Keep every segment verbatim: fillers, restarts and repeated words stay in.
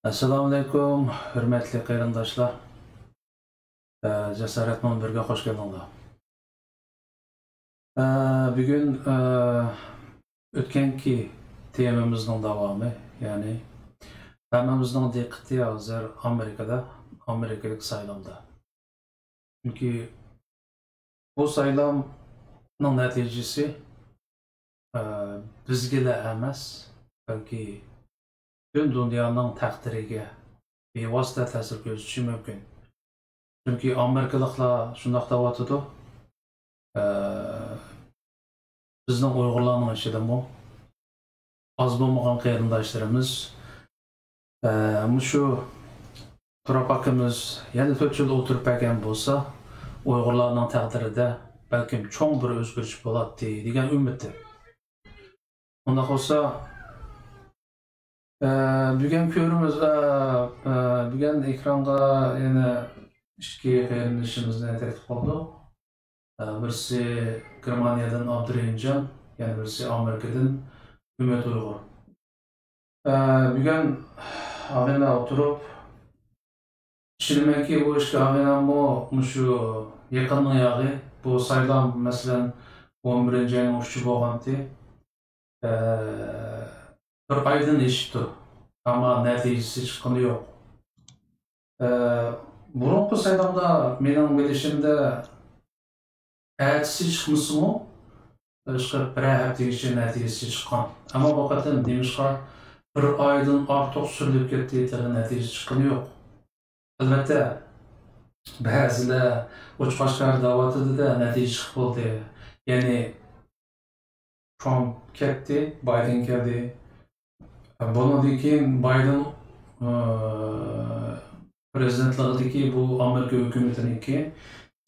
ئەسسالامۇئەلەيكۇم، ھۆرمەتلىك قېرىنداشلار. ئە، جاسارەت مۇنبىرىگە خوش كەلدىڭلار. ئە، بۈگۈن، ئە، ئۆتكەنكى تېمىمىزنىڭ داۋامى، يەنى ھەممىمىزنىڭ دىققىتى ھازىر ئامېرىكىدا، ئامېرىكىدىكى سايلامدا. چۈنكى بۇ سايلامنىڭ نەتىجىسى، ئە، بىزگىلا ئەمەس، بەلكى پۈتۈن دۇنيانىڭ تەقدىرىگە بىۋاسىتە تەسىر كۆرسىتىشى مۇمكىن. چۈنكى ئامېرىكىلىقلار شۇنداق دەۋاتىدۇ، ئە، بىزنىڭ ئۇيغۇرلارنىڭ ئىچىدىمۇ ئاز بولمىغان قېرىنداشلىرىمىز، ئە، مۇشۇ تۇراب ئاكىمىز يەنە تۆت يىل ئولتۇرۇپ بەرگەن بولسا، ئۇيغۇرلارنىڭ تەقدىرىدە بەلكىم چوڭ بىر ئۆزگىرىش بولاتتى دېگەن ئۈمىدتە. ئۇنداق بولسا، ئە، بۈگۈن كۆرىمىز، ئە، ئە، بۈگۈن ئېكرانغا يەنە ئىككى قېرىندىشىمىزنى تەكلىپ قىلدۇق. ئە، بىرسى گېرمانىيەدىن ئابدۇرېھىمجان، يەنە بىرسى ئامېرىكىدىن ئۈمىد ئۇيغۇر. ئە، بۈگۈن ئاغىنىلەر ئولتۇرۇپ، ئىشىنىمەنكى، بۇ ئىككى ئاغىنەممۇ مۇشۇ يېقىننىڭ ياغى، بۇ سايلام، مەسىلەن، ئون بىرىنچى ئاينىڭ ئۈچى بولغانتى. ئە، بىر ئايدىن ئېشىپتۇ، ئەمما نەتىجىسى چىققىنى يوق. ئە، بۇرۇنقى سايلامدا مېنىڭ بىلىشىمدە ئەتىسى چىقمىسىمۇ، ئىشقىلىپ بىرەر ھەپتىگىچە نەتىجىسى چىققان. ئەمما بۇ قېتىم نېمىشقا بىر ئايدىن ئارتۇق سۈرۈلۈپ كەتتى، تېخى نەتىجىسى چىققىنى يوق. ئەلۋەتتە، بەزىلەر ئوچۇق-ئاشكارا دەۋاتىدۇ-دە، نەتىجە چىقىپ بولدى. يەنى ترامپ كەتتى، بايدېن كەلدى. بۇنىڭدىن كېيىن بايدېن، ئى، پىرېزىدېنتلىقىدىكى بۇ ئامېرىكا ھۆكۈمىتىنىڭكى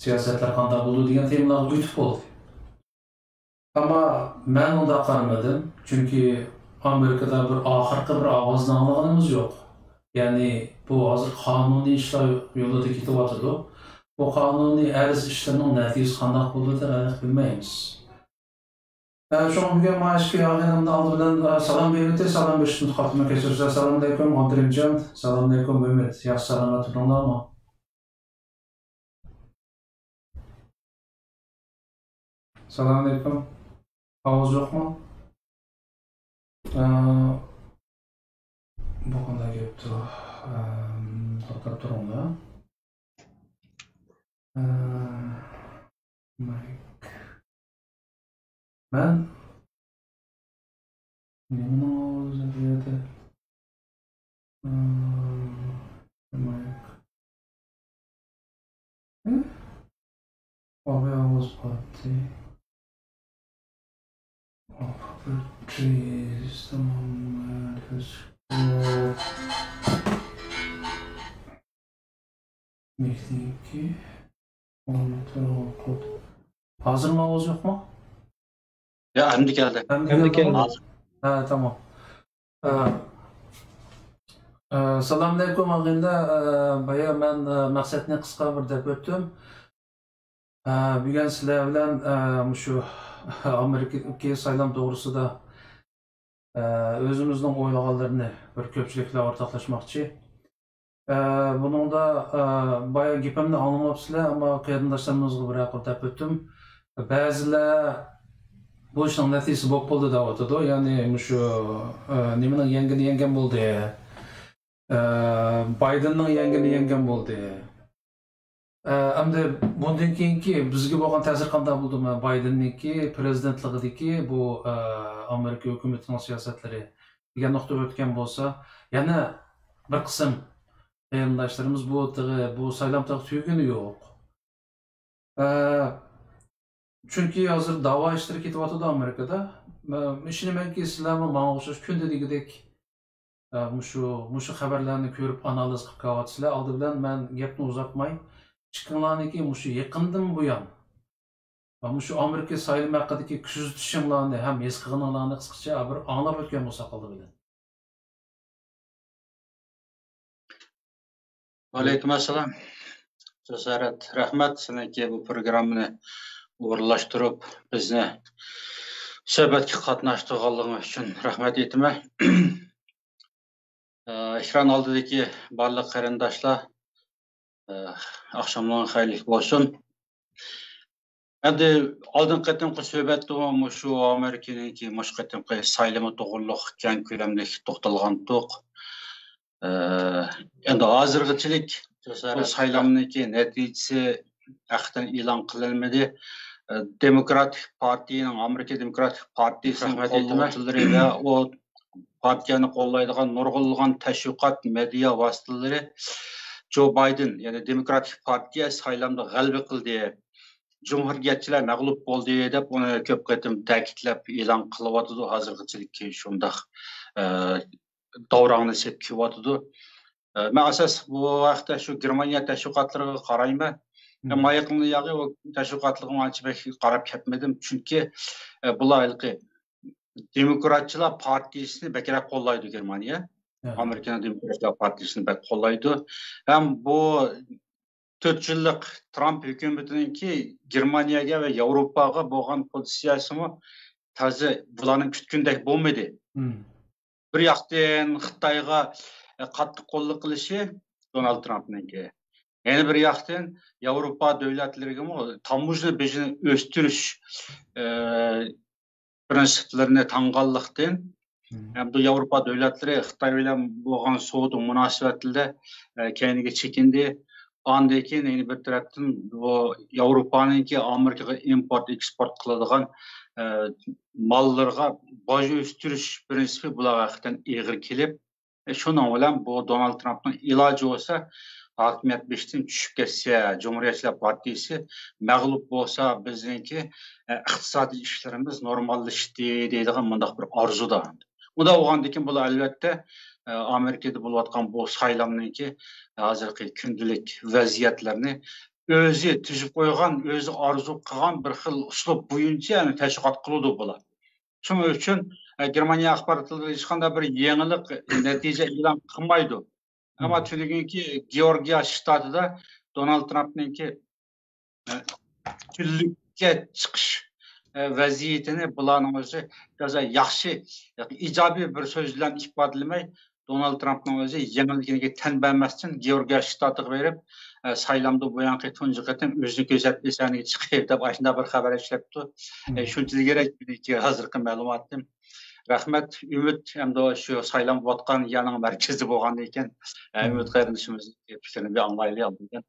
سىياسەتلىرى قانداق بولىدۇ دېگەن تېمىلارغا ئۆتۈپ بولدى. ئەمما مەن ئۇنداق قارىمىدىم، چۈنكى ئامېرىكىدا بىر ئاخىرقى بىر ئاۋازنى ئاڭلىغىنىمىز يوق. يەنى بۇ ھازىر قانۇنىي ئىشلار يولىدا كېتىۋاتىدۇ. بۇ قانۇنىي ئەرز ئىشلىرىنىڭ نەتىجىسى قانداق بولىدۇ دەپ ئېنىق بىلمەيمىز. ئە، شۇڭا بۈگۈن مانا ئىككى ئاغىنىمنى ئالدى بىلەن، ئە، سالام بېرىۋېتەي، سالام بېرىشتىن قاتتىق كەچۈرۈڭلار. ئەسسالامۇئەلەيكۇم، ئابدۇرېھىمجان. سالامۇئەلەيكۇم، ئۈمىد. ياخشى سالامەت تۇردۇڭلارمۇ؟ سالامۇئەلەيكۇم. ئاۋاز يوقمۇ؟ ئە، بۇ قانداق گەپتۇ؟ ئەم، توختاپ تۇرۇڭلار. ئە، مايك. مەن نېمىنىڭ ئاۋازى بۇ يەردە؟ ئە، مايك. ئاباي ئاۋاز قاتتى. Trees، تامام. مەكتەپكى ئولتۇرغۇت. ھازىرمۇ ئاۋاز يوقمۇ؟ يا، ئەمدى كەلدى. ئەمدى ئەمدى كەلدىمۇ؟ كەلدى. ھازىر. ھە، تامام. ئە، ئە، سالامۇئەلەيكۇم ئاغىنىلەر. ئە، بايا مەن، ئە، مەقسەتنى قىسقا بىر دەپ ئۆتتۈم. ئە، بۈگۈن سىلەر بىلەن، ئە، مۇشۇ ئامېرىكىدىكى سايلام توغرىسىدا، ئە، ئۆزىمىزنىڭ ئويلىغانلىرىنى بىر كۆپچىلىك بىلەن ئورتاقلاشماقچى. ئە، بۇنىڭدا، ئە، بايا گېپىمنى ئاڭلىماپسىلەر، ئەمما قېرىنداشلىرىمىزغا بىرەر قۇر دەپ ئۆتتۈم. بەزىلەر بۇ ئىشنىڭ نەتىجىسى بولۇپ بولدى دەۋاتىدۇ. يەنى مۇشۇ، ئە، نېمىنىڭ يەڭگىنى يەڭگەن بولدى. ئە، بايدېننىڭ يەڭگىنى يەڭگەن بولدى. ئە، ئەمدى بۇندىن كېيىنكى بىزگە بولغان تەسىرى قانداق بولىدۇ؟ مانا بايدېننىڭكى پىرېزىدېنتلىقىدىكى بۇ، ئە، ئامېرىكا ھۆكۈمىتىنىڭ سىياسەتلىرى دېگەن نۇقتىغا ئۆتكەن بولسا، يەنە بىر قىسىم قېرىنداشلىرىمىز بۇ تېخى، بۇ سايلام تېخى تۈگىگىنى يوق. ئە، چۈنكى ھازىر داۋا ئىشلىرى كېتىۋاتىدۇ ئامېرىكىدا. مەن ئىشىنىمەنكى، سىلەرمۇ ماڭا ئوخشاش كۈندە دېگۈدەك، ئە، مۇشۇ، مۇشۇ خەۋەرلەرنى كۆرۈپ ئانالىز قىلىپ كېلىۋاتىسىلەر. ئالدى بىلەن مەن گەپنى ئۇزارتماي، ئىككىڭلارنىڭكى مۇشۇ يېقىندىن بۇيان، ئە، مۇشۇ ئامېرىكا سايلىمى ھەققىدىكى كۆزىتىشىڭلارنى ھەم ھېس قىلغىنىڭلارنى قىسقىچە بىر ئاڭلاپ ئۆتكەن بولساق ئالدى بىلەن. ۋەئەلەيكۇم ئەسسالام. جاسارەت، رەھمەت سېنىڭكى بۇ پروگراممىنى ئورۇنلاشتۇرۇپ، بىزنى سۆھبەتكە قاتناشتۇرغانلىقىڭ ئۈچۈن رەھمەت ئېيتىمەن. ئېكران ئالدىدىكى بارلىق قېرىنداشلار، ئاخشاملىرىڭ خەيرلىك بولسۇن. ئەمدى ئالدىنقى قېتىمقى سۆھبەتتىمۇ مۇشۇ ئامېرىكىنىڭكى مۇشۇ قېتىمقى سايلىمى توغرۇلۇق كەڭ كۆلەملىك توختالغانتۇق. ئەمدى ھازىرغىچىلىك بۇ سايلامنىڭكى نەتىجىسى ھەقىقەتەن ئېلان قىلىنمىدى. دېموكراتىك پارتىيىنىڭ، ئامېرىكا دېموكراتىك پارتىيىسىنىڭ قوللىغۇچىلىرى ۋە ئۇ پارتىيەنى قوللايدىغان نۇرغۇنلىغان تەشۋىقات، مېدىيا ۋاسىتىلىرى جو بايدېن، يەنى دېموكراتىك پارتىيە سايلامدا غەلىبە قىلدى، جۇمھۇرىيەتچىلەر مەغلۇپ بولدى دەپ ئۇنى كۆپ قېتىم تەكىتلەپ ئېلان قىلىۋاتىدۇ. ھازىرغىچىلىك شۇنداق، ئە، داۋراڭنى سېلىپ كېلىۋاتىدۇ. ئە، مەن ئاساس بۇ ھەقتە شۇ گېرمانىيە تەشۋىقاتلىرىغا قارايمەن. مم. ئەمما يېقىندا ياغى ئۇ تەشۋىقاتلىرىغا ئانچە بەك قاراپ كەتمىدىم. چۈنكى، ئە، بۇلار ھېلىقى دېموكراتچىلار پارتىيىسىنى بەكرەك قوللايدۇ گېرمانىيە. ئامېرىكىنىڭ دېموكراتچىلار پارتىيىسىنى بەك قوللايدۇ. ھەم بۇ تۆت يىللىق ترامپ ھۆكۈمىتىنىڭكى گېرمانىيەگە ۋە ياۋروپاغا بولغان پوزىتسىيەسىمۇ تازا بۇلارنىڭ كۈتكىنىدەك بولمىدى. بىر ياقتىن خىتايغا، ئە، قاتتىق قوللۇق قىلىشى دونالد ترامپنىڭكى. يەنە بىر ياقتىن ياۋروپا دۆلەتلىرىگىمۇ تاموژنا بېجىنى ئۆستۈرۈش، ئە، پىرىنسىپلىرىنى تاڭغانلىقتىن، ھەمدە ياۋروپا دۆلەتلىرى خىتاي بىلەن بولغان سودا مۇناسىۋەتلىرىدە، ئە، كەينىگە چېكىندى. ئاندىن كېيىن يەنە بىر تەرەپتىن بۇ ياۋروپانىڭكى ئامېرىكىغا ئىمپورت، ئېكسپورت قىلىدىغان، ئە، ماللىرىغا باج ئۆستۈرۈش پىرىنسىپى بۇلارغا ھەقىقەتەن ئېغىر كېلىپ، ئە، شۇنىڭ بىلەن بۇ دونالد ترامپنىڭ ئىلاجى بولسا ھاكىمىيەت بېشىدىن چۈشۈپ كەتسە، جۇمھۇرىيەتچىلەر پارتىيىسى مەغلۇپ بولسا بىزنىڭكى، ئە، ئىقتىسادىي ئىشلىرىمىز نورماللىشتى دەيدىغان مۇنداق بىر ئارزۇدا. ئۇنداق بولغاندىن كېيىن بۇلار ئەلۋەتتە، ئە، ئامېرىكىدا بولۇۋاتقان بۇ سايلامنىڭكى ھازىرقى كۈندىلىك ۋەزىيەتلەرنى ئۆزى تۈزۈپ قويغان، ئۆزى ئارزۇ قىلغان بىر خىل ئۇسلۇب بويىچە، يەنى تەشۋىقات قىلىدۇ بۇلار. شۇنىڭ ئۈچۈن، ئە، گېرمانىيە ئاخباراتلىرى ھېچقانداق بىر يېڭىلىق، نەتىجە ئېلان قىلمايدۇ. ئەمما تۈنۈگۈنكى گېئورگىيا شتاتىدا دونالد ترامپنىڭكى، ئە، تۈنلۈككە چىقىش، ئە، ۋەزىيىتىنى بۇلارنىڭ ئۆزى تازا ياخشى، ياكى ئىجابىي بىر سۆز بىلەن ئىپادىلىمەي، دونالد ترامپنىڭ ئۆزى يېڭىلگىنىگە تەن بەرمەستىن، گېئورگىيا شتاتىغا بېرىپ، ئە، سايلامدا بۇ يانقى تۇنجى قېتىم ئۆزىنى كۆرسەتمە سەھنىگە چىقىپ دەپ ئاشۇنداق بىر خەۋەر ئىشلەپتۇ. ئە، شۇنچىلىك كېرەك مېنىڭكى ھازىرقى مەلۇماتىم. رەھمەت، ئۈمىد ھەمدە شۇ سايلام بولۇۋاتقان يەرنىڭ مەركىزى بولغاندىكىن، ئە، ئۈمىد قېرىندىشىمىزنىڭ پىكرىنى بىر ئاڭلايلى ئالدىن.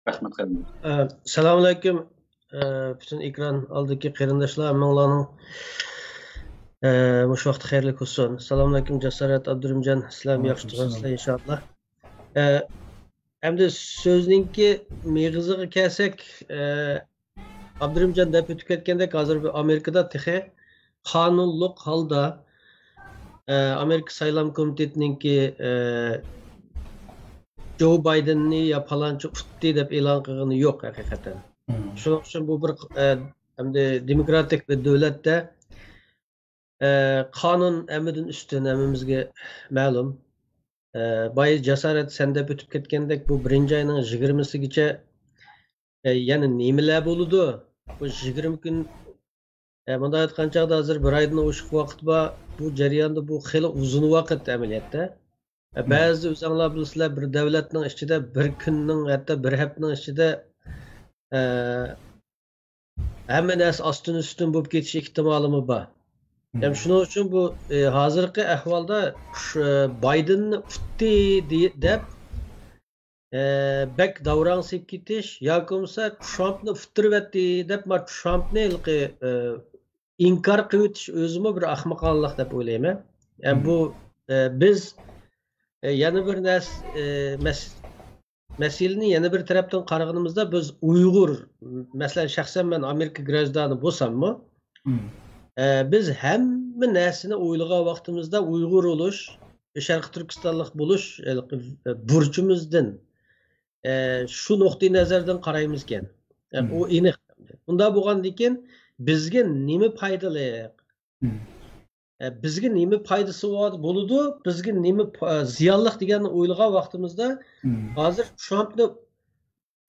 رەھمەت قېرىندىشىم. ئە، سالام ئەلەيكۇم. ئە، پۈتۈن ئېكران ئالدىدىكى قېرىنداشلار، ھەممىڭلارنىڭ، ئە، مۇشۇ ۋاقتى خەيرلىك بولسۇن. سالام ئەلەيكۇم، جاسارەت ئابدۇرېھىمجان، سىلەرمۇ ياخشى تۇرغانسىلەر ئىنشائاللا. ئە، ئەمدى سۆزنىڭكى مېغىزىغا كەلسەك، ئە، ئابدۇرېھىمجان دەپ ئۆتۈپ كەتكەندەك، ھازىر ئامېرىكىدا تېخى قانۇنلۇق ھالدا، ئە، ئامېرىكا سايلام كومىتېتىنىڭكى، ئە، جو بايدېننى يا پالانچى ئۇتتى دەپ ئېلان قىلغىنى يوق ھەقىقەتەن. شۇنىڭ ئۈچۈن بۇ بىر، ئە، ئەمدى دېموكراتىك بىر دۆلەتتە، ئە، قانۇن ھەممىدىن ئۈستۈن، ھەممىمىزگە مەلۇم. ئە، بايا جاسارەت سەن دەپ ئۆتۈپ كەتكەندەك، بۇ بىرىنچى ئاينىڭ يىگىرمىسىگىچە، ئە، يەنە نېمىلەر بولىدۇ؟ بۇ يىگىرمە كۈن، ئە، مۇنداق ئېيتقان چاغدا ھازىر بىر ئايدىن ئوشۇق ۋاقىت بار. بۇ جەرياندا بۇ خېلى ئۇزۇن ۋاقىت ئەمەلىيەتتە. ئە، بەزىدە ئۆزۈڭلار بىلىسىلەر، بىر دەۋلەتنىڭ ئىچىدە بىر كۈننىڭ، ھەتتا بىر ھەپتىنىڭ ئىچىدە، ئە، ھەممە نەرسە ئاستىن ئۈستۈن بولۇپ كېتىش ئېھتىمالىمۇ بار. ھەم شۇنىڭ ئۈچۈن بۇ، ئى، ھازىرقى ئەھۋالدا شۇ، ئى، بايدېننى ئۇتتى دېي-، دەپ، ئى، بەك داۋراڭ سېلىپ كېتىش ياكى بولمىسا ترامپنى ئۇتتۇرۇۋەتتى دەپ، ما ترامپنى ھېلىقى، ئى، ئىنكار قىلىۋېتىش ئۆزىمۇ بىر ئاخمىقانىلىق دەپ ئويلايمەن. ئى، بۇ، ئى، بىز، ئى، يەنە بىر نەرسە، ئى، مەس-، مەسىلىنى يەنە بىر تەرەپتىن قارىغىنىمىزدا، بىز ئۇيغۇر، مەسىلەن، شەخسەن مەن ئامېرىكا گراژدانى بولساممۇ، ئە، بىز ھەممە نەرسىنى ئويلىغان ۋاقتىمىزدا ئۇيغۇر بولۇش، شەرقىي تۈركىستانلىق بولۇش، ئە، بۇرچىمىزدىن، ئە، شۇ نۇقتىئى نەزەردىن قارايمىزكەن. ئە، ئۇ ئېنىق. ئۇنداق بولغاندىكىن بىزگە نېمە پايدىلىق؟ ئە، بىزگە نېمە پايدىسى بار، بولىدۇ، بىزگە نېمە پا-، زىيانلىق دېگەننى ئويلىغان ۋاقتىمىزدا، ھازىر ترامپنى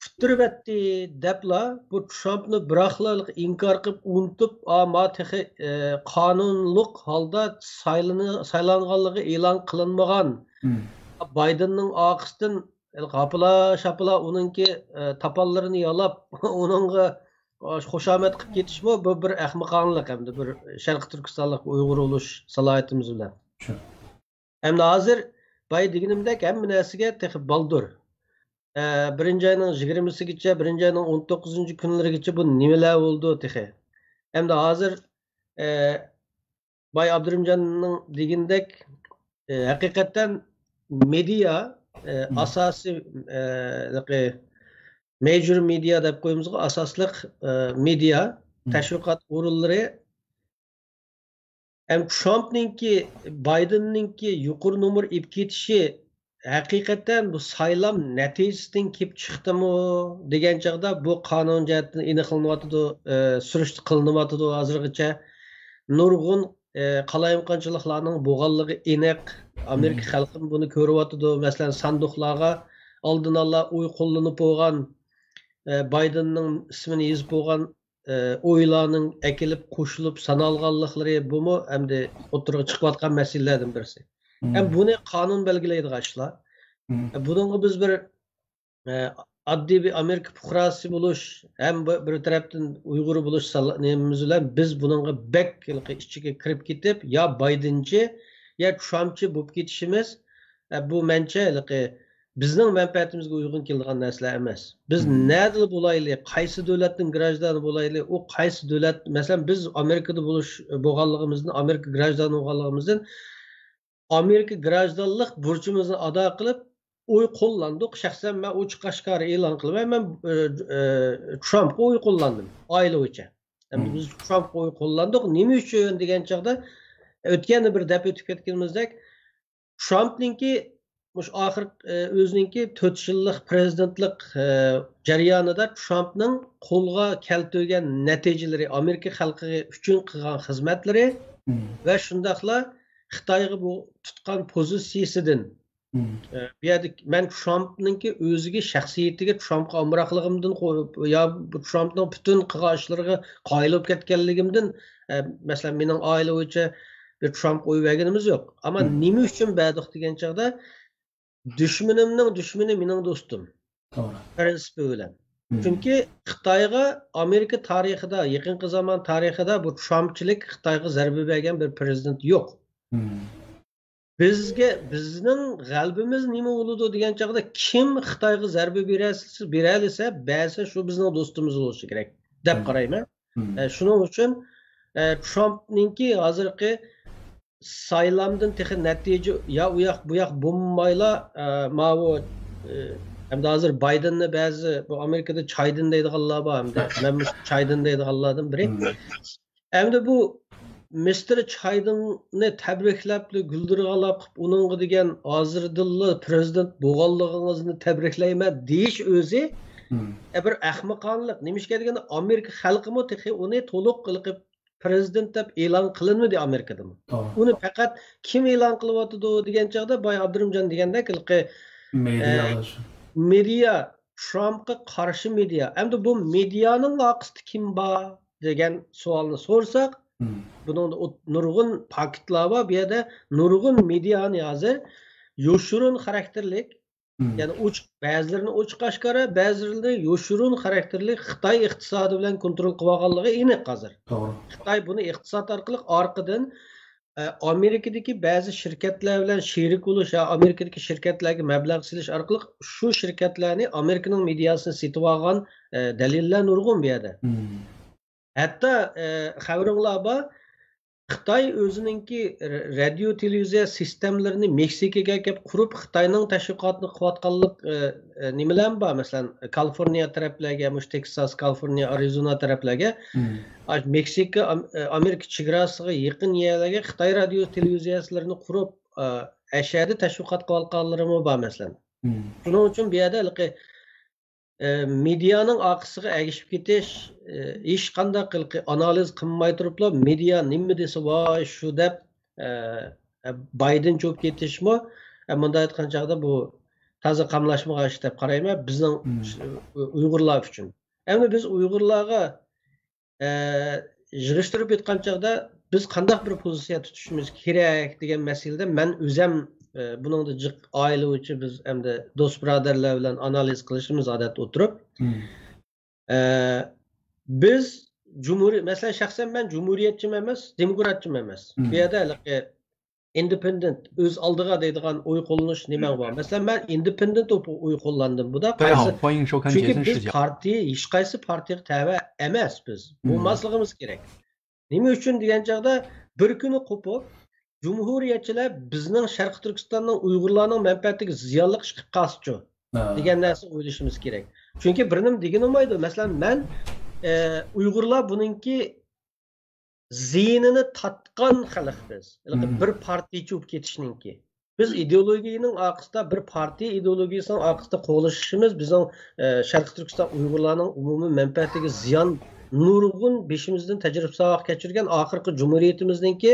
پۈتتۈرۈۋەتتى دەپلا، بۇ ترامپنى بىراقلا ئىنكار قىلىپ ئۇنتۇپ، ئا، ما تېخى، ئە، قانۇنلۇق ھالدا سايلىنى-، سايلانغانلىقى ئېلان قىلىنمىغان بايدېننىڭ ئارقىسىدىن ھاپىلا-شاپىلا ئۇنىڭكى، ئە، تاپانلىرىنى يالاپ، ئۇنىڭغا، ئا، خۇشامەت قىلىپ كېتىشمۇ بۇ بىر ئەخمىقانىلىق ھەمدە بىر شەرقىي تۈركىستانلىق ئۇيغۇر بولۇش سالاھىيىتىمىز بىلەن. شۇ. ئەمدى ھازىر بايا دېگىنىمدەك ھەممە نەرسىگە تېخى بالدۇر. ئە، بىرىنچى ئاينىڭ يىگىرمىسىگىچە، بىرىنچى ئاينىڭ ئون توققۇزىنچى كۈنلىرىگىچە بۇ نېمىلەر بولىدۇ تېخى؟ ئەمدى ھازىر، ئە، باي ئابدۇرېھىمجاننىڭ دېگىنىدەك، ئە، ھەقىقەتەن مېدىيا، ئە، مم. ئاساسىي، ئە، ھېلىقى مەيجور مېدىيا دەپ قويىمىزغۇ، ئاساسلىق، ئە، مېدىيا، مم. تەشۋىقات ئورۇنلىرى ھەم ترامپنىڭكى، بايدېننىڭكى يۇقىرى نومۇر ئېلىپ كېتىشى ھەقىقەتەن بۇ سايلام نەتىجىسىدىن كېلىپ چىقتىمۇ دېگەن چاغدا بۇ قانۇن جەھەتتىن ئېنىقلىنىۋاتىدۇ، ئە، سۈرۈشتە قىلىنىۋاتىدۇ ھازىرغىچە. نۇرغۇن، ئە، قالايمىقانچىلىقلارنىڭ بولغانلىقى ئېنىق. ئامېرىكا مم. خەلقىمۇ بۇنى كۆرۈۋاتىدۇ. مەسىلەن، ساندۇقلارغا ئالدىن ئالا ئوي قوللىنىپ بولغان، ئە، بايدېننىڭ ئىسمىنى يېزىپ بولغان ئە، ئويلارنىڭ ئەكېلىپ قوشۇلۇپ سانالغانلىقلىرى بۇمۇ ئەمدى ئوتتۇرىغا چىقىۋاتقان مەسىلىلەردىن بىرسى. مم. ھەم بۇنى قانۇن بەلگىلەيدىغان ئىشلار. مم. ئە، بۇنىڭغا بىز بىر، ئە، ئاددىي بىر ئامېرىكا پۇقراسى بولۇش، ھەم بۇ بىر تەرەپتىن ئۇيغۇر بولۇش سالا-، نېمىمىز بىلەن بىز بۇنىڭغا بەك ھېلىقى ئىچىگە كىرىپ كېتىپ، يا بايدېنچى، يا ترامپچى بولۇپ كېتىشىمىز، ئە، بۇ مەنچە ھېلىقى بىزنىڭ مەنپەئەتىمىزگە ئۇيغۇن كېلىدىغان نەرسىلەر ئەمەس. بىز مم. نەدىلا بولايلى، قايسى دۆلەتنىڭ گراژدانى بولايلى، ئۇ قايسى دۆلەت، مەسىلەن، بىز ئامېرىكىدا بولۇش، بولغانلىقىمىزدىن، ئامېرىكا گراژدانى بولغانلىقىمىزدىن، ئامېرىكا گراژدانلىق بۇرچىمىزنى ئادا قىلىپ، ئوي قوللاندۇق. شەخسەن مەن ئوچۇق ئاشكارا ئېلان قىلىمەن، مەن، ئە، ئە، ترامپقا ئوي قوللاندىم، ئائىلە بويىچە. ئەمدى مم. بىز ترامپقا ئوي قوللاندۇق. نېمە ئۈچۈن دېگەن چاغدا، ئۆتكەندە بىر دەپ ئۆتۈپ كەتكىنىمىزدەك، ترامپنىڭكى مۇشۇ ئاخىر، ئە، ئۆزىنىڭكى تۆت يىللىق پىرېزىدېنتلىق، ئە، جەريانىدا ترامپنىڭ قولغا كەلتۈرگەن نەتىجىلىرى، ئامېرىكا خەلقى ئۈچۈن قىلغان خىزمەتلىرى مم. ۋە شۇنداقلا خىتايغا بۇ تۇتقان پوزىتسىيىسىدىن، مم. ئە، بۇ يەردە مەن ترامپنىڭكى ئۆزىگە، شەخسىيىتىگە، ترامپقا ئامراقلىقىمدىن قو-، يا بۇ ترامپنىڭ پۈتۈن قىلغان ئىشلىرىغا قايىل بولۇپ كەتكەنلىكىمدىن، ئە، مەسىلەن، مېنىڭ ئائىلە بويىچە بىر ترامپقا ئوي بەرگىنىمىز يوق. ئەمما مم. نېمە ئۈچۈن بەردۇق دېگەن چاغدا، دۈشمىنىمنىڭ دۈشمىنى مېنىڭ دوستۇم. توغرا. پىرىنسىپى بىلەن. مم. چۈنكى خىتايغا ئامېرىكا تارىخىدا، يېقىنقى زامان تارىخىدا بۇ ترامپچىلىك خىتايغا زەربە بەرگەن بىر پىرېزىدېنت يوق. مم. بىزگە، بىزنىڭ غەلىبىمىز نېمە بولىدۇ دېگەن چاغدا، كىم خىتايغا زەربە بېرەلىسە، بېرەلىسە، بەرسە، شۇ بىزنىڭ دوستىمىز بولۇشى كېرەك دەپ مم. قارايمەن. مم. ئە، شۇنىڭ ئۈچۈن، ئە، ترامپنىڭكى ھازىرقى سايلامدىن تېخى نەتىجە يا ئۇ ياق، بۇ ياق بولمايلا، ئە، ماۋۇ، ئە، ئەمدى ھازىر بايدېننى بەزى، بۇ ئامېرىكىدا چايدېن دەيدىغانلار بار، ئەمدى مەن مۇشۇ چايدېن دەيدىغانلاردىن بىرى. مم. ئەمدى بۇ مىستېر چايدېننى تەبرىكلەپلا، گۈلدۈرغالاپ قىلىپ، ئۇنىڭغا دېگەن ھازىردىنلا پىرېزىدېنت بولغانلىقىڭىزنى تەبرىكلەيمەن دېيىش ئۆزى، مم. ئە، بىر ئەخمىقانىلىق. نېمىشقا دېگەندە، ئامېرىكا خەلقىمۇ تېخى ئۇنى تولۇق قىلىپ پىرېزىدېنت دەپ ئېلان قىلىنمىدى ئامېرىكىدىمۇ. توغرا. ئۇنى پەقەت كىم ئېلان قىلىۋاتىدۇ دېگەن چاغدا، بايا ئابدۇرېھىمجان دېگەندەك، ھېلىقى، مېدىيا ئە، مېدىيا، ترامپقا قارشى مېدىيا. ئەمدى بۇ مېدىيانىڭ ئارقىسىدا كىم بار دېگەن سوئالنى سورىساق، مم. بۇنىڭدا ئوت-، نۇرغۇن پاكىتلار بار. بۇ يەردە نۇرغۇن مېدىيانى ھازىر يوشۇرۇن خاراكتېرلىك، مم. يەنى ئوچۇق، بەزىلىرىنى ئوچۇق ئاشكارا، بەزىلىرىنى يوشۇرۇن خاراكتېرلىك خىتاي ئىقتىسادى بىلەن كونترول قىلىۋالغانلىقى ئېنىق ھازىر. توغرا. خىتاي بۇنى ئىقتىساد ئارقىلىق ئارقىدىن، ئە، ئامېرىكىدىكى بەزى شىركەتلەر بىلەن شېرىك بولۇش يا ئامېرىكىدىكى شىركەتلەرگە مەبلەغ سېلىش ئارقىلىق شۇ شىركەتلەرنى ئامېرىكىنىڭ مېدىياسىنى سېتىۋالغان، ئە، دەلىللەر نۇرغۇن بۇ يەردە. مم. ھەتتا، ئە، خەۋىرىڭلار بار، خىتاي ئۆزىنىڭكى ر-، رادىيو تېلېۋىزىيە سىستېمىلىرىنى مېكسىكىگە ئەكەپ قۇرۇپ، خىتاينىڭ تەشۋىقاتىنى قىلىۋاتقانلىق، ئە، ئە، نېمىلەرمۇ بار؟ مەسىلەن، كالىفورنىيە تەرەپلەرگە، مۇشۇ تېكساس، كالىفورنىيە، ئارىزونا تەرەپلەرگە، مم. ئاش-، مېكسىكا، ئام-، ئە، ئامېرىكا چېگراسىغا يېقىن يەرلەرگە خىتاي رادىيو تېلېۋىزىيەسىلىرىنى قۇرۇپ، ئە، ئەشەدە تەشۋىقات قىلىۋاتقانلىرىمۇ بار، مەسىلەن. مم. شۇنىڭ ئۈچۈن بۇ يەردە ھېلىقى ئە، مېدىيانىڭ ئارقىسىغا ئەگىشىپ كېتىش، ئە، ھېچقانداق ھېلىقى ئانالىز قىلماي تۇرۇپلا، مېدىيا نېمە دېسە، ۋاي، شۇ دەپ، ئە، ئە، بايدىن چوپ كېتىشمۇ، ئە، مۇنداق ئېيتقان چاغدا بۇ تازا قاملاشمىغان ئىش دەپ قارايمەن بىزنىڭ ئۇيغۇرلار ئۈچۈن. ئەمدى بىز ئۇيغۇرلارغا ئە، يىغىشتۇرۇپ ئېيتقان چاغدا بىز قانداق بىر پوزىتسىيە تۇتۇشىمىز كېرەك دېگەن مەسىلىدە مەن ئۆزەم، ئە، بۇنىڭدا جىق ئائىلە بويىچە بىز ئەمدى دوست بۇرادەرلەر بىلەن ئانالىز قىلىشىمىز ئادەتتە ئولتۇرۇپ. ئە، بىز جۇمھۇرىي-، مەسىلەن، شەخسەن مەن جۇمھۇرىيەتچىمۇ ئەمەس، دېموكراتچىمۇ ئەمەس. بۇ يەردە ھېلىقى ئىندېپېندېنت، ئۆز ئالدىغا دەيدىغان ئوي قوللىنىش نېمەڭ بار؟ مەسىلەن، مەن ئىندېپېندېنت بولۇپ ئوي قوللاندىم. بۇدا قايسى؟ چۈنكى بىز پارتىيە، ھېچقايسى پارتىيەگە تەۋە ئەمەس بىز. بولماسلىقىمىز كېرەك. نېمە ئۈچۈن دېگەن چاغدا، بىر كۈنى قوپۇپ، جۇمھۇرىيەتچىلەر بىزنىڭ شەرقىي تۈركىستاننىڭ ئۇيغۇرلارنىڭ مەنپەئەتىگە زىيانلىق ئىش قىلىپ قالسىچۇ دېگەن نەرسە ئويلىشىمىز كېرەك. چۈنكى بىرنېمە دېگىلى بولمايدۇ. مەسىلەن، مەن، ئە، ئۇيغۇرلار بۇنىڭكى زىيىنىنى تارتقان خەلق بىز. ھېلىقى بىر پارتىيىچى بولۇپ كېتىشنىڭكى. بىز ئىدېئولوگىيەنىڭ ئارقىسىدا، بىر پارتىيە ئىدېئولوگىيەسىنىڭ ئارقىسىدا قوغلىشىشىمىز بىزنىڭ، ئە، شەرقىي تۈركىستان ئۇيغۇرلارنىڭ ئومۇمىي مەنپەئەتىگە زىيان، نۇرغۇن بېشىمىزدىن تەجرىبە ساۋاق كەچۈرگەن ئاخىرقى جۇمھۇرىيىتىمىزنىڭكى،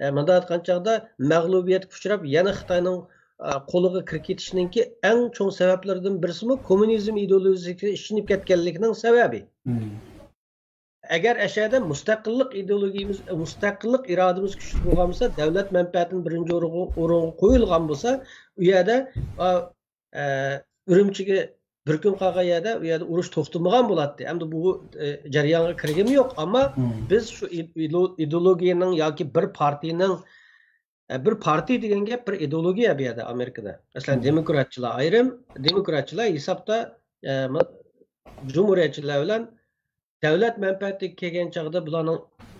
ئە، مۇنداق ئېيتقان چاغدا مەغلۇبىيەتكە ئۇچراپ، يەنە خىتاينىڭ، ئە، قولىغا كىرىپ كېتىشنىڭكى ئەڭ چوڭ سەۋەبلىرىدىن بىرسىمۇ كوممۇنىزم ئىدېئولوگىيەسىگە ئىشىنىپ كەتكەنلىكىنىڭ سەۋەبى. ئەگەر ئەشەدە مۇستەقىللىق ئىدېئولوگىيىمىز، مۇستەقىللىق ئىرادىمىز كۈچلۈك بولغان بولسا، دۆلەت مەنپەئەتىنى بىرىنچى ئورۇنغا، ئورۇنغا قويۇلغان بولسا، ئۇ يەردە، ئا، ئە، ئۈرۈمچىگە بىر كۈن قالغان يەردە، ئۇ يەردە ئۇرۇش توختىمىغان بولاتتى. ئەمدى بۇ، ئە، جەريانغا كىرگىنىم يوق، ئەمما بىز شۇ ئىد-، ئىدو-، ئىدېئولوگىيەنىڭ ياكى بىر پارتىيىنىڭ، ئە، بىر پارتىيە دېگەن گەپ بىر ئىدېئولوگىيە بۇ يەردە ئامېرىكىدا. مەسىلەن، دېموكراتچىلار ئايرىم، دېموكراتچىلار ھېسابتا، ئە، ما-، جۇمھۇرىيەتچىلەر بىلەن دۆلەت مەنپەئەتىگە كەلگەن چاغدا بۇلارنىڭ،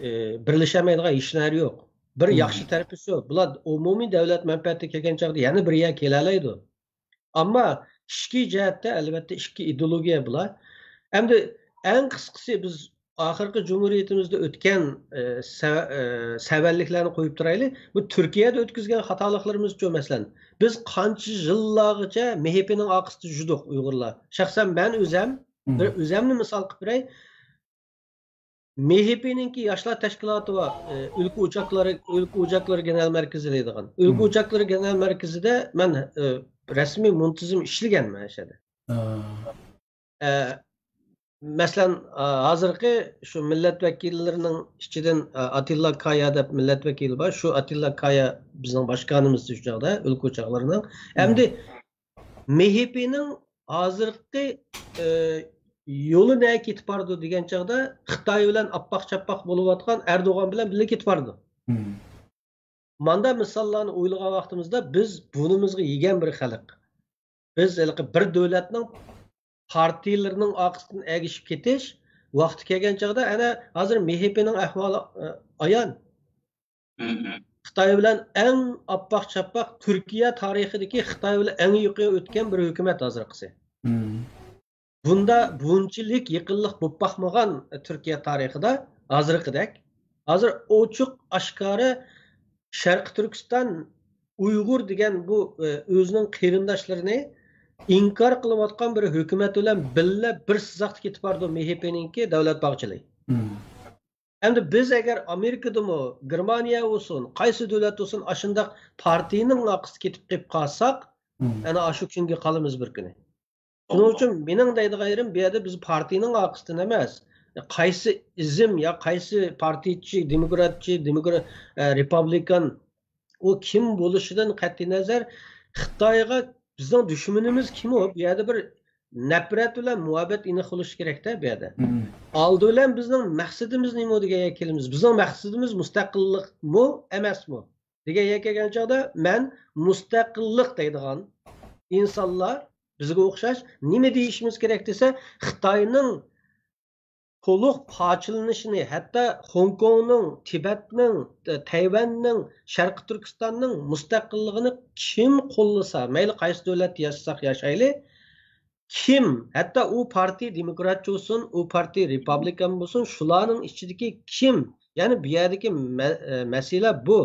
ئى، بىرلىشەلمەيدىغان ھېچ نەرسە يوق. بىر ياخشى تەرىپىسى يوق. بۇلار ئومۇمىي دۆلەت مەنپەئەتىگە كەلگەن چاغدا يەنە بىر يەرگە كېلەلەيدۇ. ئەمما ئىچكى جەھەتتە، ئەلۋەتتە، ئىككى ئىدېئولوگىيە بۇلار. ئەمدى ئەڭ قىسقىسى، بىز ئاخىرقى جۇمھۇرىيىتىمىزدە ئۆتكەن، ئى، سە-، ئى، سەۋەنلىكلەرنى قويۇپ تۇرايلى. بۇ تۈركىيەدە ئۆتكۈزگەن خاتالىقلىرىمىزچۇ، مەسىلەن، بىز قانچە يىللارغىچە مېھىپنىڭ ئارقىسىدا يۈردۇق ئۇيغۇرلار. شەخسەن مەن ئۆزەم، بىر ئۆزەمنى مىسال قىلىپ بېرەي. مېھىپنىڭكى ياشلار تەشكىلاتى بار، ئى، ئۆلكە ئوچاقلىرى، ئۆلكە ئوچاقلىرى گېنېرال مەركىزى دەيدىغان. ئۆلكە ئوچاقلىرى گېنېرال مەركىزىدە مەن، ئى، رەسمىي مۇنتىزىم ئىشلىگەنمەن ئەشەدە. ئە، مەسىلەن، ئە، ھازىرقى شۇ مىللەت ۋەكىللىرىنىڭ ئىچىدىن، ئە، ئاتىللا كايا دەپ مىللەت ۋەكىلى بار. شۇ ئاتىللا كايا بىزنىڭ باشقانىمىز شۇ چاغدا، ئۆلكە ئوچاقلىرىنىڭ. ئەمدى مېھىپنىڭ ھازىرقى، ئە، يولى نەگە كېتىپ بارىدۇ دېگەن چاغدا، خىتاي بىلەن ئاپپاق-چاپپاق بولۇۋاتقان ئەردوغان بىلەن بىللە كېتىپ بارىدۇ. ماندا مىساللارنى ئويلىغان ۋاقتىمىزدا، بىز بۇرنىمىزغا يېگەن بىر خەلق. بىز ھېلىقى بىر دۆلەتنىڭ پارتىيىلىرىنىڭ ئارقىسىدىن ئەگىشىپ كېتىش ۋاقتى كەلگەن چاغدا، ئەنە ھازىر مېھىپنىڭ ئەھۋالى، ئە، ئايان. خىتاي بىلەن ئەڭ ئاپپاق-چاپپاق، تۈركىيە تارىخىدىكى خىتاي بىلەن ئەڭ يېقىن ئۆتكەن بىر ھۆكۈمەت ھازىرقىسى. بۇندا بۇنچىلىك يېقىنلىق بولۇپ باقمىغان تۈركىيە تارىخىدا ھازىرقىدەك. ھازىر ئوچۇق ئاشكارا شەرقىي تۈركىستان ئۇيغۇر دېگەن بۇ، ئە، ئۆزىنىڭ قېرىنداشلىرىنى ئىنكار قىلىۋاتقان بىر ھۆكۈمەت بىلەن بىللە بىر سىزىقتا كېتىپ بارىدۇ مېھىپنىڭكى دۆلەت باغچىلىرى. ئەمدى بىز ئەگەر ئامېرىكىدىمۇ، گېرمانىيە بولسۇن، قايسى دۆلەت بولسۇن، ئاشۇنداق پارتىيىنىڭ ئارقىسىدا كېتىپ قېلىپ قالساق، ئەنە ئاشۇ كۈنگە قالىمىز بىر كۈنى. شۇنىڭ ئۈچۈن مېنىڭ دەيدىغان يېرىم، بۇ يەردە بىز پارتىيىنىڭ ئارقىسىدىن ئەمەس، قايسى ئىزىم يا قايسى پارتىيىچى، دېموكراتچى، دېموكرا-، ئە، رېپابلىكان، ئۇ كىم بولۇشىدىن قەتئىينەزەر، خىتايغا بىزنىڭ دۈشمىنىمىز كىم ئۇ؟ بۇ يەردە بىر نەپرەت بىلەن مۇھەببەت ئېنىق بولۇشى كېرەكتە بۇ يەردە. ئالدى بىلەن بىزنىڭ مەقسىتىمىز نېمە دېگەن يەرگە كېلىمىز. بىزنىڭ مەقسىتىمىز مۇستەقىللىقمۇ ئەمەسمۇ دېگەن يەرگە كەلگەن چاغدا، مەن مۇستەقىللىق دەيدىغان ئىنسانلار بىزگە ئوخشاش نېمە دېيىشىمىز كېرەك دېسە، خىتاينىڭ تولۇق پارچىلىنىشىنى، ھەتتا خوڭكوڭنىڭ، تىبەتنىڭ، تەيۋەننىڭ، شەرقىي تۈركىستاننىڭ مۇستەقىللىقىنى كىم قوللىسا، مەيلى قايسى دۆلەتتە ياشىساق ياشايلى، كىم، ھەتتا ئۇ پارتىيە دېموكراتچى بولسۇن، ئۇ پارتىيە رېپابلىكان بولسۇن، شۇلارنىڭ ئىچىدىكى كىم، يەنى بۇ يەردىكى مە-، ئە، مەسىلە بۇ.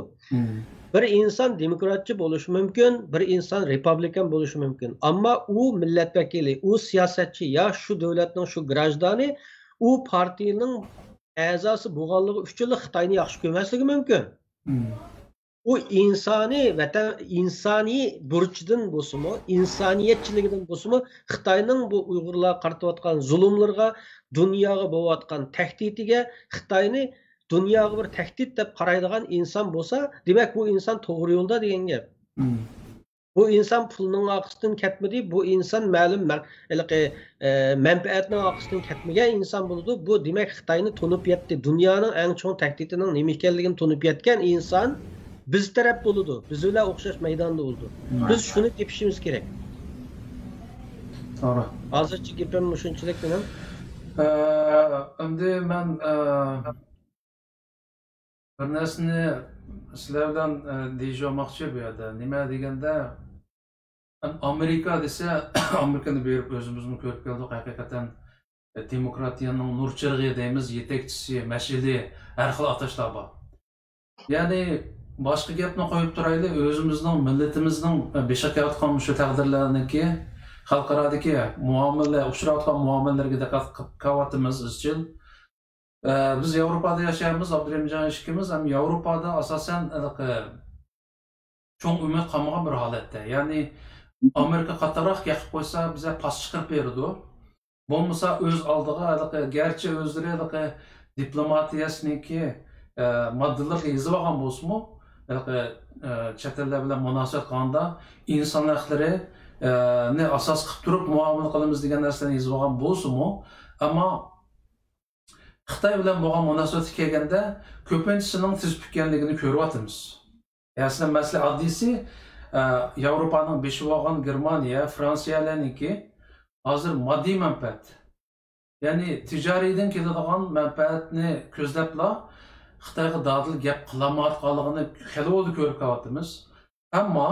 بىر ئىنسان دېموكراتچى بولۇشى مۇمكىن، بىر ئىنسان رېپابلىكان بولۇشى مۇمكىن. ئەمما ئۇ مىللەت ۋەكىلى، ئۇ سىياسەتچى يا شۇ دۆلەتنىڭ شۇ گراژدانى، ئۇ پارتىيىنىڭ ئەزاسى بولغانلىقى ئۈچۈنلا خىتاينى ياخشى كۆرمەسلىكى مۇمكىن. ئۇ ئىنسانىي ۋەتەن، ئىنسانىي بۇرچىدىن بولسىمۇ، ئىنسانىيەتچىلىكىدىن بولسىمۇ، خىتاينىڭ بۇ ئۇيغۇرلارغا قارىتىۋاتقان زۇلۇملىرىغا، دۇنياغا بولۇۋاتقان تەھدىتىگە، خىتاينى دۇنياغا بىر تەھدىت دەپ قارايدىغان ئىنسان بولسا، دېمەك، بۇ ئىنسان توغرا يولدا دېگەن گەپ. بۇ ئىنسان پۇلنىڭ ئارقىسىدىن كەتمىدى، بۇ ئىنسان مەلۇم مە-، ھېلىقى، ئە، مەنپەئەتنىڭ ئارقىسىدىن كەتمىگەن ئىنسان بولىدۇ. بۇ، دېمەك، خىتاينى تونۇپ يەتتى. دۇنيانىڭ ئەڭ چوڭ تەھدىتىنىڭ نېمە ئىكەنلىكىنى تونۇپ يەتكەن ئىنسان بىز تەرەپ بولىدۇ. بىز بىلەن ئوخشاش مەيداندا بولىدۇ. بىز شۇنى تېپىشىمىز كېرەك. توغرا. ھازىرچە گېپىم مۇشۇنچىلىك مېنىڭ. ئە، ئەمدى مەن، ئە، بىر نەرسىنى سىلەر بىلەن، ئە، دېيىشىۋالماقچى بۇ يەردە. نېمە دېگەندە، ئامېرىكا دېسە، ئامېرىكىنى بېرىپ ئۆزىمىزمۇ كۆرۈپ كەلدۇق. ھەقىقەتەن، ئە، دېموكراتىيەنىڭ نۇر چىرىغى دەيمىز، يېتەكچىسى، مەشئىلى، ھەر خىل ئاتاشلار بار. يەنى باشقا گەپنى قويۇپ تۇرايلى، ئۆزىمىزنىڭ، مىللىتىمىزنىڭ بېشىغا كېلىۋاتقان مۇشۇ تەقدىرلەرنىڭكى خەلقئارادىكى مۇئامىلە، ئۇچراۋاتقان مۇئامىلىلەرگە دىققەت قىلىپ كېلىۋاتىمىز ئىزچىل. ئە، بىز ياۋروپادا ياشايمىز، ئابدۇرېھىمجان ئىككىمىز ھەم ياۋروپادا ئاساسەن ھېلىقى چوڭ ئۈمىد قالمىغان بىر ھالەتتە. يەنى ئامېرىكا قاتارلىق يېقىپ قويسا، بىزگە پاس چىقىرىپ بېرىدۇ. بولمىسا ئۆز ئالدىغا ھېلىقى، گەرچە ئۆزلىرى ھېلىقى دىپلوماتىيەسىنىڭكى، ئە، ماددىلىرىغا يېزىۋالغان بولسىمۇ، ھېلىقى، ئە، چەت ئەللەر بىلەن مۇناسىۋەت قىلغاندا ئىنسان ھەقلىرى، ئە، نى ئاساس قىلىپ تۇرۇپ مۇئامىلە قىلىمىز دېگەن نەرسىلەرنى يېزىۋالغان بولسىمۇ، ئەمما خىتاي بىلەن بولغان مۇناسىۋەتكە كەلگەندە، كۆپىنچىسىنىڭ تىز پۈككەنلىكىنى كۆرۈۋاتىمىز. ئەسلى مەسىلە ئاددىيسى، ئە، ياۋروپانىڭ بېشى بولغان گېرمانىيە، فرانسىيەلەرنىڭكى ھازىر ماددىي مەنپەئەت، يەنى تىجارىيدىن كېلىدىغان مەنپەئەتنى كۆزلەپلا خىتايغا دادىل گەپ قىلالمايۋاتقانلىقىنى خېلى بولدى كۆرۈپ كېلىۋاتىمىز. ئەمما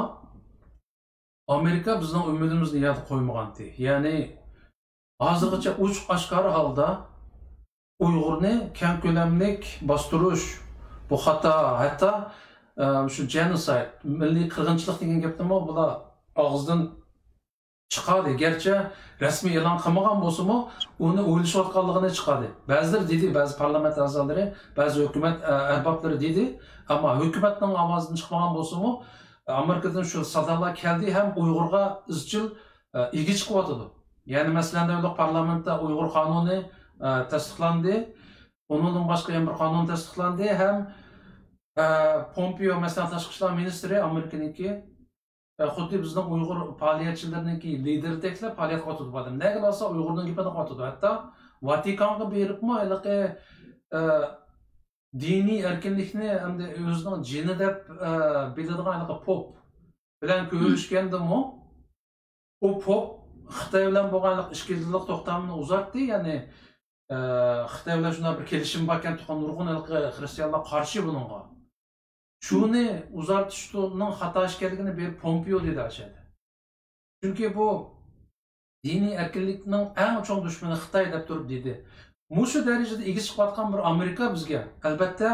ئامېرىكا بىزنىڭ ئۈمىدىمىزنى يەردە قويمىغانتى. يەنى ھازىرغىچە ئوچۇق ئاشكارا ھالدا ئۇيغۇرنى كەڭ كۆلەملىك باستۇرۇش، بۇ خاتا، ھەتتا، ئە، شۇ جېنوسايد، مىللىي قىرغىنچىلىق دېگەن گەپنىمۇ بۇلار ئاغزىدىن چىقاردى. گەرچە رەسمىي ئېلان قىلمىغان بولسىمۇ، ئۇنى ئويلىشىۋاتقانلىقىنى چىقاردى. بەزىلىرى دېدى، بەزى پارلامېنت ئەزالىرى، بەزى ھۆكۈمەت، ئە، ئەربابلىرى دېدى. ئەمما ھۆكۈمەتنىڭ ئاۋازىدىن چىقمىغان بولسىمۇ، ئامېرىكىدىن شۇ سادالار كەلدى ھەم ئۇيغۇرغا ئىزچىل، ئە، ئىگە چىقىۋاتىدۇ. يەنى مەسىلەن دەۋرلىك پارلامېنتتا ئۇيغۇر قانۇنى، ئە، تەستىقلاندى. ئۇنىڭدىن باشقا يەنە بىر قانۇن تەستىقلاندى ھەم، ئە، پومپېئو، مەسىلەن، تاشقى ئىشلار مىنىستىرى ئامېرىكىنىڭكى، ئە، خۇددى بىزنىڭ ئۇيغۇر پائالىيەتچىلىرىنىڭكى لىدېرىدەكلا پائالىيەت قىلىۋاتىدۇ بۇ ئادەم. نەگە بارسا ئۇيغۇرنىڭ گېپىنى قىلىۋاتىدۇ. ھەتتا ۋاتىكانغا بېرىپمۇ ھېلىقى، ئە، دىنىي ئەركىنلىكنى ئەمدى ئۆزىنىڭ جېنى دەپ، ئە، بىلىدىغان ھېلىقى پوپ بىلەن كۆرۈشكەندىمۇ، ئۇ پوپ خىتاي بىلەن بولغان ھېلىقى ئىككى يىللىق توختامنى ئۇزارتتى. يەنى، ئە، خىتاي بىلەن شۇنداق بىر كېلىشىم باركەن، تۇغان نۇرغۇن ھېلىقى خرىستىيانلار قارشى بۇنىڭغا. شۇنى ئۇزارتىشنىڭ خاتا ئىكەنلىكىنى بېرىپ پومپېئو دېدى ئاشەدە. چۈنكى بۇ دىنىي ئەركىنلىكنىڭ ئەڭ چوڭ دۈشمىنى خىتاي دەپ تۇرۇپ دېدى. مۇشۇ دەرىجىدە ئىگە چىقىۋاتقان بىر ئامېرىكا بىزگە، ئەلبەتتە،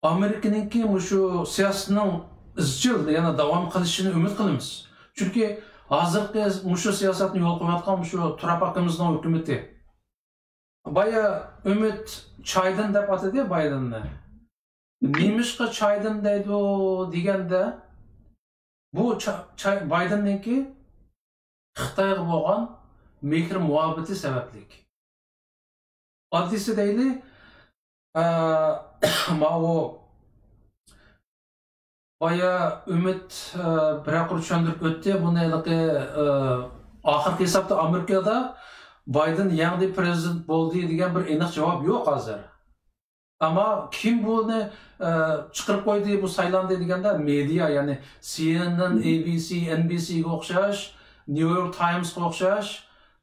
ئامېرىكىنىڭكى مۇشۇ سىياسىتىنىڭ ئىزچىل يەنە داۋام قىلىشىنى ئۈمىد قىلىمىز. چۈنكى ھازىرقى مۇشۇ سىياسەتنى يولغا قويۇۋاتقان مۇشۇ ترامپ ئاكىمىزنىڭ ھۆكۈمىتى. بايا ئۈمىد چايدىن دەپ ئاتىدى بايدېننى. نېمىشقا چايدىن دەيدۇ دېگەندە، بۇ چا-، چاي-، بايدېننىڭكى خىتايغا بولغان مېھىر مۇھەببىتى سەۋەبلىك. ئاددىيسى دەيلى، ئە، ماۋۇ بايا ئۈمىد، ئە، بىرەر قۇر چۈشەندۈرۈپ ئۆتتى. بۇنى ھېلىقى، ئە، ئاخىرقى ھېسابتا ئامېرىكىدا بايدېن يەڭدى، پرېزىدېنت بولدى دېگەن بىر ئېنىق جاۋاب يوق ھازىر. ئەمما كىم بۇنى، ئە، چىقىرىپ قويدى، بۇ سايلاندى دېگەندە، مېدىيا، يەنى سى ئېن ئېن، ئەي بى سى، ئېن بى سىگە ئوخشاش، نيۇ يورك تايمسقا ئوخشاش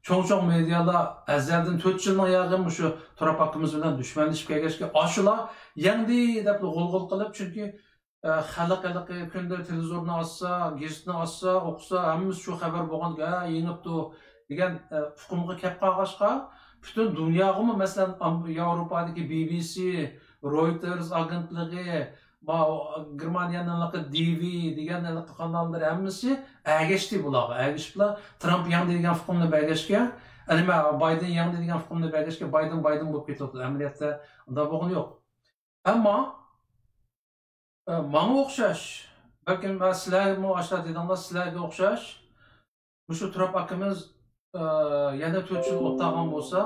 چوڭ-چوڭ مېدىيالار ئەزەلدىن تۆت يىلنىڭ ياغى مۇشۇ ترامپ ئاكىمىز بىلەن دۈشمەنلىشىپ كەلگەچكە، ئاشۇلار يەڭدى دەپ غۇلغۇلا قىلىپ، چۈنكى، ئە، خەلق ھېلىقى كۈندە تېلېۋىزورنى ئاچسا، گېزىتنى ئاچسا، ئوقۇسا، ھەممىسى شۇ خەۋەر بولغان، ھە، يېڭىپتۇ دېگەن، ئە، ئۇقۇمغا كەپ قالغاچقا، پۈتۈن دۇنياغىمۇ، مەسىلەن، ئام-، ياۋروپادىكى بى بى سى، رويتېرز ئاگېنتلىقى، ما-، گېرمانىيەنىڭ ھېلىقى دى ۋى دېگەن ھېلىقى قاناللىرى ھەممىسى ئەگەشتى بۇلارغا. ئەگىشىپلا، ترامپ يەڭدى دېگەن ئۇقۇمنى بەرگەچكە، ئە، نېمە، بايدېن يەڭدى دېگەن ئۇقۇمنى بەرگەچكە، بايدېن، بايدېن بولۇپ كېتىۋاتىدۇ. ئەمەلىيەتتە ئۇنداق بولغىنى يوق. ئەمما ئە، ماڭا ئوخشاش، بەلكىم، ئە، سىلەرمۇ ئاشۇنداق دېدىڭلار، سىلەرگە ئوخشاش مۇشۇ تۇرۇپ ئاكىمىز، ئە، يەنە تۆت يىل ئولتۇرغان بولسا،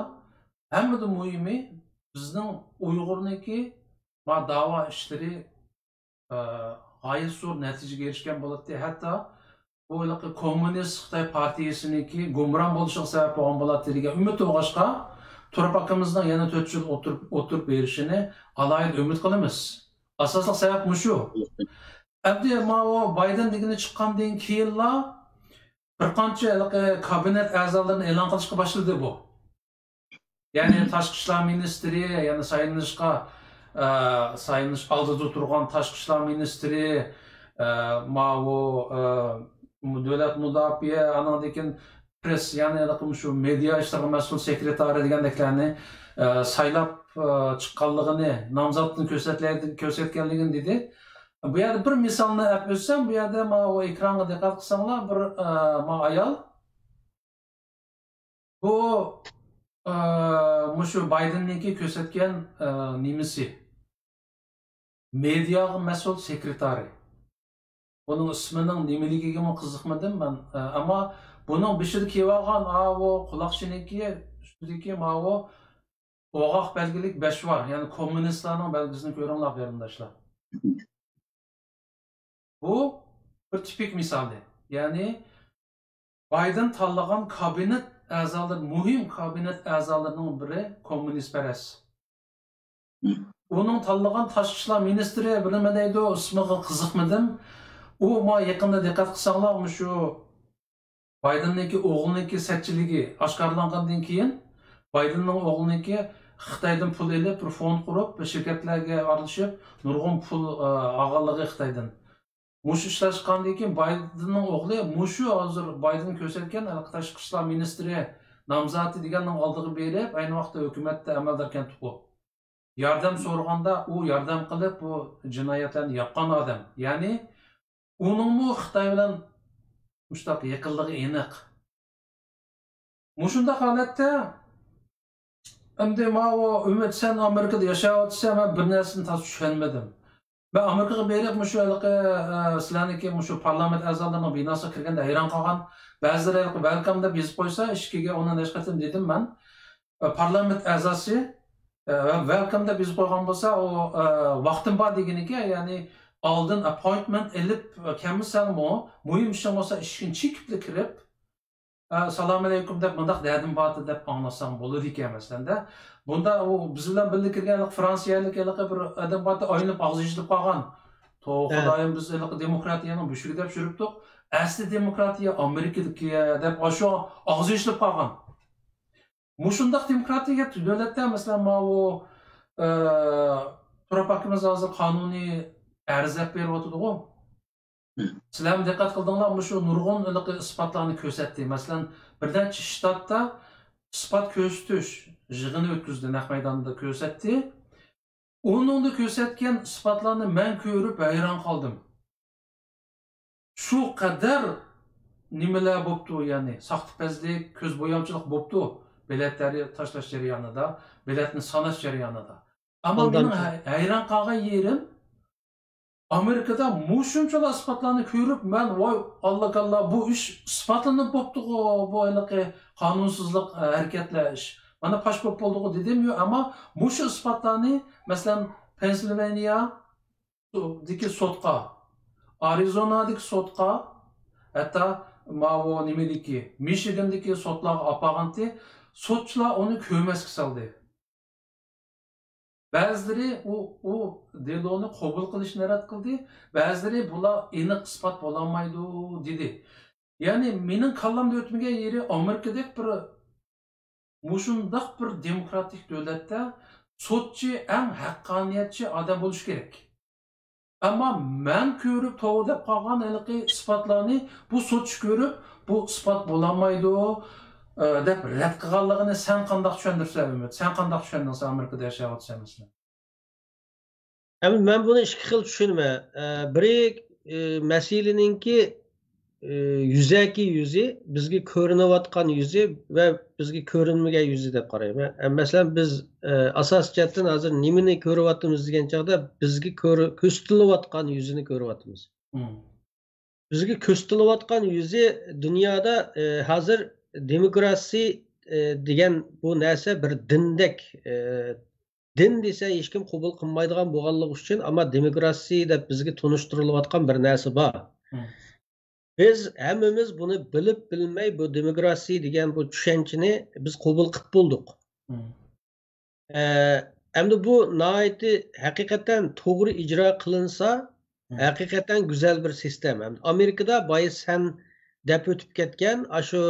ھەممىدىن مۇھىمى، بىزنىڭ ئۇيغۇرنىڭكى ما داۋا ئىشلىرى، ئە، غايەت زور نەتىجىگە ئېرىشكەن بولاتتى. ھەتتا بۇ ھېلىقى كوممۇنىست خىتاي پارتىيىسىنىڭكى گۇمران بولۇشىغا سەۋەب بولغان بولاتتى دېگەن ئۈمىد بولغاچقا، تۇرۇپ ئاكىمىزنىڭ يەنە تۆت يىل ئولتۇرۇپ، ئولتۇرۇپ بېرىشىنى ئالاھىدە ئۈمىد قىلىمىز. ئاساسلىق سەۋەب مۇشۇ. ئەمدى ماۋۇ بايدېن دېگىنى چىققاندىن كېيىنلا بىر قانچە ھېلىقى كابىنېت ئەزالىرىنى ئېلان قىلىشقا باشلىدى بۇ. يەنى تاشقى ئىشلار مىنىستىرى، يەنى سايلىنىشقا، ئە، سايلىنىش ئالدىدا تۇرغان تاشقى ئىشلار مىنىستىرى، ئە، ماۋۇ، ئە، دۆلەت مۇداپىئە، ئانىڭدىن كېيىن پرېس، يەنى ھېلىقى مۇشۇ مېدىيا ئىشلىرىغا مەسئۇل سېكرېتارى دېگەندەكلەرنى، ئە، سايلاپ، ئە، چىققانلىقىنى، نامزاتنى كۆرسەتلەيدىغ-، كۆرسەتكەنلىكىنى دېدى. بۇ يەردە بىر مىسالنى ئەپ ئۆتسەم، بۇ يەردە ماۋۇ ئېكرانغا دىققەت قىلساڭلار، بىر، ئە، ما ئايال، بۇ، ئە، مۇشۇ بايدېننىڭكى كۆرسەتكەن، ئە، نېمىسى؟ مېدىياغا مەسئۇل سېكرېتارى. بۇنىڭ ئىسمىنىڭ نېمىلىكىگىمۇ قىزىقمىدىم مەن. ئە، ئەمما بۇنىڭ بېشىدا كىيىۋالغان ئاۋۇ قۇلاقچىنىڭكى ئۈستىدىكى ماۋۇ ئوغاق بەلگىلىك بەشۋار، يەنى كوممۇنىستلارنىڭ بەلگىسىنى كۆرۈڭلار، قېرىنداشلار. بۇ بىر تىپىك مىسالى. يەنى بايدېن تاللىغان كابىنېت ئەزالىرى، مۇھىم كابىنېت ئەزالىرىنىڭ بىرى كوممۇنىستپەرەس. ئۇنىڭ تاللىغان تاشقى ئىشلار مىنىستىرى بىلمەيدۇ، ئىسمىغا قىزىقمىدىم. ئۇ ما يېقىندا دىققەت قىلساڭلار، مۇشۇ بايدېننىڭكى ئوغلىنىڭكى سەتچىلىكى ئاشكارىلانغاندىن كېيىن، بايدېننىڭ ئوغلىنىڭكى خىتايدىن پۇل ئېلىپ، بىر فوند قۇرۇپ، بىر شىركەتلەرگە ئارىلىشىپ، نۇرغۇن پۇل، ئە، ئالغانلىقى خىتايدىن. مۇشۇ ئىشلار چىققاندىن كېيىن بايدېننىڭ ئوغلى مۇشۇ ھازىر بايدېن كۆرسەتكەن ھېلىقى تاشقى ئىشلار مىنىستىرى نامزاتى دېگەننىڭ ئالدىغا بېرىپ، ئەينى ۋاقىتتا ھۆكۈمەتتە ئەمەلداركەن تۇقۇ. ياردەم سورىغاندا ئۇ ياردەم قىلىپ بۇ جىنايەتلەرنى ياپقان ئادەم. يەنى ئۇنىڭمۇ خىتاي بىلەن مۇشۇنداق يېقىنلىقى ئېنىق. مۇشۇنداق ھالەتتە ئەمدى ماۋۇ ئۈمىد، سەن ئامېرىكىدا ياشاۋاتىسەن، مەن بىر نەرسىنى تازا چۈشەنمىدىم. مەن ئامېرىكىغا بېرىپ مۇشۇ ھېلىقى، ئە، سىلەرنىڭكى مۇشۇ پارلامېنت ئەزالىرىنىڭ بىناسىغا كىرگەندە ھەيران قالغان. بەزىلىرى ھېلىقى ۋېلكام دەپ يېزىپ قويسا ئىشىكىگە، ئۇنى نەچچە قېتىم دېدىم مەن. ئە، پارلامېنت ئەزاسى، ئە، ۋېلكام دەپ يېزىپ قويغان بولسا، ئۇ، ئە، ۋاقتىم بار دېگىنىكەن، يەنى ئالدىن ئاپپوينتمېنت ئېلىپ، ئە، كەلمىسەڭمۇ، مۇھىم ئىشىڭ بولسا ئىشىكنى چېكىپلا كىرىپ، ئە، سالام ئەلەيكۇم دەپ، مۇنداق دەردىم بارتى دەپ ئاڭلىساڭ بولىدىكەن، مەسىلەندە. بۇندا ئۇ بىز بىلەن بىللە كىرگەن فرانسىيەلىك ھېلىقى بىر ئادەم بارتى، ئايلىنىپ ئاغزى يېشىلىپ قالغان. توۋا، خۇدايىم، بىز ھېلىقى دېموكراتىيەنىڭ بۆشۈكى دەپ يۈرۈپتۇق. ئەسلى دېموكراتىيە ئامېرىكىدىكى دەپ، ئاشۇ ئاغزى يېشىلىپ قالغان. مۇشۇنداق دېموكراتىيە دۆلەتتە، مەسىلەن، ماۋۇ، ئە، تۇرۇپ ئاكىمىز ھازىر قانۇنىي ئەرز دەپ بېرىۋاتىدىغۇ. سىلەرمۇ دىققەت قىلدىڭلار، مۇشۇ نۇرغۇن ھېلىقى ئىسپاتلارنى كۆرسەتتى. مەسىلەن، بىر نەچچە شتاتتا ئىسپات كۆرسىتىش يىغىنى ئۆتكۈزدى، نەق مەيداندا كۆرسەتتى. ئۇنىڭدا كۆرسەتكەن ئىسپاتلارنى مەن كۆرۈپ ھەيران قالدىم. شۇ قەدەر نېمىلەر بوپتۇ، يەنى ساختىپەزلىك، كۆز بويامچىلىق بوپتۇ بېلەت تەرى-، تاشلاش جەريانىدا، بېلەتنى ساناش جەريانىدا. ئەمما مېنىڭ ھە-، ھەيران قالغان يېرىم، ئامېرىكىدا مۇشۇنچىلا ئىسپاتلارنى كۆرۈپ، مەن، ۋاي، ئاللا كاللا، بۇ ئىش ئىسپاتلىنىپ بوپتۇغۇ، بۇ ھېلىقى قانۇنسىزلىق، ئە، ھەرىكەتلەر ئىش. مانا پاش بولۇپ بولدىغۇ دېدىم-يۇ، ئەمما مۇشۇ ئىسپاتلارنى، مەسىلەن، پېنسىلۋانىيا، دىكى سوتقا، ئارىزونادىكى سوتقا، ھەتتا ماۋۇ نېمىدىكى، مىشىگاندىكى سوتلارغا ئاپارغانتى، سوتچىلار ئۇنى كۆرمەسكە سالدى. بەزىلىرى ئۇ، ئۇ دېلونى قوبۇل قىلىشنى رەت قىلدى، بەزىلىرى بۇلار ئېنىق ئىسپات بولالمايدۇ دېدى. يەنى مېنىڭ كاللامدا ئۆتمىگەن يېرى، ئامېرىكىدەك بىر مۇشۇنداق بىر دېموكراتىك دۆلەتتە سوتچى ئەڭ ھەققانىيەتچى ئادەم بولۇشى كېرەك. ئەمما مەن كۆرۈپ توۋا دەپ قالغان ھېلىقى ئىسپاتلارنى بۇ سوتچى كۆرۈپ، بۇ ئىسپات بولالمايدۇ، ئە، دەپ رەت قىلغانلىقىنى سەن قانداق چۈشەندۈرىسەن، ئۈمىد؟ سەن قانداق چۈشەندۈرىسەن، ئامېرىكىدا ياشاۋاتىسەن مەسىلەن؟ ئەمدى مەن بۇنى ئىككى خىل چۈشىنىمەن. ئە، بىرى، ئە، مەسىلىنىڭكى ئى، يۈزەكى يۈزى، بىزگە كۆرۈنۈۋاتقان يۈزى ۋە بىزگە كۆرۈنمىگەن يۈزى دەپ قارايمەن. ئە، مەسىلەن، بىز، ئە، ئاساسىي جەھەتتىن ھازىر نېمىنى كۆرۈۋاتىمىز دېگەن چاغدا، بىزگە كۆر-، كۆرسىتىلىۋاتقان يۈزىنى كۆرۈۋاتىمىز. مم. بىزگە كۆرسىتىلىۋاتقان يۈزى دۇنيادا، ئى، ھازىر دېموكراسىي، ئى، دېگەن بۇ نەرسە بىر دىندەك، ئى، دىن دېسە ھېچكىم قوبۇل قىلمايدىغان بولغانلىقى ئۈچۈن، ئەمما دېموكراسىيە دەپ بىزگە تونۇشتۇرۇلۇۋاتقان بىر نەرسە بار. مم. بىز ھەممىمىز بۇنى بىلىپ بىلمەي بۇ دېموكراسىيە دېگەن بۇ چۈشەنچىنى بىز قوبۇل قىلىپ بولدۇق. مم. ئە، ئەمدى بۇ ناھايىتى ھەقىقەتەن توغرا ئىجرا قىلىنسا، مم. ھەقىقەتەن گۈزەل بىر سىستېما. ئامېرىكىدا بايا سەن دەپ ئۆتۈپ كەتكەن، ئاشۇ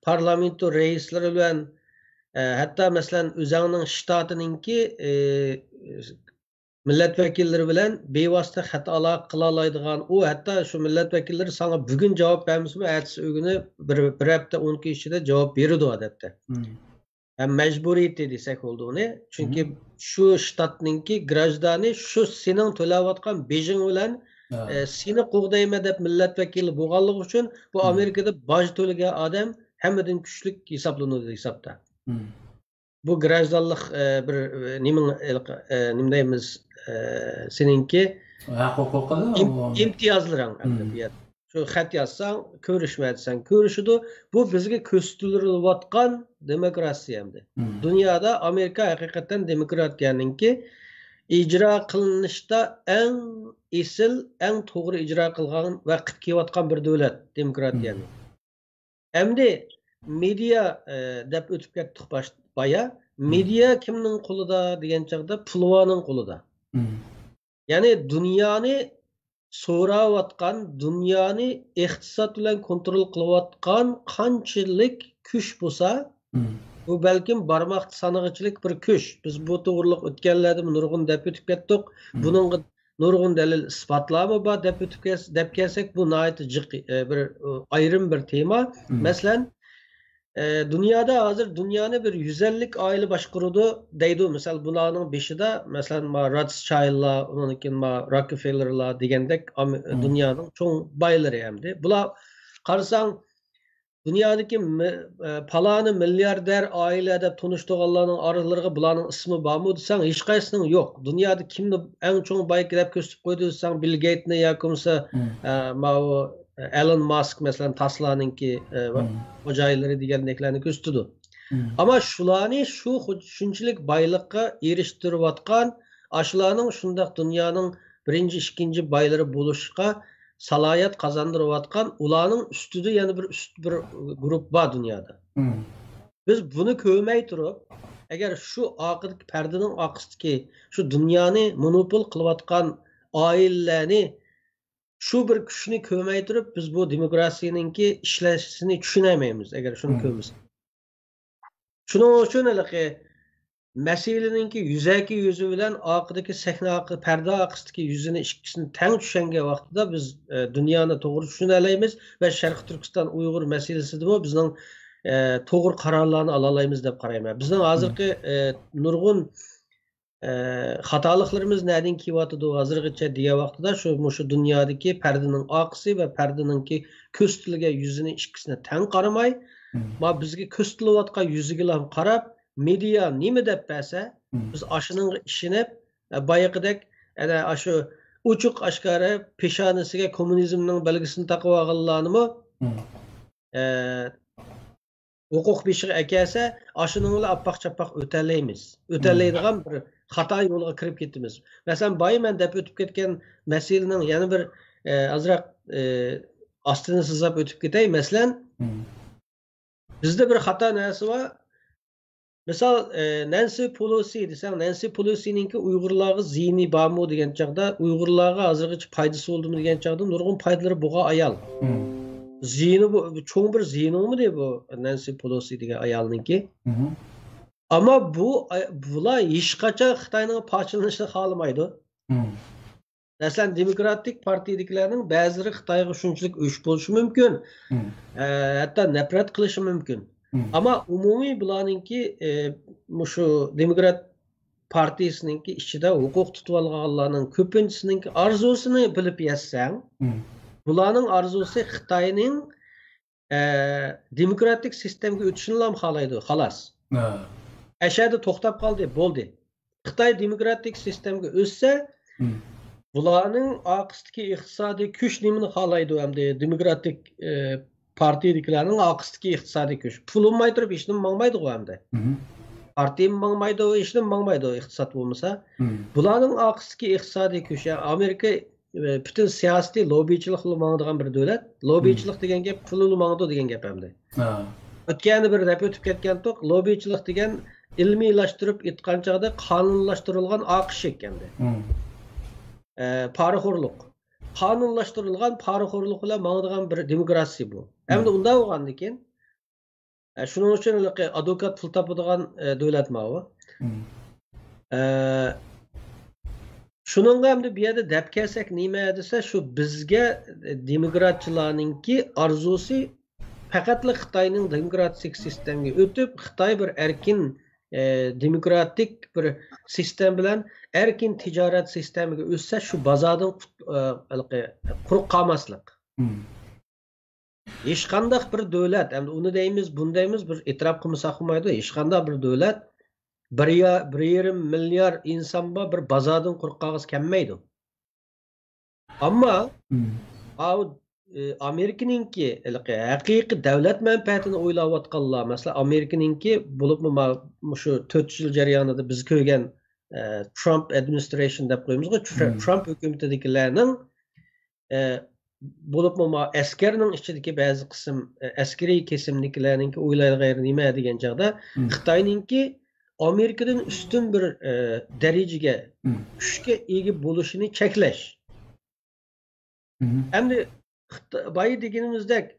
پارلامېنتو رەئىسلىرى بىلەن، ئە، ھەتتا مەسىلەن، ئۆزەڭنىڭ شتاتىنىڭكى، ئە، مىللەت ۋەكىللىرى بىلەن بىۋاسىتە خەت ئالاقە قىلالايدىغان، ئۇ ھەتتا شۇ مىللەت ۋەكىللىرى ساڭا بۈگۈن جاۋاب بەرمىسىمۇ، ئەتىسى ئۆگۈنى بىر، بىر ھەپتە، ئون كۈن ئىچىدە جاۋاب بېرىدۇ ئادەتتە. مم. ھەم مەجبۇرىيىتى دېسەك بولىدۇ ئۇنى. چۈنكى مم. شۇ شتاتنىڭكى گراژدانى شۇ سېنىڭ تۆلەۋاتقان بېجىڭ بىلەن، ھە. ئە، سېنى قوغدايمەن دەپ مىللەت ۋەكىلى بولغانلىقى ئۈچۈن بۇ مم. ئامېرىكىدا باج تۆلىگەن ئادەم ھەممىدىن كۈچلۈك ھېسابلىنىدۇ ھېسابتا. مم. بۇ گراژدانلىق، ئە، بىر، ئە، نېمىڭ، ئە، نېمە دەيمىز، ئە، سېنىڭكى ھەق ھوقۇقىدا ئىم-، ئىمتىيازلىرىڭ مم. ئەمەلىيەت. شۇ خەت يازساڭ، كۆرۈشمە دېسەڭ، كۆرۈشىدۇ. بۇ بىزگە كۆرسىتىلىۋاتقان دېموكراتىيە ئەمدى. مم. دۇنيادا ئامېرىكا ھەقىقەتەن دېموكراتىيەنىڭكى ئىجرا قىلىنىشتا ئەڭ ئېسىل، ئەڭ توغرا ئىجرا قىلغان ۋە قىلىپ كېلىۋاتقان بىر دۆلەت دېموكراتىيەنى. مم. ئەمدى مېدىيا، ئە، دەپ ئۆتۈپ كەتتۇق باش-، بايا. مم. مېدىيا كىمنىڭ قولىدا دېگەن چاغدا پۇلۋانىڭ قولىدا. مم. يەنى دۇنيانى سوراۋاتقان، دۇنيانى ئىقتىساد بىلەن كونترول قىلىۋاتقان قانچىلىك كۈچ بولسا، مم. بۇ بەلكىم بارماقتا سانىغۇچىلىك بىر كۈچ. بىز بۇ توغرىلىق ئۆتكەنلەردىمۇ نۇرغۇن دەپ ئۆتۈپ كەتتۇق. مم. بۇنىڭغا نۇرغۇن دەلىل ئىسپاتلارمۇ بار دەپ ئۆتۈپ كەلس-، دەپ كەلسەك، بۇ ناھايىتى جىق، ئە، بىر، ئۇ، ئايرىم بىر تېما. مم. مەسىلەن، ئە، دۇنيادا ھازىر دۇنيانى بىر يۈز ئەللىك ئائىلە باشقۇرىدۇ دەيدۇ. مىسال، بۇلارنىڭ بېشىدا، مەسىلەن، ما راتسچايللار، ئۇنىڭدىن كېيىن ما روكفېللېرلار دېگەندەك ئام-، مم. دۇنيانىڭ چوڭ بايلىرى ئەمدى. بۇلار قارىساڭ، دۇنيادىكى مى-، ئە، پالانى مىلياردېر ئائىلە دەپ تونۇشتۇرغانلارنىڭ ئارىلىرىغا بۇلارنىڭ ئىسمى بارمۇ دېسەڭ، ھېچقايسىنىڭ يوق. دۇنيادا كىمنى ئەڭ چوڭ باي دەپ كۆرسىتىپ قويدى دېسەڭ، بىل گېيتنى ياكى بولمىسا، مم. ئە، ماۋۇ، ئە، ئەلون ماسك، مەسىلەن، تاسلانىڭكى، ئە، مم. خوجايىنلىرى دېگەندەكلەرنى كۆرسىتىدۇ. مم. ئەمما شۇلارنى شۇ خۇ-، شۇنچىلىك بايلىققا ئېرىشتۈرۈۋاتقان، ئاشۇلارنىڭ شۇنداق دۇنيانىڭ بىرىنچى، ئىككىنچى بايلىرى بولۇشقا سالاھىيەت قازاندۇرۇۋاتقان ئۇلارنىڭ ئۈستىدە يەنە بىر ئۈست، بىر گۇرۇپ بار دۇنيادا. مم. بىز بۇنى كۆرمەي تۇرۇپ، ئەگەر شۇ ئارقىدىكى پەردىنىڭ ئارقىسىدىكى شۇ دۇنيانى مونوپول قىلىۋاتقان ئائىلىلەرنى، شۇ بىر كۈچنى كۆرمەي تۇرۇپ، بىز بۇ دېموكراتىيەنىڭكى ئىشلەشنى چۈشىنەلمەيمىز، ئەگەر شۇنى مم. كۆرمىسەك. شۇنىڭ ئۈچۈن ھېلىقى مەسىلىنىڭكى يۈزەكى يۈزى بىلەن ئارقىدىكى سەھنە ئارقا-، پەردە ئارقىسىدىكى يۈزىنى ئىككىسىنى تەڭ چۈشەنگەن ۋاقتىدا بىز، ئە، دۇنيانى توغرا چۈشىنەلەيمىز ۋە شەرقىي تۈركىستان ئۇيغۇر مەسىلىسىدىمۇ بىزنىڭ، ئە، توغرا قارارلارنى ئالالايمىز دەپ قارايمەن. بىزنىڭ ھازىرقى، ئە، نۇرغۇن، ئە، خاتالىقلىرىمىز نەدىن كېلىۋاتىدۇ ھازىرغىچە دېگەن ۋاقتىدا شۇ، مۇشۇ دۇنيادىكى پەردىنىڭ ئارقىسى ۋە پەردىنىڭكى كۆرسىتىلگەن يۈزىنى ئىككىسىنى تەڭ قارىماي، مم. ما بىزگە كۆرسىتىلىۋاتقان يۈزىگىلا قاراپ، مېدىيا نېمە دەپ بەرسە، مم. بىز ئاشۇنىڭغا ئىشىنىپ، ئە، بايىقىدەك، ئەنە، ئاشۇ ئوچۇق ئاشكارا پېشانىسىگە كوممۇنىزمنىڭ بەلگىسىنى تاقىۋالغانلارنىمۇ، مم. ئە، ھوقۇق بېشىغا ئەكەلسە، ئاشۇنىڭ بىلەن ئاپپاق-چاپپاق ئۆتەلەيمىز. مم. ئۆتەلەيدىغان بىر خاتا يولغا كىرىپ كېتىمىز. مەسىلەن، بايا مەن دەپ ئۆتۈپ كەتكەن مەسىلىنىڭ يەنە بىر، ئە، ئازراق، ئە، ئاستىنى سىزاپ ئۆتۈپ كېتەي. مەسىلەن، مم. بىزدە بىر خاتا نەرسە بار. مىسال، ئە، نەنسى پولوسى دېسەڭ، نەنسى پولوسىنىڭكى ئۇيغۇرلارغا زىيىنى بارمۇ دېگەن چاغدا، ئۇيغۇرلارغا ھازىرغىچە پايدىسى بولدىمۇ دېگەن چاغدا، نۇرغۇن پايدىلىرى بولغان ئايال. مم. زىيىنى بۇ، چوڭ بىر زىيىنى بولمىدى بۇ نەنسى پولوسى دېگەن ئايالنىڭكى. مم. ئەمما بۇ، بۇلار ھېچقاچان خىتاينىڭ پارچىلىنىشىنى خالىمايدۇ. مم. مەسىلەن، دېموكراتىك پارتىيىدىكىلەرنىڭ بەزىلىرى خىتايغا شۇنچىلىك ئۆچ بولۇشى مۇمكىن، مم. ئە، ھەتتا نەپرەت قىلىشى مۇمكىن. مم. ئەمما ئومۇمىي بۇلارنىڭكى، ئە، مۇشۇ دېموكرات پارتىيىسىنىڭكى ئىچىدە ھوقۇق تۇتۇۋالغانلارنىڭ كۆپىنچىسىنىڭكى ئارزۇسىنى بىلىپ يەتسەڭ، مم. بۇلارنىڭ ئارزۇسى خىتاينىڭ، ئە، دېموكراتىك سىستېمىگە ئۆتۈشىنىلا خالايدۇ، خالاس. ئەشەدە توختاپ قالدى، بولدى. خىتاي دېموكراتىك سىستېمىگە ئۆتسە، بۇلارنىڭ ئارقىسىدىكى ئىقتىسادىي كۈچ نېمىنى خالايدۇ ئەمدى؟ دېموكراتىك، ئە، پارتىيىدىكىلەرنىڭ ئارقىسىدىكى ئىقتىسادىي كۈچ. پۇل بولماي تۇرۇپ ھېچنېمە ماڭمايدىغۇ ئەمدى. پارتىيىمۇ ماڭمايدۇ، ھېچنېمە ماڭمايدۇ ئىقتىساد بولمىسا. بۇلارنىڭ ئارقىسىدىكى ئىقتىسادىي كۈچ، يا ئامېرىكا، ئە، پۈتۈن سىياسىتى لوببىچىلىق بىلەن ماڭىدىغان بىر دۆلەت. لوببىچىلىق دېگەن گەپ پۇل بىلەن ماڭىدۇ دېگەن گەپ ئەمدى. ئۆتكەندە بىر دەپ ئۆتۈپ كەتكەنتۇق، لوببىچىلىق دېگەن ئىلمىيلاشتۇرۇپ ئېيتقان چاغدا قانۇنلاشتۇرۇلغان ئاقىش ئىكەندى. ئە، پارىخورلۇق. قانۇنلاشتۇرۇلغان پارىخورلۇق بىلەن ماڭىدىغان بىر دېموكراتىيە بۇ. ئەمدى ئۇنداق بولغاندىكىن، ئە، شۇنىڭ ئۈچۈن ھېلىقى ئادۋوكات پۇل تاپىدىغان، ئە، دۆلەت ماۋۇ. ئە، شۇنىڭغا ئەمدى بۇ يەردە دەپ كەلسەك نېمە دېسە، شۇ بىزگە، ئە، دېموكراتچىلارنىڭكى ئارزۇسى پەقەتلا خىتاينىڭ دېموكراتىك سىستېمىگە ئۆتۈپ، خىتاي بىر ئەركىن، ئە، دېموكراتىك بىر سىستېما بىلەن ئەركىن تىجارەت سىستېمىگە ئۆتسە، شۇ بازاردىن قۇت-، ئە، ھېلىقى قۇرۇق قالماسلىق. ھېچقانداق بىر دۆلەت، ئەمدى ئۇنى دەيمىز، بۇنى دەيمىز، بىر ئېتىراپ قىلمىساق بولمايدۇ. ھېچقانداق بىر دۆلەت بىر يا-، بىر يېرىم مىليارد ئىنسان بار، بىر بازاردىن قۇرۇق قالغۇسى كەلمەيدۇ. ئەمما ئاۋۇ، ئى، ئامېرىكىنىڭكى ھېلىقى ھەقىقىي دۆلەت مەنپەئەتىنى ئويلاۋاتقانلار، مەسىلەن، ئامېرىكىنىڭكى بولۇپمۇ ما-، مۇشۇ تۆت يىل جەريانىدا بىز كۆرگەن، ئە، ترامپ ئادمىنىسترېيشن دەپ قويىمىزغۇ، تر-، ترامپ ھۆكۈمىتىدىكىلەرنىڭ، ئە، بولۇپمۇ ما ئەسكەرنىڭ ئىچىدىكى بەزى قىسىم، ئە، ئەسكىرىي كېسىمدىكىلەرنىڭكى ئويلايدىغان يېرى نېمە دېگەن چاغدا، خىتاينىڭكى ئامېرىكىدىن ئۈستۈن بىر، ئە، دەرىجىگە، كۈچكە ئىگە بولۇشىنى چەكلەش. ئەمدى خىت-، بايا دېگىنىمىزدەك،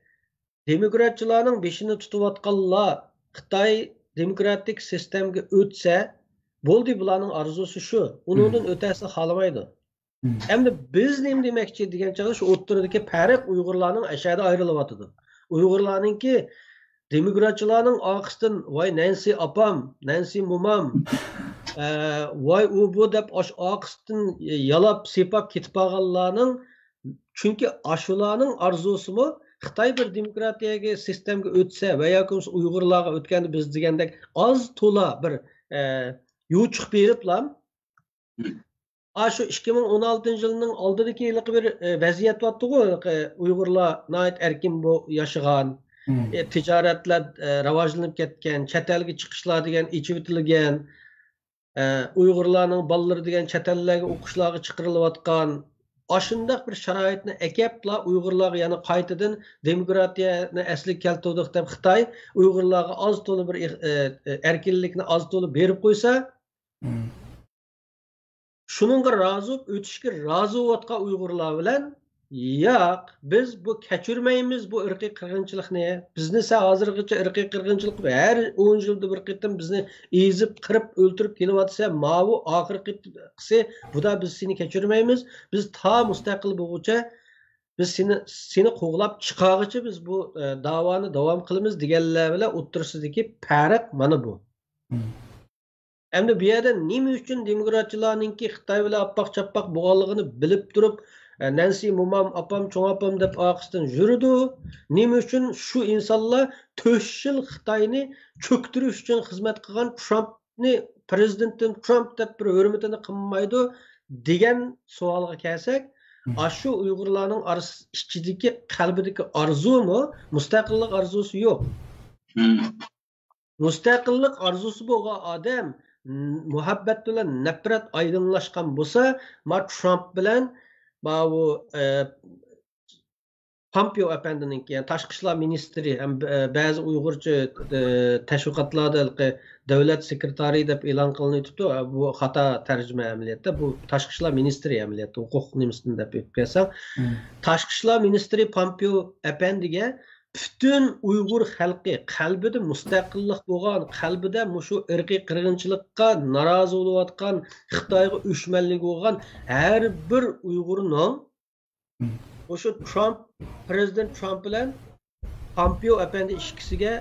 دېموكراتچىلارنىڭ بېشىنى تۇتۇۋاتقانلار خىتاي دېموكراتىك سىستېمىگە ئۆتسە، بولدى، بۇلارنىڭ ئارزۇسى شۇ. ئۇنىڭدىن ئۆتەسىنى خالىمايدۇ. ئەمدى بىز نېمە دېمەكچى دېگەن چاغدا، شۇ ئوتتۇرىدىكى پەرق ئۇيغۇرلارنىڭ ئەشەدە ئايرىلىۋاتىدۇ. ئۇيغۇرلارنىڭكى دېموكراتچىلارنىڭ ئارقىسىدىن، ۋاي نەنسى ئاپام، نەنسى مومام، ئە، ۋاي ئۇ بۇ دەپ ئاش-، ئارقىسىدىن يالاپ سىيپاپ كېتىپ قالغانلارنىڭ، چۈنكى ئاشۇلارنىڭ ئارزۇسىمۇ خىتاي بىر دېموكراتىيەگە، سىستېمىگە ئۆتسە ۋە ياكى بولمىسا ئۇيغۇرلارغا ئۆتكەندە بىز دېگەندەك ئاز تولا بىر، ئە، يوچۇق بېرىپلا، ئاشۇ ئىككى مىڭ ئون ئالتىنچى يىلنىڭ ئالدىدىكى ھېلىقى بىر، ئە، ۋەزىيەت بارتتىغۇ، ھېلىقى ئۇيغۇرلار ناھايىتى ئەركىن بو-، ياشىغان، ئە، تىجارەتلەر، ئە، راۋاجلىنىپ كەتكەن، چەت ئەلگە چىقىشلار دېگەن ئېچىۋېتىلگەن، ئە، ئۇيغۇرلارنىڭ بالىلىرى دېگەن چەت ئەللەرگە ئوقۇشلارغا چىقىرىلىۋاتقان، ئاشۇنداق بىر شارائىتنى ئەكەپلا ئۇيغۇرلارغا يەنە قايتىدىن دېموكراتىيەنى ئەسلىگە كەلتۈردۇق دەپ خىتاي ئۇيغۇرلارغا ئاز تولا بىر ئېغ-، ئە، ئە، ئەركىنلىكنى ئاز تولا بېرىپ قويسا، شۇنىڭغا رازى بولۇپ، ئۆتۈشكە رازى بولۇۋاتقان ئۇيغۇرلار بىلەن، ياق، بىز بۇ كەچۈرمەيمىز بۇ ئىرقىي قىرغىنچىلىقنى. بىزنى سەن ھازىرغىچە ئىرقىي قىرغىنچىلىق ھەر ئون يىلدا بىر قېتىم بىزنى ئېزىپ، قىرىپ، ئۆلتۈرۈپ كېلىۋاتىسەن، ماۋۇ ئاخىرقىسى، بۇدا بىز سېنى كەچۈرمەيمىز. بىز تا مۇستەقىل بولغۇچە بىز سېنى، سېنى قوغلاپ چىقارغىچە بىز بۇ، ئە، داۋانى داۋام قىلىمىز دېگەنلەر بىلەن ئوتتۇرىسىدىكى پەرق مانا بۇ. ئەمدى بۇ يەردە نېمە ئۈچۈن دېموكراتچىلارنىڭكى خىتاي بىلەن ئاپپاق-چاپپاق بولغانلىقىنى بىلىپ تۇرۇپ، ئە، نەنسى مومام، ئاپام، چوڭ ئاپام دەپ ئارقىسىدىن يۈرىدۇ؟ نېمە ئۈچۈن شۇ ئىنسانلار تۆت يىل خىتاينى چۆكتۈرۈش ئۈچۈن خىزمەت قىلغان ترامپنى، پىرېزىدېنتتىن ترامپ دەپ بىر ھۆرمىتىنى قىلمايدۇ دېگەن سوئالغا كەلسەك، ئاشۇ ئۇيغۇرلارنىڭ ئارىسى، ئىچىدىكى، قەلبىدىكى ئارزۇمۇ مۇستەقىللىق ئارزۇسى يوق. مۇستەقىللىق ئارزۇسى بولغان ئادەم، م-، مۇھەببەت بىلەن نەپرەت ئايدىڭلاشقان بولسا، ما ترامپ بىلەن ماۋۇ، ئە، پامپېئو ئەپەندىنىڭكى، يەنى تاشقى ئىشلار مىنىستىرى ھەم بە-، بەزى ئۇيغۇرچە، ئە، تەشۋىقاتلاردا ھېلىقى دۆلەت سېكرېتارى دەپ ئېلان قىلىنىۋېتىپتۇ. بۇ خاتا تەرجىمە ئەمەلىيەتتە. بۇ تاشقى ئىشلار مىنىستىرى ئەمەلىيەتتە، ھوقۇق نېمىسىدىن دەپ ئېلىپ كەلسەڭ. تاشقى ئىشلار مىنىستىرى پامپېئو ئەپەندىگە پۈتۈن ئۇيغۇر خەلقى، قەلبىدە مۇستەقىللىق بولغان، قەلبىدە مۇشۇ ئىرقىي قىرغىنچىلىققا نارازى بولۇۋاتقان، خىتايغا ئۆچمەنلىكى بولغان ھەر بىر ئۇيغۇرنىڭ مۇشۇ ترامپ، پىرېزىدېنت ترامپ بىلەن پامپېئو ئەپەندى ئىككىسىگە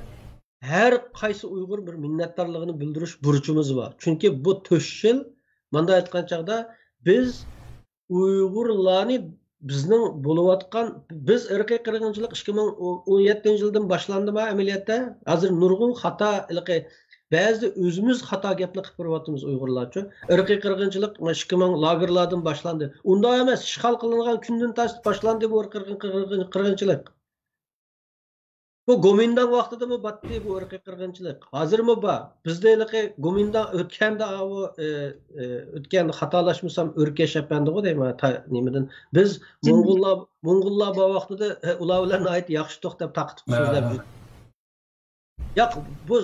ھەر قايسى ئۇيغۇر بىر مىننەتدارلىقىنى بىلدۈرۈش بۇرچىمىز بار. چۈنكى بۇ تۆت يىل، مۇنداق ئېيتقان چاغدا، بىز ئۇيغۇرلارنى بىزنىڭ بولۇۋاتقان، بىز ئىرقىي قىرغىنچىلىق ئىككى مىڭ ئون يەتتىنچى يىلدىن باشلاندىما ئەمەلىيەتتە؟ ھازىر نۇرغۇن خاتا، ھېلىقى بەزىدە ئۆزىمىز خاتا گەپنى قىلىپ بېرىۋاتىمىز ئۇيغۇرلارچۇ. ئىرقىي قىرغىنچىلىق مانا ئىككى مىڭ لاگېرلاردىن باشلاندى. ئۇنداق ئەمەس، ئىشغال قىلىنغان كۈندىن تارتىپ باشلاندى بۇ ئىرقىي قىرغىن-، قىرغىنچىلىق. بۇ گومىنداڭ ۋاقتىدىمۇ باتتى بۇ ئىرقىي قىرغىنچىلىق. ھازىرمۇ بار. بىزدە ھېلىقى گومىنداڭ ئۆتكەندە، ئاۋۇ، ئى، ئى، ئۆتكەندە خاتالاشمىسام ئۆركەش ئەپەندىغۇ دەيمەن، تا-، نېمىدىن. بىز موڭغۇللار، موڭغۇللار بار ۋاقتىدا، ئى، ئۇلار بىلەن ناھايىتى ياخشىدۇق دەپ تارقىتىپ سۆزلەپ يۈردۇق. ياق، بۇ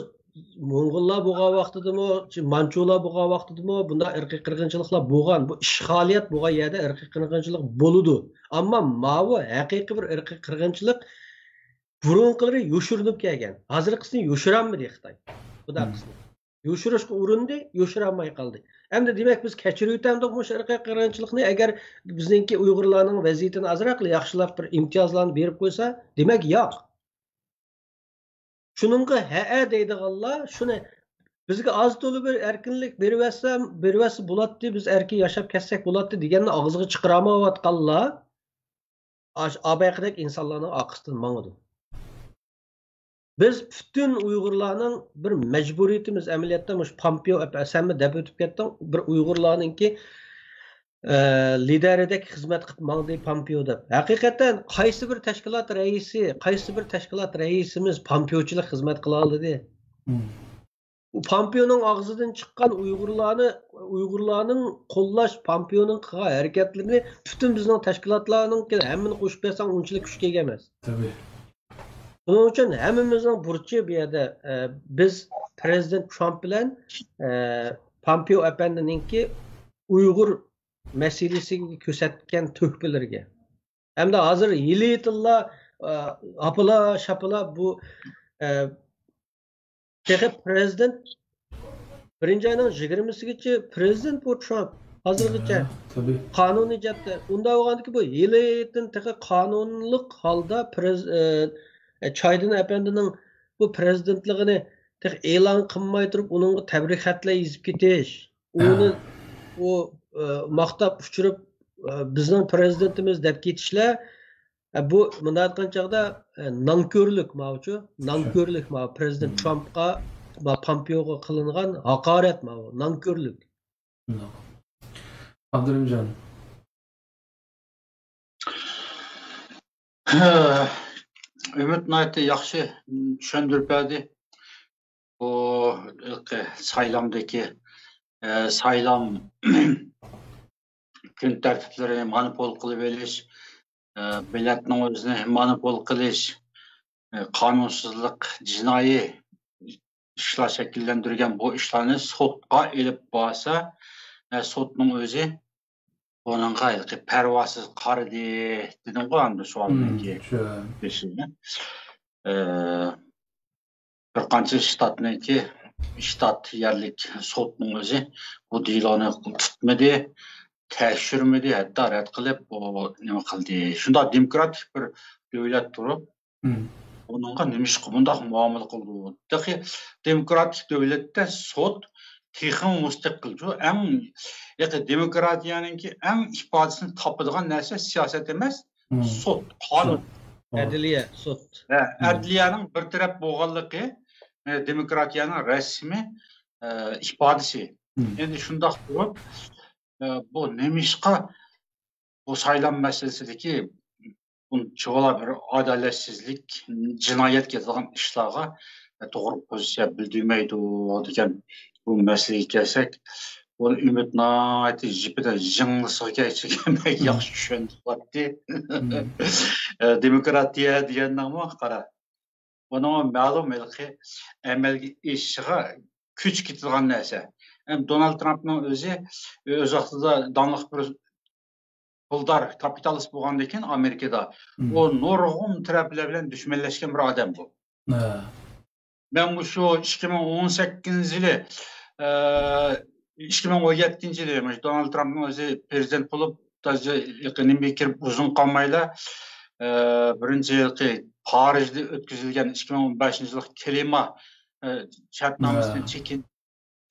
موڭغۇللار بولغان ۋاقتىدىمۇ، مانچۇلار بولغان ۋاقتىدىمۇ بۇنداق ئىرقىي قىرغىنچىلىقلار بولغان. بۇ ئىشغالىيەت بولغان يەردە ئىرقىي قىرغىنچىلىق بولىدۇ. ئەمما ماۋۇ ھەقىقىي بىر ئىرقىي قىرغىنچىلىق بۇرۇنقىلىرى يوشۇرۇنۇپ كەلگەن. ھازىرقىسىنى يوشۇرالمىدى خىتاي. بۇنداققىسىنى. يوشۇرۇشقا ئۇرۇندى، يوشۇرالماي قالدى. ئەمدى دېمەك، بىز كەچۈرۈۋېتەمدۇق مۇشۇ ئىرقىي قىرغىنچىلىقنى، ئەگەر بىزنىڭكى ئۇيغۇرلارنىڭ ۋەزىيىتىنى ئازراقلا ياخشىلاپ، بىر ئىمتىيازلارنى بېرىپ قويسا، دېمەك، ياق. شۇنىڭغا ھەئە دەيدىغانلار شۇنى، بىزگە ئاز تولا بىر ئەركىنلىك بېرىۋەتسەم، بېرىۋەتسە بولاتتى، بىز ئەركىن ياشاپ كەتسەك بولاتتى دېگەننى ئاغزىغا چىقىرالمايۋاتقانلار ئاش-، ئاباقىدەك ئىنسانلارنىڭ ئارقىسىدىن ماڭىدۇ. بىز پۈتۈن ئۇيغۇرلارنىڭ بىر مەجبۇرىيىتىمىز، ئەمەلىيەتتە مۇشۇ پامپېئو ئەپ-، سەنمۇ دەپ ئۆتۈپ كەتتىڭ، بىر ئۇيغۇرلارنىڭكى، ئە، لىدەرىدەك خىزمەت قىلىپ ماڭدى پامپېئو دەپ. ھەقىقەتەن قايسى بىر تەشكىلات رەئىسى، قايسى بىر تەشكىلات رەئىسىمىز پامپېئوچىلىق خىزمەت قىلالىدى؟ بۇ پامپېئونىڭ ئاغزىدىن چىققان ئۇيغۇرلارنى، ئۇيغۇرلارنىڭ قوللاش، پامپېئونىڭ قىلغان ھەرىكەتلىرىنى پۈتۈن بىزنىڭ تەشكىلاتلارنىڭكى ھەممىنى قوشۇپ بەرسەڭ ئۇنچىلىك كۈچكە ئىگە ئەمەس. تەبىئىي. شۇنىڭ ئۈچۈن ھەممىمىزنىڭ بۇرچى بۇ يەردە، ئە، بىز پىرېزىدېنت ترامپ بىلەن، ئە، پامپېئو ئەپەندىنىڭكى ئۇيغۇر مەسىلىسىگە كۆرسەتكەن تۆھپىلىرىگە. ھەمدە ھازىر ھېلىتىنلا، ئە، ھاپىلا شاپىلا بۇ، ئە، تېخى پىرېزىدېنت بىرىنچى ئاينىڭ يىگىرمىسىگىچە پىرېزىدېنت بۇ ترامپ ھازىرغىچە. ھە، تەبىئىي. قانۇنىي جەھەتتە. ئۇنداق بولغاندىكىن بۇ ھېلىتىن تېخى قانۇنلۇق ھالدا پىرېز-، ئە، چايدىن ئەپەندىنىڭ بۇ پىرېزىدېنتلىقىنى تېخى ئېلان قىلماي تۇرۇپ، ئۇنىڭغا تەبرىك خەتلەر يېزىپ كېتىش، ھە. ئۇنى، ئۇ، ئە، ماختاپ ئۇچۇرۇپ، ئە، بىزنىڭ پىرېزىدېنتىمىز دەپ كېتىشلەر، ئە، بۇ مۇنداق ئېيتقان چاغدا، ئە، نانكۆرلۈك ماۋۇچۇ، نانكۆرلۈك ماۋۇ. پىرېزىدېنت ترامپقا، ماۋۇ پامپېئوغا قىلىنغان ھاقارەت ماۋۇ، نانكۆرلۈك. ئابدۇرېھىمجان. ئۈمىد ناھايىتى ياخشى چۈشەندۈرۈپ بەردى. بۇ ھېلىقى سايلامدىكى، ئە، سايلام كۈن تەرتىپلىرىنى مانىپۇل قىلىۋېلىش، ئە، مىللەتنىڭ ئۆزىنى مانىپۇل قىلىش، ئە، قانۇنسىزلىق، جىنايى ئىشلار شەكىللەندۈرگەن بۇ ئىشلارنى سوتقا ئېلىپ بارسا، ئە، سوتنىڭ ئۆزى بۇنىڭغا ھېلىقى پەرۋاسىز قارىدى دېدىمغۇ ئەمدى سوئالنىڭكى بېشىنى. ئە، بىر قانچە شتاتنىڭكى، شتات يەرلىك سوتنىڭ ئۆزى بۇ دېلونى تۇتمىدى، تەكشۈرمىدى، ھەتتا رەت قىلىپ، بۇ نېمە قىلدى. شۇنداق دېموكراتىك بىر دۆلەت تۇرۇپ، بۇنىڭغا نېمىشقا بۇنداق مۇئامىلە قىلىدۇ؟ تېخى دېموكراتىك دۆلەتتە سوت تېخىمۇ مۇستەقىلچۇ. ئەڭ، ياقى دېموكراتىيەنىڭكى ئەڭ ئىپادىسىنى تاپىدىغان نەرسە سىياسەت ئەمەس، سوت، قانۇن. ئەدلىيە، سوت. ھە، ئەدلىيەنىڭ بىر تەرەپ بولغانلىقى، ئە، دېموكراتىيەنىڭ رەسمىي، ئە، ئىپادىسى. ئەمدى شۇنداق تۇرۇپ، ئە، بۇ نېمىشقا بۇ سايلام مەسىلىسىدىكى بۇنچىۋالا بىر ئادالەتسىزلىك، جىنايەت كېتىدىغان ئىشلارغا توغرا پوزىتسىيە بىلدۈرمەيدۇ دېگەن بۇ مەسىلىگە كەلسەك، بۇنى ئۈمىد ناھايىتى جىپىدە يىڭنىسىغا كەلسە بەك ياخشى چۈشەندۈرۈۋەتتى. دېموكراتىيە دېگەننىڭمۇ قارا، بۇنىڭ مەلۇم ھېلىقى ئەمەلگە ئېشىشىغا كۈچ كېتىدىغان نەرسە. ھەم دونالد ترامپنىڭ ئۆزى ئۆز ۋاقتىدا داڭلىق بىر پۇلدار كاپىتالىست بولغاندىن كېيىن ئامېرىكىدا ئۇ نۇرغۇن تەرەپلەر بىلەن دۈشمەنلەشكەن بىر ئادەم بۇ. مەن مۇشۇ ئىككى مىڭ ئون سەككىزىنچى يىلى، ئە، ئىككى مىڭ ئون يەتتىنچى يىلى مۇشۇ دونالد ترامپنىڭ ئۆزى پىرېزىدېنت بولۇپ، نېمىگە كىرىپ ئۇزۇن قالمايلا، ئە، بىرىنچى ھېلىقى پارىژدا ئۆتكۈزۈلگەن ئىككى مىڭ ئون بەشىنچى يىللىق كلىما، ئە، شەرتنامىسىدىن چېكىن-،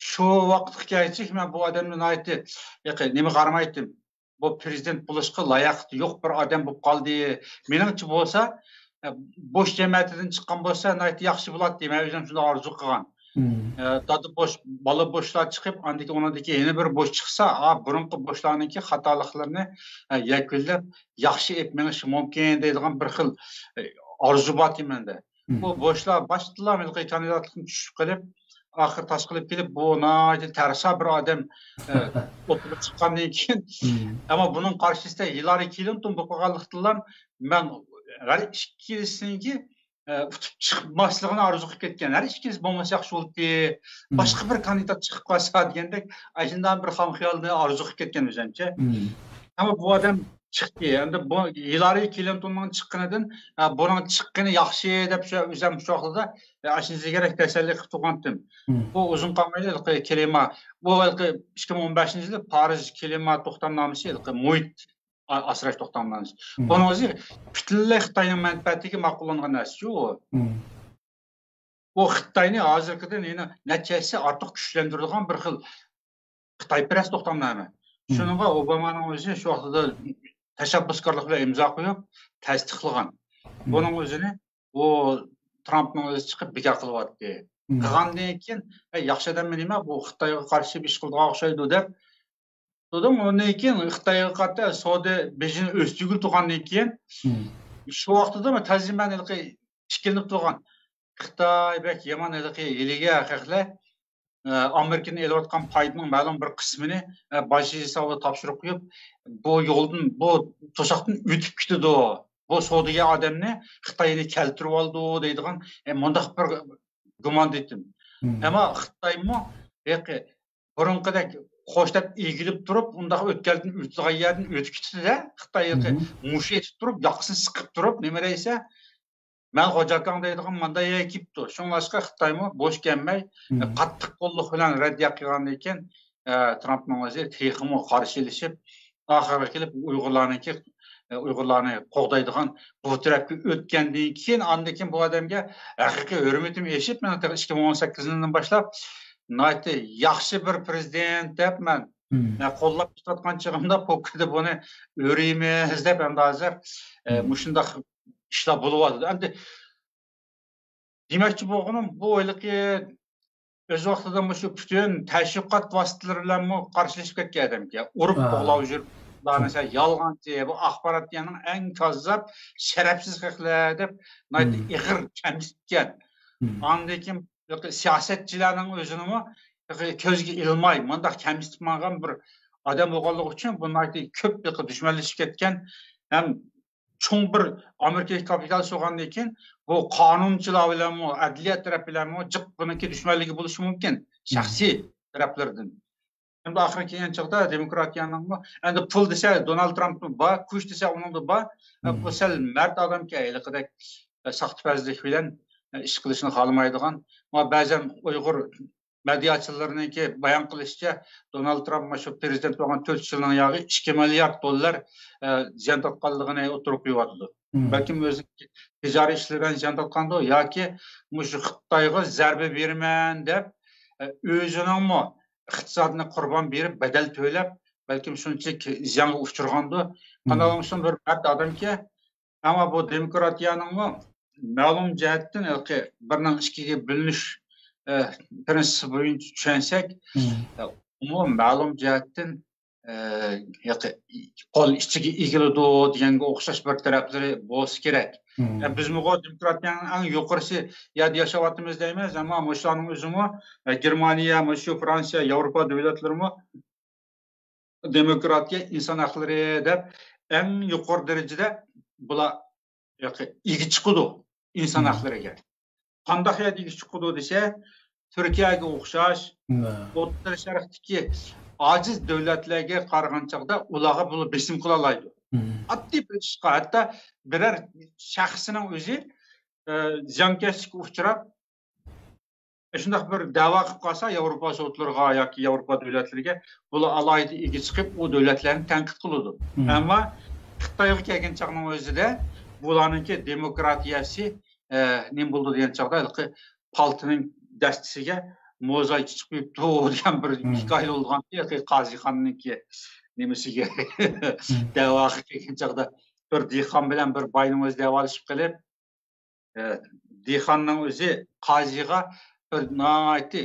شۇ ۋاقىتقا كەلگۈچە مەن بۇ ئادەمنى ناھايىتى، ياقى، نېمە قارىمايتتىم. بۇ پىرېزىدېنت بولۇشقا لاياقىتى يوق بىر ئادەم بولۇپ قالدى. مېنىڭچە بولسا، ئە، بۇش جەمەتىدىن چىققان بولسا ناھايىتى ياخشى بولاتتى. مەن ئۆزۈم شۇنداق ئارزۇ قىلغان. ئە، دادا بوش، بالا بوشلار چىقىپ، ئاندىن كېيىن ئۇنىڭدىن كېيىن يەنە بىر بوش چىقسا، ئا، بۇرۇنقى بوشلارنىڭكى خاتالىقلىرىنى، ئە، يەكۈنلەپ ياخشى ئېلىپ مېڭىشى مۇمكىن دەيدىغان بىر خىل، ئە، ئارزۇ بارتى مەندە. بۇ بوشلار باشتىلا ھېلىقى كاندىداتلىقتىن چۈشۈپ قېلىپ، ئاخىر تاشقىلىپ كېلىپ، بۇ ناھايىتى تەرسا بىر ئادەم، ئە، ئوتتۇرىغا چىققاندىن كېيىن، ئەمما بۇنىڭ قارشىسىدا ھىلارى كلىنتون بولۇپ قالغانلىقتىنلا مەن ھەر ئىككىلىسىنىڭكى، ئە، ئۇتۇپ چىقماسلىقىنى ئارزۇ قىلىپ كەتكەن. ھەر ئىككىلىسى بولمىسا ياخشى بولاتتى. باشقا بىر كاندىدات چىقىپ قالسا دېگەندەك، ئاشۇنداق بىر خام خىيالنى ئارزۇ قىلىپ كەتكەن ئۆزۈمچە. ئەمما بۇ ئادەم چىقتى. ئەمدى بۇ ھىلارى كلىنتوننىڭ چىققىنىدىن، ئە، بۇنىڭ چىققىنى ياخشى دەپ شۇ ئۆزۈم شۇ ۋاقتىدا، ئە، ئاشۇنچە دېگەندەك تەسەللى قىلىپ تۇرغانتىم. بۇ ئۇزۇن قالمايلا ھېلىقى كلىما، بۇ ھېلىقى ئىككى مىڭ ئون بەشىنچى يىلى پارىژ كلىما توختامنامىسى، ھېلىقى مۇھىت ئا-، ئاسراش توختامنامىسى. بۇنىڭ ئۆزى پۈتۈنلەي خىتاينىڭ مەنپەئەتىگە ماقۇللانغان نەرسە شۇ. بۇ خىتاينى ھازىرقىدىن يەنە نەچچە ھەسسە ئارتۇق كۈچلەندۈرىدىغان بىر خىل خىتايپەرەس توختامنامە. شۇنىڭغا ئوبامانىڭ ئۆزى شۇ ۋاقتىدا تەشەببۇسكارلىق بىلەن ئىمزا قويۇپ، تەستىقلىغان. بۇنىڭ ئۆزىنى ئۇ ترامپنىڭ ئۆزى چىقىپ بىكار قىلىۋەتتى. قىلغاندىن كېيىن، «ھەي، ياخشى ئادەممۇ نېمە، بۇ خىتايغا قارشى ئىش قىلىدىغان ئوخشايدۇ» دەپ تۇردۇم. ئۇندىن كېيىن خىتايغا قارىتا سودا بېجىنى ئۆستۈرگىلى تۇرغاندىن كېيىن، شۇ ۋاقتىدا مەن تازا مەن ھېلىقى ئىككىلىنىپ تۇرغان. خىتاي بەك يامان ھېلىقى ھىيلىگەر خەقلەر. ئە، ئامېرىكىدىن ئېلىۋاتقان پايدىنىڭ مەلۇم بىر قىسمىنى، ئە، باج ھېسابىدا تاپشۇرۇپ قويۇپ، بۇ يولدىن، بۇ توساقتىن ئۆتۈپ كېتىدۇ. بۇ سودىگەر ئادەمنى خىتاي يەنە كەلتۈرۈۋالىدۇ دەيدىغان، ئە، مۇنداق بىر گۇماندا ئىدىم. ئەمما خىتايمۇ ھېلىقى بۇرۇنقىدەك خوش دەپ ئېگىلىپ تۇرۇپ، ئۇنداق ئۆتكەلدىن ئۆتىدىغان يەردىن ئۆتۈپ كېتىدۇ-دە. خىتاي ھېلىقى مۇشۇ ئېتىپ تۇرۇپ، ياقىسىنى سىقىپ تۇرۇپ، نېمە دەيسە، مەن خوجاكاڭ دەيدىغان مانداق يەرگە كېلىپتۇ. شۇڭلاشقا خىتايمۇ بوش كەلمەي، قاتتىق قوللۇق بىلەن رەددىيە قىلغاندىن كېيىن، ئە، ترامپنىڭ ئۆزى تېخىمۇ قارشىلىشىپ، ئاخىرىغا كېلىپ ئۇيغۇرلارنىڭكى، ئە، ئۇيغۇرلارنى قوغدايدىغان بۇ تەرەپكە ئۆتكەندىن كېيىن، ئاندىن كېيىن بۇ ئادەمگە ھەقىقىي ھۆرمىتىم ئېشىپ، مەن تېخى ئىككى مىڭ ئون سەككىزىنچى يىلدىن باشلاپ ناھايىتى ياخشى بىر پىرېزىدېنت دەپ مەن، مم. مەن قوللاپ كېتىۋاتقان چېغىمدا پوككىدا بۇنى ئۆرۈيمىز دەپ، ئەمدى ھازىر، ئە، مم. مۇشۇنداق ئىشلار بولۇۋاتىدۇ. ئەمدى دېمەكچى بولغىنىم، بۇ ھېلىقى ئۆز ۋاقتىدا مۇشۇ پۈتۈن تەشۋىقات ۋاسىتىلىرى بىلەنمۇ قارشىلىشىپ كەتكەن ئادەمكەن. ئۇرۇپ قوغلاپ يۈرۈپ، بۇلار مەسىلەن يالغانچى، بۇ ئاخباراتچىنىڭ ئەڭ كاززاپ، شەرەپسىز خەقلەر دەپ ناھايىتى مم. ئېغىر كەمسىتكەن. مم. ئاندىن كېيىن سىياسەتچىلەرنىڭ ئۆزىنىمۇ كۆزگە ئىلماي، مۇنداق كەمسىتىپ ماڭغان بىر ئادەم بولغانلىقى ئۈچۈن بۇ ناھايىتى كۆپ دۈشمەنلىشىپ كەتكەن ھەم چوڭ بىر ئامېرىكىدىكى كاپىتال سالغاندىن كېيىن، بۇ قانۇنچىلار بىلەنمۇ، ئەدلىيە تەرەپ بىلەنمۇ جىق بۇنىڭكى دۈشمەنلىكى بولۇشى مۇمكىن، شەخسىي تەرەپلىرىدىن. ئەمدى ئاخىرى كەلگەن چاغدا دېموكراتىيەنىڭمۇ، ئەمدى پۇل دېسە، دونالد ترامپمۇ بار، كۈچ دېسە، ئۇنىڭدا بار. بۇ سەل مەرد ئادەمكەن، ھېلىقىدەك ساختىپەزلىك بىلەن ئىش قىلىشنى خالىمايدىغان. بەزەن ئۇيغۇر مېدىياچىلىرىنىڭكى بايان قىلىشىچە، دونالد ترامپ مۇشۇ پىرېزىدېنت بولغان تۆت يىلنىڭ ياغى ئىككى مىليارد دوللار، ئە، زىيان تارتقانلىقىنى ئوتتۇرىغا قويۇۋاتىدۇ. مم. بەلكىم ئۆزى تىجارىي ئىشلىرى بىلەن زىيان تارتقاندۇ ياكى مۇشۇ خىتايغا زەربە بېرىمەن دەپ، ئە، ئۆزىنىڭمۇ ئىقتىسادىنى قۇربان بېرىپ، بەدەل تۆلەپ، بەلكىم شۇنچىلىك زىيانغا ئۇچرىغاندۇ. مم. قانداق بولمىسۇن، بىر مەرد ئادەمكەن، ئەمما بۇ دېموكراتىيەنىڭمۇ مەلۇم جەھەتتىن ھېلىقى بىرنىڭ ئىككىگە بۆلۈنۈش، ئە، پىرىنسىپى بويىچە چۈشەنسەك، مم. ئە، ئۇمۇ مەلۇم جەھەتتىن، ئە، ھېلىقى قول ئىچىگە ئېگىلىدۇ دېگەنگە ئوخشاش بىر تەرەپلىرى بولسا كېرەك. مم. ئە، بىزمۇ دېموكراتىيەنىڭ ئەڭ يۇقىرىسى يەردە ياشاۋاتىمىز دەيمىز، ئەمما مۇشۇلارنىڭ ئۆزىمۇ، ئە، گېرمانىيە، مۇشۇ فرانسىيە، ياۋروپا دۆلەتلىرىمۇ دېموكراتىيە، ئىنسان ھەقلىرى دەپ ئەڭ يۇقىرى دەرىجىدە بۇلار ياقى ئىگە چىقىدۇ ئىنسان مم. ھەقلىرىگە. قانداق يەردە ئىگە چىقىدۇ دېسە، تۈركىيەگە ئوخشاش، مم. ئوتتۇرا شەرقتىكى ئاجىز دۆلەتلەرگە قارىغان چاغدا ئۇلارغا بۇلار بېسىم قىلالايدۇ. مم. ئاددىي بىر ئىشقا، ھەتتا بىرەر شەخسنىڭ ئۆزى، ئە، زىيانكەشلىككە ئۇچراپ، شۇنداق بىر دەۋا قىلىپ قالسا، ياۋروپا سوتلىرىغا ياكى ياۋروپا دۆلەتلىرىگە بۇلار ئالاھىدە ئىگە چىقىپ، ئۇ دۆلەتلەرنى تەنقىد قىلىدۇ. مم. ئەمما خىتايغا كەلگەن چاغنىڭ ئۆزىدە بۇلارنىڭكى دېموكراتىيەسى، ئە، نېمە بولىدۇ دېگەن چاغدا، ھېلىقى پالتىنىڭ دەستىسىگە موزايىك چىقىپ قويۇپتۇ دېگەن بىر مم. ھېكايە بولغان، ھېلىقى قازىخاننىڭكى. نېمىسىگە، دەۋاغا كەلگەن چاغدا بىر دېھقان بىلەن بىر باينىڭ ئۆزى دەۋالىشىپ قېلىپ، ئە، دېھقاننىڭ ئۆزى قازىغا بىر ناھايىتى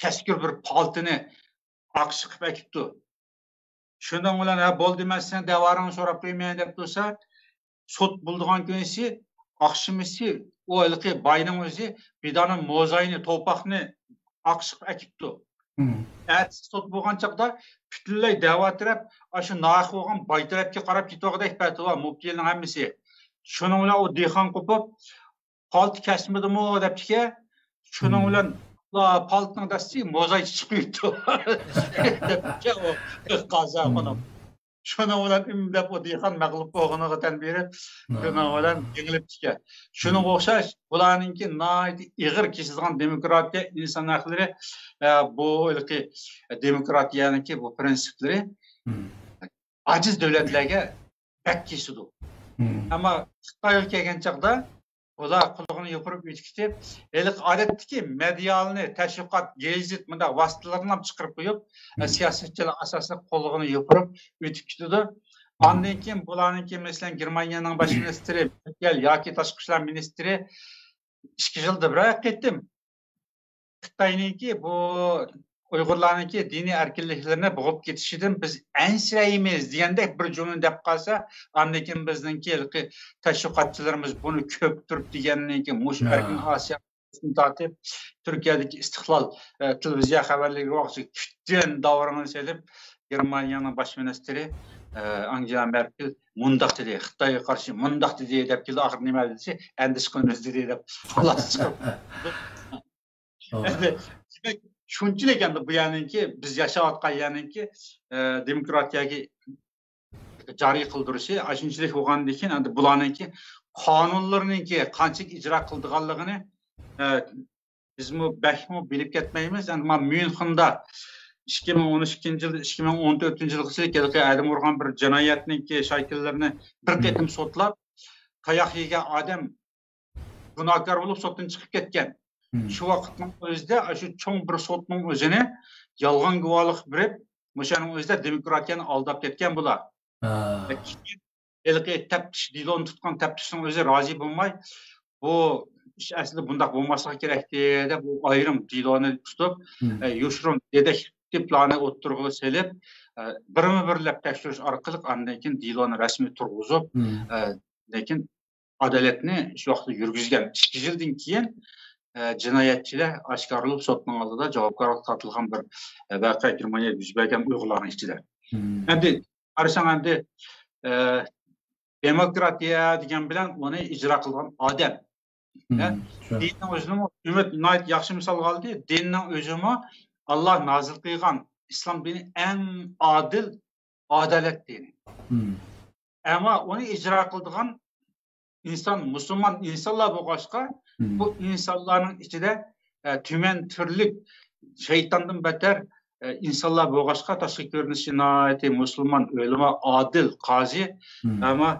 كەسكۈر بىر پالتىنى ئاقىش قىلىپ ئەكىپتۇ. شۇنىڭ بىلەن، ھە، بولدى، مەن سېنىڭ دەۋاڭنى سوراپ قويىمەن دەپ تۇرسا، سوت بولىدىغان كۈنىسى، ئاخشىمىسى ئۇ ھېلىقى باينىڭ ئۆزى بىدانە موزاينى، توپاقنى ئاقىشقا ئەكىپتۇ. ئەتىسى سوت بولغان چاغدا پۈتۈنلەي دەۋا تەرەپ ئاشۇ ناھەق بولغان باي تەرەپكە قاراپ كېتىۋالغۇدەك پەتىۋا، مۇپتىلىرنىڭ ھەممىسى. شۇنىڭ بىلەن ئۇ دېھقان قوپۇپ، پالتا كەسمىدىمۇ دەپتىكەن. شۇنىڭ بىلەن پالتىنىڭ دەستىسى موزاي چىقىپ قېلىپتۇ. دەپتىكەن ئۇ قازا خانىم. شۇنىڭ بىلەن ئىم دەپ ئۇ دېھقان مەغلۇپ بولغىنىغا تەن بېرىپ، شۇنىڭ بىلەن يېڭىلىپتىكەن. شۇنىڭغا ئوخشاش بۇلارنىڭكى ناھايىتى ئېغىر كېسىدىغان دېموكراتىيە، ئىنسان ھەقلىرى، ئە، بۇ ھېلىقى دېموكراتىيەنىڭكى بۇ پىرىنسىپلىرى ئاجىز دۆلەتلەرگە بەك كېسىدۇ. ئەمما خىتايغا كەلگەن چاغدا ئۇلار قۇلىقىنى يوپۇرۇپ ئۆتۈپ كېتىپ، ھېلىقى ئادەتتىكى مېدىيالارنى، تەشۋىقات، گېزىت، مۇنداق ۋاسىتىلىرىنى چىقىرىپ قويۇپ، سىياسەتچىلەر ئاساسلىق قۇلىقىنى يوپۇرۇپ ئۆتۈپ كېتىدۇ. ئاندىن كېيىن بۇلارنىڭكى، مەسىلەن، گېرمانىيەنىڭ باش مىنىستىرى مېركېل ياكى تاشقى ئىشلار مىنىستىرى ئىككى يىلدا بىرەر قېتىم خىتاينىڭكى بۇ ئۇيغۇرلارنىڭكى دىنىي ئەركىنلىكلىرىنى بوغۇپ كېتىشىدىن بىز ئەنسىرەيمىز دېگەندەك بىر جۈملىنى دەپ قالسا، ئاندىن كېيىن بىزنىڭكى ھېلىقى تەشۋىقاتچىلىرىمىز بۇنى كۆرۈپ تۇرۇپ دېگەننىڭكى مۇشۇ ئەركىن ئاسىيا تارتىپ، تۈركىيەدىكى ئىستىقلال، ئە، تېلېۋىزىيە خەۋەرلىرىگە ئوخشاش پۈتۈن داۋراڭنى سېلىپ، گېرمانىيەنىڭ باش مىنىستىرى، ئە، ئانگېلا مېركېل مۇنداق دېدى، خىتايغا قارشى مۇنداق دېدى دەپ كېلىدۇ، ئاخىرى نېمە دېسە، ئەندىشە قىلىمىز دېدى دەپ خۇلاسە چىقىرىپ. ئەمدى، دېمەك، شۇنچىلىك ئەمدى بۇ يەرنىڭكى، بىز ياشاۋاتقان يەرنىڭكى، ئە، دېموكراتىيەگە جارى قىلدۇرۇشى ئاشۇنچىلىك بولغاندىن كېيىن، ئەمدى بۇلارنىڭكى قانۇنلىرىنىڭكى قانچىلىك ئىجرا قىلىدىغانلىقىنى، ئە، بىزمۇ بەكمۇ بىلىپ كەتمەيمىز. ئەمما ميۇنخېندا ئىككى مىڭ ئون ئىككىنچى يىل، ئىككى مىڭ ئون تۆتىنچى يىلغىچە ھېلىقى ئادەم ئۇرغان بىر جىنايەتنىڭكى شاكىللىرىنى بىر قېتىم سوتلاپ، تاياق يېگەن ئادەم گۇناھكار بولۇپ سوتتىن چىقىپ كەتكەن. شۇ ۋاقىتنىڭ ئۆزىدە شۇ چوڭ بىر سوتنىڭ ئۆزىنى يالغان گۇۋاھلىق بېرىپ، مۇشۇنىڭ ئۆزىدە دېموكراتىيەنى ئالداپ كەتكەن بۇلار. ھېلىقى تەپتىش، دېلونى تۇتقان تەپتىشنىڭ ئۆزى رازى بولماي، بۇ ئىش ئەسلىدە بۇنداق بولماسلىقى كېرەكتى دەپ، ئۇ ئايرىم دېلونى تۇتۇپ، ئە، يوشۇرۇن دېتېكتىپلارنى ئوتتۇرىغا سېلىپ، ئە، بىرمۇ بىرلەپ تەكشۈرۈش ئارقىلىق ئاندىن كېيىن دېلونى رەسمىي تۇرغۇزۇپ، ئە، لېكىن ئادالەتنى شۇ ۋاقىتتا يۈرگۈزگەن. ئىككى يىلدىن كېيىن، ئە، جىنايەتچىلەر ئاشكارىلىپ، سوتنىڭ ئالدىدا جاۋابكارلىققا تارتىلغان بىر، ئە، ۋەقە گېرمانىيەدە يۈز بەرگەن ئۇيغۇرلارنىڭ ئىچىدە. ئەمدى قارىساڭ، ئەمدى، ئە، دېموكراتىيە دېگەن بىلەن ئۇنى ئىجرا قىلغان ئادەم. ئە، دىننىڭ ئۆزىنىمۇ ئۈمىد ناھايىتى ياخشى مىسالغا ئالدى. دىننىڭ ئۆزىمۇ ئاللا نازىل قىلغان ئىسلام دىنى ئەڭ ئادىل، ئادالەت دىنى. ئەمما ئۇنى ئىجرا قىلىدىغان ئىنسان، مۇسۇلمان ئىنسانلار بولغاچقا، بۇ ئىنسانلارنىڭ ئىچىدە، ئە، تۈمەن تۈرلۈك شەيتاندىن بەتەر، ئە، ئىنسانلار بولغاچقا، تاشقى كۆرۈنۈشى ناھايىتى مۇسۇلمان، ئۆلىما، ئادىل، قازى، ئەمما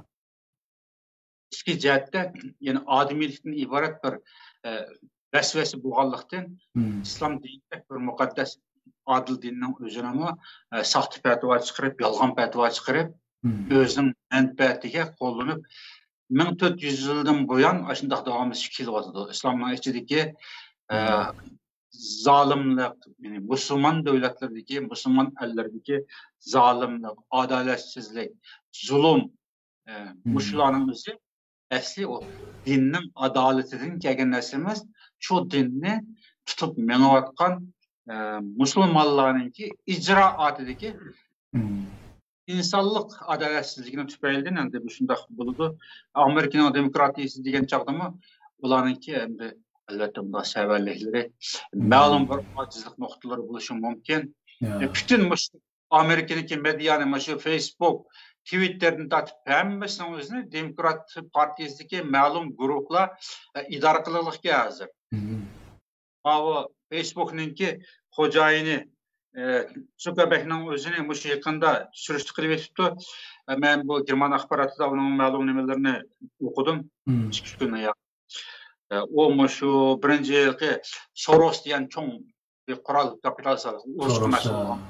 ئىچكى جەھەتتە، يەنى ئادىمىيلىكتىن ئىبارەت بىر، ئە، ۋەسۋەسە بولغانلىقتىن، ئىسلام دىنىدەك بىر مۇقەددەس، ئادىل دىننىڭ ئۆزىنىمۇ، ئە، ساختا پەتىۋا چىقىرىپ، يالغان پەتىۋا چىقىرىپ، ئۆزىنىڭ مەنپەئەتىگە قوللىنىپ، مىڭ تۆت يۈز يىلدىن بۇيان ئاشۇنداق داۋاملىشىپ كېلىۋاتىدۇ. ئىسلامنىڭ ئىچىدىكى، ئە، زالىملىق، يەنى مۇسۇلمان دۆلەتلىرىدىكى، مۇسۇلمان ئەللىرىدىكى زالىملىق، ئادالەتسىزلىك، زۇلۇم، ئە، مۇشۇلارنىڭ ئۆزى ئەسلى ئۇ دىننىڭ ئادالىتىدىن كەلگەن نەرسە ئەمەس، شۇ دىننى تۇتۇپ مېڭىۋاتقان، ئە، مۇسۇلمانلارنىڭكى ئىجرائاتىدىكى ئىنسانلىق ئادالەتسىزلىكىنىڭ تۈپەيلىدىن ئەمدى مۇشۇنداق بولىدۇ. ئامېرىكىنىڭ دېموكراتىيىسى دېگەن چاغدىمۇ ئۇلارنىڭكى ئەمدى ئەلۋەتتە بۇنداق سەۋەنلىكلىرى، مەلۇم بىر ئاجىزلىق نۇقتىلىرى بولۇشى مۇمكىن. ئە، پۈتۈن مۇشۇ ئامېرىكىنىڭكى مېدىيانى، مۇشۇ فېيسبۇك، تىۋىتتېردىن تارتىپ ھەممىسىنىڭ ئۆزىنى دېموكرات پارتىيىسىدىكى مەلۇم گۇرۇھلار، ئە، ئىدارە قىلغانلىقى ھازىر. ماۋۇ فېيسبۇكنىڭكى خوجايىنى، ئە، زۇكەربەرگنىڭ ئۆزىنى مۇشۇ يېقىندا سۈرۈشتە قىلىۋېتىپتۇ. ئە، مەن بۇ گېرمان ئاخباراتىدا ئۇنىڭ مەلۇم نېمىلىرىنى ئوقۇدۇم. ئىككى، ئۈچ كۈن ئاياغ. ئە، ئۇ مۇشۇ بىرىنچى ھېلىقى سوروس دېگەن چوڭ بىر قورال كاپىتال سالغان، ئۇرۇشقا مەسئۇل بولغان.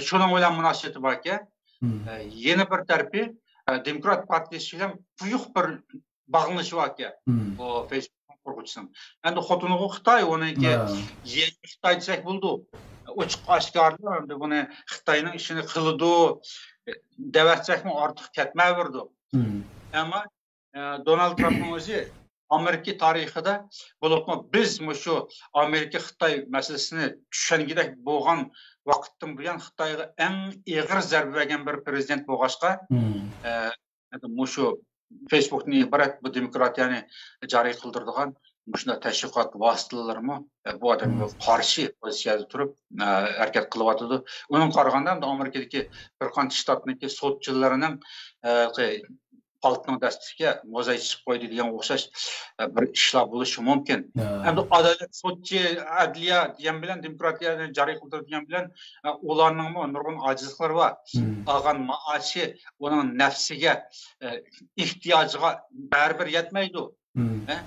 شۇنىڭ بىلەن مۇناسىۋىتى باركەن. مم. ئە، يەنە بىر تەرىپى، ئە، دېموكرات پارتىيىسى بىلەن قويۇق بىر باغلىنىشى باركەن. مم. بۇ فېيسبۇكنىڭ قۇرغۇچىسىنىڭ. ئەمدى خوتۇنىغۇ خىتاي، ئۇنىڭكى ھە. يەنى خىتاي دېسەك بولىدۇ. ئوچۇق ئاشكارىلا ئەمدى بۇنى خىتاينىڭ ئىشىنى قىلىدۇ، دەۋەتسەكمۇ ئارتۇق كەتمەيۋېرىدۇ. مم. ئەمما، ئە، دونالد ترامپنىڭ ئۆزى ئامېرىكا تارىخىدا، بولۇپمۇ بىز مۇشۇ ئامېرىكا خىتاي مەسىلىسىنى چۈشەنگۈدەك بولغان ۋاقىتتىن بۇيان خىتايغا ئەڭ ئېغىر زەربە بەرگەن بىر پرېزىدېنت بولغاچقا، مم. ئە، مۇشۇ فېيسبۇكتىن ئىبارەت بۇ دېموكراتىيەنى جارى قىلدۇرىدىغان مۇشۇنداق تەشۋىقات ۋاسىتىلىرىمۇ، ئە، بۇ ئادەمگە مم. قارشى پوزىتسىيەدە تۇرۇپ، ئە، ھەرىكەت قىلىۋاتىدۇ. ئۇنىڭغا قارىغاندا، ئەمدى ئامېرىكىدىكى بىر قانچە شتاتنىڭكى سوتچىلىرىنىڭ، ئە، پالتىنىڭ دەستىسىگە موزاي چىقىپ قويدى دېگەنگە ئوخشاش، ئە، بىر ئىشلار بولۇشى مۇمكىن. ھە. ئەمدى ئادالەت، سوتچى، ئەدلىيە دېگەن بىلەن، دېموكراتىيەنى جارى قىلدۇرۇش دېگەن بىلەن، ئە، ئۇلارنىڭمۇ نۇرغۇن ئاجىزلىقلىرى بار. مم. ئالغان مائاشى ئۇنىڭ نەپسىگە، ئە، ئېھتىياجىغا بەرىبىر يەتمەيدۇ. مم. ھە؟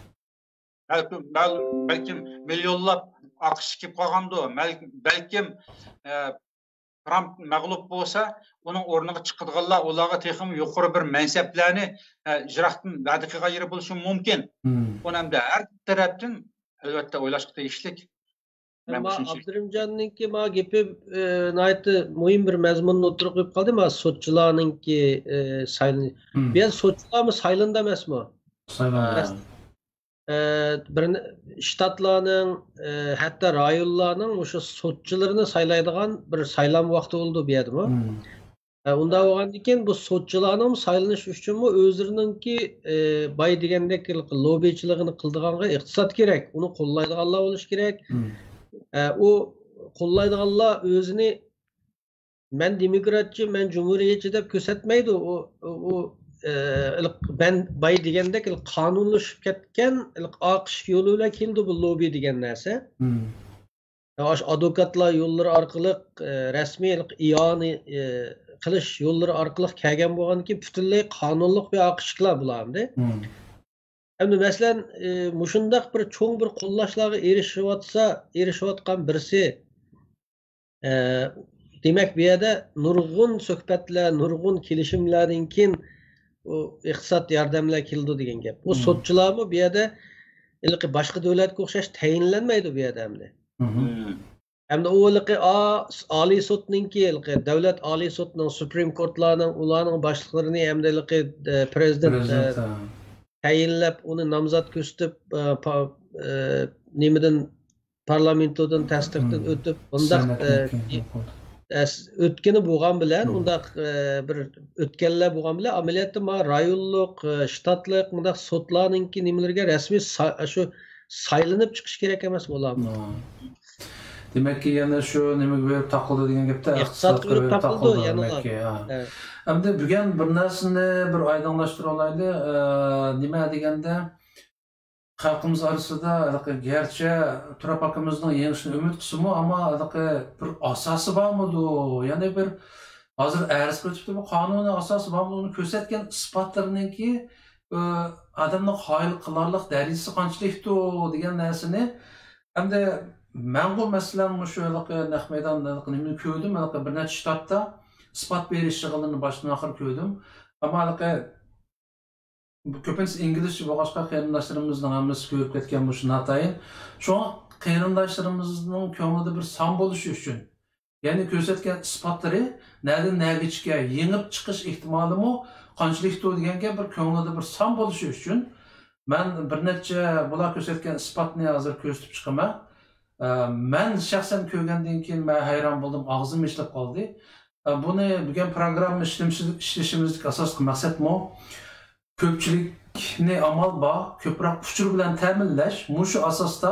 بەلكىم، بەل-، بەلكىم مىليونلاپ ئاقىشى كېلىپ قالغاندۇ. مەل-، بەلكىم، ئە، ترامپ مەغلۇپ بولسا، ئۇنىڭ ئورنىغا چىقىدىغانلار ئۇلارغا تېخىمۇ يۇقىرى بىر مەنسەپلەرنى، ئە، يىراقتىن ۋەدە قىلغان يېرى بولۇشى مۇمكىن. مم. ئۇنى ئەمدى ھەر تەرەپتىن، ئەلۋەتتە، ئويلاشقا تېگىشلىك. مەن ئەمما مۇشۇنى ئابدۇرېھىمجاننىڭكى ما گېپى، ئە، ناھايىتى مۇھىم بىر مەزمۇننى ئوتتۇرىغا قويۇپ قالدى. ما سوتچىلارنىڭكى، ئە، سايلىنى. مم. بۇ يەردە سوتچىلارمۇ سايلىنىدۇ ئەمەسمۇ؟ سايلىنىدۇ. ئە، ئە، بىر شتاتلارنىڭ، ئە، ھەتتا رايونلارنىڭ مۇشۇ سوتچىلىرىنى سايلايدىغان بىر سايلام ۋاقتى بولىدۇ بۇ يەردىمۇ. مم. ئە، ئۇنداق بولغاندىكىن بۇ سوتچىلارنىڭ سايلىنىش ئۈچۈنمۇ ئۆزلىرىنىڭكى، ئە، باي دېگەندەك لوبىچىلىقىنى قىلىدىغانغا ئىقتىساد كېرەك. ئۇنى قوللايدىغانلار بولۇشى كېرەك. مم. ئە، ئۇ قوللايدىغانلار ئۆزىنى مەن دېموكراتچى، مەن جۇمھۇرىيەتچى دەپ كۆرسەتمەيدۇ. ئۇ، ئۇ، ئۇ، ئە، مەن باي دېگەندەك قانۇنلىشىپ كەتكەن ئاقىش يولى بىلەن كېلىدۇ بۇ لوببى دېگەن نەرسە. مم. ئاشۇ ئادۋوكاتلار يوللىرى ئارقىلىق، ئە، رەسمىي ئىئانە، ئە، قىلىش يوللىرى ئارقىلىق كەلگەن بولغاندىكىن پۈتۈنلەي قانۇنلۇق بىر ئاقىشلار بۇلار ئەمدى. مم. ئەمدى مەسىلەن، ئە، مۇشۇنداق بىر چوڭ بىر قوللاشلارغا ئېرىشىۋاتسا، ئېرىشىۋاتقان بىرسى، ئە، دېمەك، بۇ يەردە نۇرغۇن سۆھبەتلەر، نۇرغۇن كېلىشىملەردىن كېيىن ئۇ ئىقتىساد ياردەملەر كېلىدۇ دېگەن گەپ. ئۇ مم. سوتچىلارمۇ بۇ يەردە ھېلىقى باشقا دۆلەتكە ئوخشاش تەيىنلەنمەيدۇ بۇ يەردە ئەمدى. مم. ئەمدى ئۇ ھېلىقى ئا-، ئالىي سوتنىڭكى، ھېلىقى دۆلەت ئالىي سوتىنىڭ، سۇپرىم كورتلارنىڭ، ئۇلارنىڭ باشلىقلىرىنى ئەمدى ھېلىقى، ئە، پرېزىدېنت، ئە، پرېزىدېنت، ھە. تەيىنلەپ، ئۇنى نامزات كۆرسىتىپ، ئە، پا-، ئە، نېمىدىن، پارلامېنتودىن تەستىقتىن مم. ئۆتۈپ، بۇنداق، سەنئەتنىڭ ئە، كېيىن ئوقۇدى. ئەس-، ئۆتكىنى بولغان بىلەن، مم. ئۇنداق، ئە، بىر ئۆتكەنلەر بولغان بىلەن، ئەمەلىيەتتە ما رايونلۇق، ئە، شتاتلىق، مۇنداق سوتلارنىڭكى نېمىلىرىگە رەسمىي سا-، شۇ سايلىنىپ چىقىش كېرەك ئەمەسمۇ ئۇلارمۇ؟ مم. دېمەككى، يەنە شۇ نېمىگە بېرىپ تاقىلدى دېگەن گەپتە، ئىقتىسادقا ئىقتىسادقا بېرىپ بېرىپ تاقىلىدۇ، تاقىلدى يەنىلا. دېمەككى، ھە. ھە. ئەمدى بۈگۈن بىر نەرسىنى بىر ئايدىڭلاشتۇرۇۋالايلى. ئە، نېمە دېگەندە، خەلقىمىز ئارىسىدا ھېلىقى گەرچە تۇراب ئاكىمىزنىڭ يېڭىشىنى ئۈمىد قىلسىمۇ، ئەمما ھېلىقى بىر ئاساسى بارمىدۇ؟ يەنى بىر ھازىر ئەرز قىلىۋېتىپتۇ، بۇ قانۇنىي ئاساسى بارمىدۇ؟ ئۇنى كۆرسەتكەن ئىسپاتلىرىنىڭكى، ئە، ئادەمنى قايىل قىلارلىق دەرىجىسى قانچىلىكتۇ دېگەن نەرسىنى ئەمدى مەنغۇ مەسىلەن مۇشۇ ھېلىقى نەق مەيدان ھېلىقى نېمىنى كۆردۈم، ھېلىقى بىر نەچچە شتاتتا ئىسپات بېرىش يىغىنلىرىنى باشتىن ئاخىر كۆردۈم. ئەمما ھېلىقى بۇ كۆپىنچىسى ئىنگلىزچە بولغاچقا، قېرىنداشلىرىمىزنىڭ ھەممىسى كۆرۈپ كەتكەن مۇشۇ ناتايىن. شۇڭا قېرىنداشلىرىمىزنىڭ كۆڭلىدە بىر سان بولۇشى ئۈچۈن، يەنى كۆرسەتكەن ئىسپاتلىرى نەدىن نەگىچىكە يېڭىپ چىقىش ئېھتىمالىمۇ قانچىلىكتۇ دېگەنگە بىر كۆڭلىدە بىر سان بولۇشى ئۈچۈن، مەن بىر نەچچە بۇلار كۆرسەتكەن ئىسپاتنى ھازىر كۆرسىتىپ چىقىمەن. ئە، مەن شەخسەن كۆرگەندىن كېيىن مەن ھەيران بولدۇم، ئاغزىم ئېچىلىپ قالدى. ئە، بۇنى بۈگۈن پروگرامما ئىشلىمىشىز-، ئىشلىشىمىزدىكى ئاساسلىق مەقسەتمۇ كۆپچىلىكنى ئامال بار كۆپرەك ئۇچۇر بىلەن تەمىنلەش، مۇشۇ ئاساستا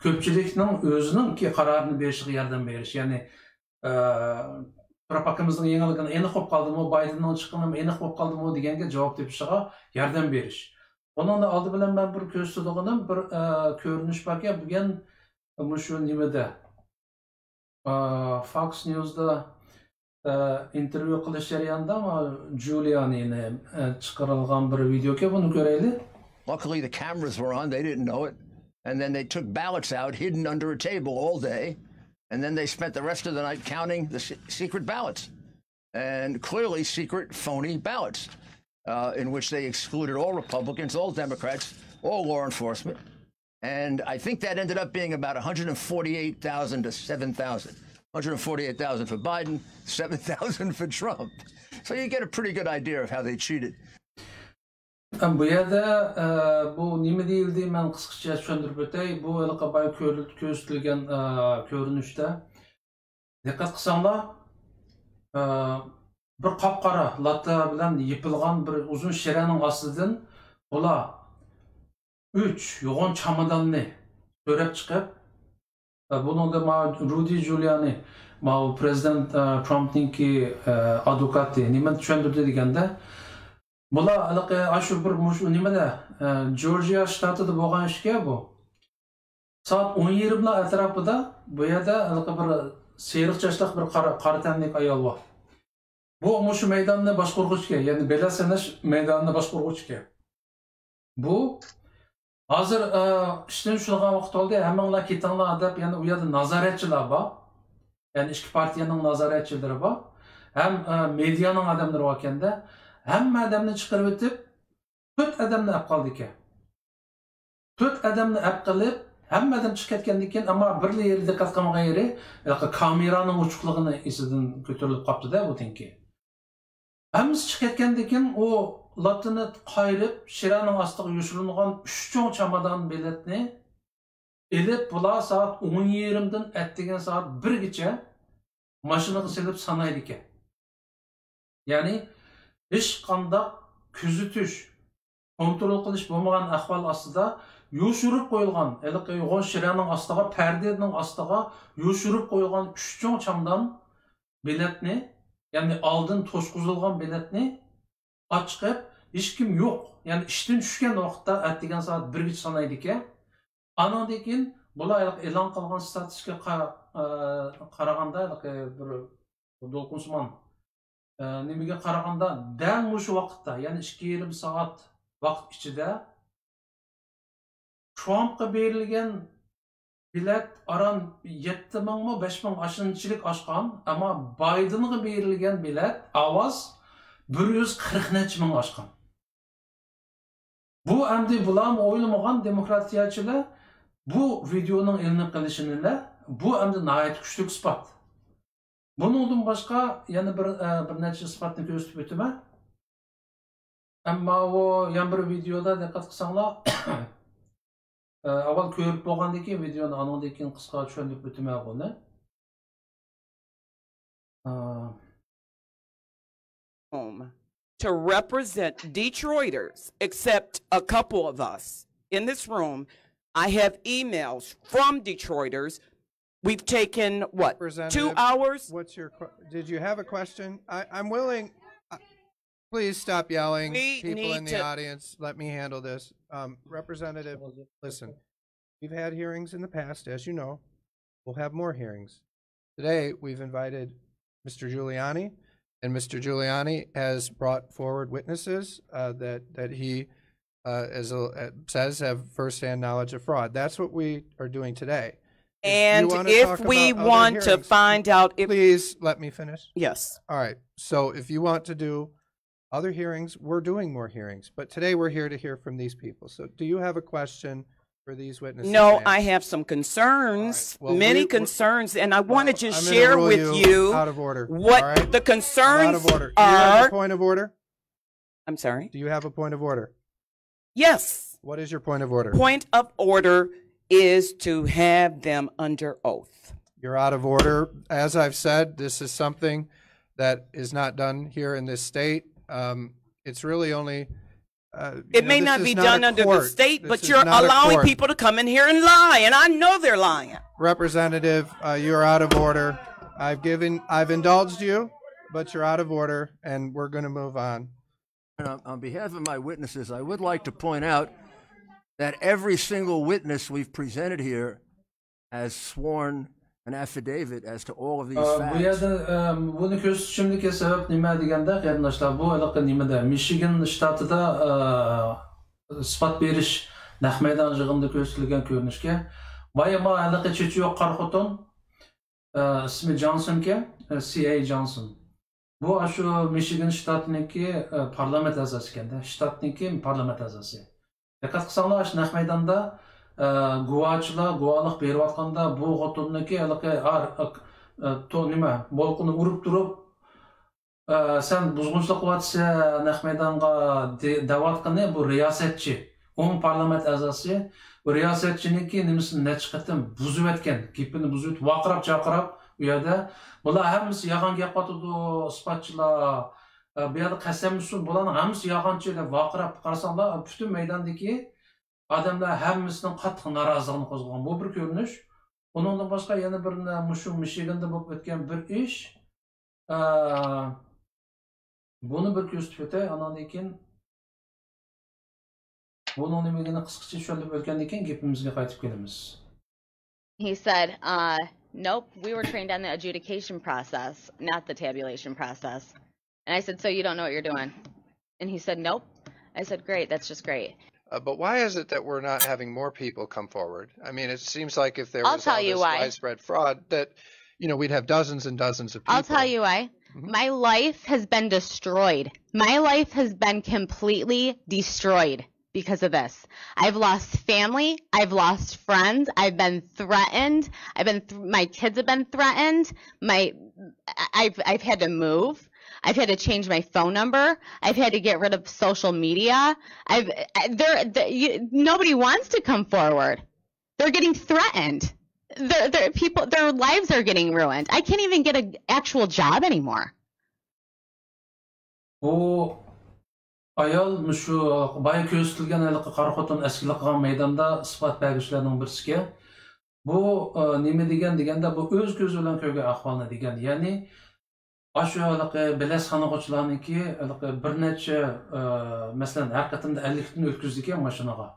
كۆپچىلىكنىڭ ئۆزىنىڭكى قارارىنى بېرىشىگە ياردەم بېرىش. يەنى، ئە، ترامپ ئاكىمىزنىڭ يېڭىلىقىنى ئېنىق بولۇپ قالدىمۇ، بايدېننىڭ چىققىنىمۇ ئېنىق بولۇپ قالدىمۇ دېگەنگە جاۋاب تېپىشىغا ياردەم بېرىش. ئۇنىڭدا ئالدى بىلەن مەن بىر كۆرسىتىدىغىنىم بىر، ئە، كۆرۈنۈش باركەن، بۈگۈن مۇشۇ نېمىدە، ئە، فاكس نيۇزدا، ئە، ئىنتېرۋيۇ قىلىش جەريانىدا ما جۇلىيانىنى، ئە، چىقىرىلغان بىر ۋىدېوكەن، بۇنى كۆرەيلى. Luckily, the cameras were on, they didn't know it. And then they took ballots out, hidden under a table all day. And then they spent the rest of the night counting the se- secret ballots, and clearly secret, phony ballots, uh, in which they excluded all Republicans, all Democrats, all law enforcement. And I think that ended up being about one hundred forty-eight thousand to seven thousand. one hundred forty-eight thousand for Biden, seven thousand for Trump. So you get a pretty good idea of how they cheated. بۇ يەردە ئە، بۇ نېمە دېيىلدى، مەن قىسقىچە چۈشەندۈرۈپ ئۆتەي. بۇ ھېلىقى بايا كۆر- كۆرسىتىلگەن ئە، كۆرۈنۈشتە دىققەت قىلساڭلار، ئە، بىر قاپقارا لاتا بىلەن يېپىلغان بىر ئۇزۇن شىرەنىڭ ئاستىدىن بۇلار ئۈچ يوغان چاماداننى سۆرەپ چىقىپ، ئە، بۇنىڭدا ماۋۇ رۇدى جۇلىيانى، ماۋۇ پرېزىدېنت ئە، ترامپنىڭكى ئە، ئادۋوكاتى نېمىنى چۈشەندۈردى دېگەندە، بۇلار ھېلىقى ئاشۇ بىر مۇشۇ نېمىدە، ئە، جورجىيا شتاتىدا بولغان ئىشكەن بۇ. سائەت ئون يېرىملار ئەتراپىدا بۇ يەردە ھېلىقى بىر سېرىق چاچلىق بىر قارا، قارا تەنلىك ئايال بار. بۇ مۇشۇ مەيداننى باشقۇرغۇچىكەن، يەنى بېلەت ساناش مەيدانىنى باشقۇرغۇچىكەن. بۇ ھازىر ئە، ئىشتىن چۈشىدىغان ۋاقىت بولدى، ھەممىڭلار كېتىڭلار دەپ، يەنە ئۇ يەردە نازارەتچىلەر بار. يەنى ئىككى پارتىيەنىڭ نازارەتچىلىرى بار. ھەم ئە، مېدىيانىڭ ئادەملىرى باركەندە، ھەممە ئادەمنى چىقىرىۋېتىپ، تۆت ئادەمنى ئەپ قالدىكەن. تۆت ئادەمنى ئەپ قېلىپ، ھەممە ئادەم چىقىپ كەتكەندىن كېيىن، ئەمما بىرلا يېرى دىققەت قىلمىغان يېرى، ھېلىقى كامېرانىڭ ئوچۇقلۇقىنى ئېسىدىن كۆتۈرۈلۈپ قاپتۇ-دە بۇ تېنكى. ھەممىسى چىقىپ كەتكەندىن كېيىن، ئۇ لاتىنى قايرىپ، شىرەنىڭ ئاستىغا يوشۇرۇنغان ئۈچ چوڭ چامادان بېلەتنى ئېلىپ، بۇلار سائەت ئون يېرىمدىن ئەتىگەن سائەت بىرگىچە ماشىنىغا سېلىپ سانايدىكەن. يەنى ھېچقانداق كۆزىتىش، كونترول قىلىش بولمىغان ئەھۋال ئاستىدا يوشۇرۇپ قويۇلغان، ھېلىقى يوغان شىرەنىڭ ئاستىغا، پەردىنىڭ ئاستىغا يوشۇرۇپ قويۇلغان ئۈچ چوڭ چامدان بېلەتنى، يەنى ئالدىن توسقۇزۇلغان بېلەتنى ئاچىقىپ، ھېچكىم يوق. يەنى ئىشتىن چۈشكەن ۋاقىتتا، ئەتىگەن سائەت بىرگىچە سانايدىكەن. ئانىڭدىن كېيىن بۇلار ھېلىقى ئېلان قىلغان ستاتىستىكىغا قا-، ئە، قارىغاندا، ھېلىقى بىر دولقۇنسىمان ئە، نېمىگە قارىغاندا، دەل مۇشۇ ۋاقىتتا، يەنى ئىككى يېرىم سائەت ۋاقىت ئىچىدە ترامپقا بېرىلگەن بېلەت ئاران يەتتە مىڭمۇ، بەش مىڭ ئاشۇنچىلىك ئاشقان، ئەمما بايدېنغا بېرىلگەن بېلەت، ئاۋاز بىر يۈز قىرىق نەچچە مىڭ ئاشقان. بۇ ئەمدى بۇلارمۇ ئويلىمىغان دېموكراتىيەچىلەر بۇ ۋىدېئونىڭ ئېلىنىپ قېلىشىنى، بۇ ئەمدى ناھايىتى كۈچلۈك ئىسپات. بۇنىڭدىن باشقا يەنە بىر، ئە، بىر نەچچە ئىسپاتنى كۆرسىتىپ ئۆتىمەن. ئەمما ئۇ يەنە بىر ۋىدېودا دىققەت قىلساڭلار، ئە، ئاۋۋال كۆرۈپ بولغاندىن كېيىن ۋىدېونى ئانىڭدىن كېيىن قىسقا چۈشەندۈرۈپ ئۆتىمەن بۇنى. ئە، home to represent Detroiters, except a couple of us in this room. I have emails from Detroiters. We've taken, what, two Representative, hours? What's your, que- did you have a question? I, I'm willing, uh, please stop yelling. We People need in the to- audience, let me handle this. Um, Representative, listen, we've had hearings in the past, as you know. We'll have more hearings. Today, we've invited Mister Giuliani, and Mister Giuliani has brought forward witnesses uh, that, that he uh, as a, uh, says have firsthand knowledge of fraud. That's what we are doing today. If you And wanna if talk we about other want to hearings, find out if, Please let me finish. Yes. All right. So if you want to do other hearings, we're doing more hearings. But today we're here to hear from these people. So do you have a question for these witnesses? No, ma'am? I have some concerns, All right. Well, many we- we- concerns, and I want to Well, just I'm gonna share rule with you you out of order. what All right? the I'm out concerns of order. You have are. a point of order? I'm sorry. Do you have a point of order? Yes. What is your point of order? Point of order is to have them under oath. You're out of order. As I've said, this is something that is not done here in this state. Um, it's really only. Uh, you It know, may this not is be not done a under the court. state, This but is you're not a allowing court. people to come in here and lie, and I know they're lying. Representative, uh, you're out of order. I've given, I've indulged you, but you're out of order, and we're going to move on. And on, on behalf of my witnesses, I would like to point out that every single witness we've presented here has sworn an affidavit as to all of these ئە، بۇ facts. يەردە ئە، بۇنى كۆرسىتىشىمدىكى سەۋەب نېمە دېگەندە، قېرىنداشلار، بۇ ھېلىقى نېمىدە، مىشىگان شتاتىدا ئە، ئىسپات بېرىش نەق مەيدان يىغىنىدا كۆرسىتىلگەن كۆرۈنۈشكە، بايا ما ھېلىقى چېچى يوق قارا خوتۇن ئە، ئىسمى جونسونكەن، ئە، سى ئەي جونسون. بۇ ئاشۇ مىشىگان شتاتنىڭكى، ئە، پارلامېنت ئەزاسى ئىكەن-دە، شتاتنىڭكى پارلامېنت ئەزاسى. دىققەت قىلساڭلار، ئاشۇ نەق مەيداندا، ئە، گۇۋاچىلار گۇۋاھلىق بېرىۋاتقاندا، بۇ خوتۇننىڭكى ھېلىقى ئار-، ئە، تو-، نېمە، بولقىنى ئۇرۇپ تۇرۇپ، ئە، سەن بۇزغۇنچىلىق قىلىۋاتىسەن نەق مەيدانغا دە-، دەۋاتقىنى بۇ رىياسەتچى. ئۇمۇ پارلامېنت ئەزاسى. بۇ رىياسەتچىنىڭكى نېمىسىنى نەچچە قېتىم بۇزۇۋەتكەن، گېپىنى بۇزۇۋېتىپ، ۋارقىراپ چاقىراپ ئۇ يەردە، بۇلار ھەممىسى يالغان گەپ قاتىدۇ، ئىسپاتچىلار. ئە، بۇ يەردە قەسەم ئىچسۇن، بۇلارنىڭ ھەممىسى يالغانچى دەپ ۋارقىراپ قارىساڭلار، پۈتۈن مەيداندىكى ئادەملەر ھەممىسىنىڭ قاتتىق نارازىلىقىنى قوزغىغان. بۇ بىر كۆرۈنۈش. ئۇنىڭدىن باشقا يەنە بىر نە-، مۇشۇ مىشىگاندا بولۇپ ئۆتكەن بىر ئىش. ئە، بۇنى بىر كۆرسىتىپ ئۆتەي، ئاناندىن كېيىن بۇنىڭ نېمىلىكىنى قىسقىچە چۈشەندۈرۈپ ئۆتكەندىن كېيىن گېپىمىزگە قايتىپ كېلىمىز. He said, uh, nope, we were trained on the adjudication process, not the tabulation process. And I said, so you don't know what you're doing? And he said, nope. I said, great, that's just great. Uh, but why is it that we're not having more people come forward? I mean, it seems like if there I'll was tell all you this why. Widespread fraud, that, you know, we'd have dozens and dozens of people. I'll tell you why. Mm-hmm. My life has been destroyed. My life has been completely destroyed because of this. I've lost family. I've lost friends. I've been threatened. I've been, th- my kids have been threatened. My, I- I've, I've had to move. I've had to change my phone number. I've had to get rid of social media. I've, I- they're, they, you, nobody wants to come forward. They're getting threatened. Their, their people, their lives are getting ruined. I can't even get an actual job anymore. بۇ ئايال مۇشۇ بايا كۆرسىتىلگەن ھېلىقى قارا خوتۇن ئەسكىلىك قىلغان مەيداندا ئىسپات بەرگۈچىلەرنىڭ بىرسىكەن. بۇ، ئە، نېمە دېگەن دېگەندە، بۇ ئۆز كۆزى بىلەن كۆرگەن ئەھۋالنى دېگەن. يەنى، ئاشۇ ھېلىقى بېلەت سانىغۇچىلارنىڭكى ھېلىقى بىر نەچچە، ئە، مەسىلەن، ھەر قېتىمدا ئەللىكتىن ئۆتكۈزىدىكەن ماشىنىغا.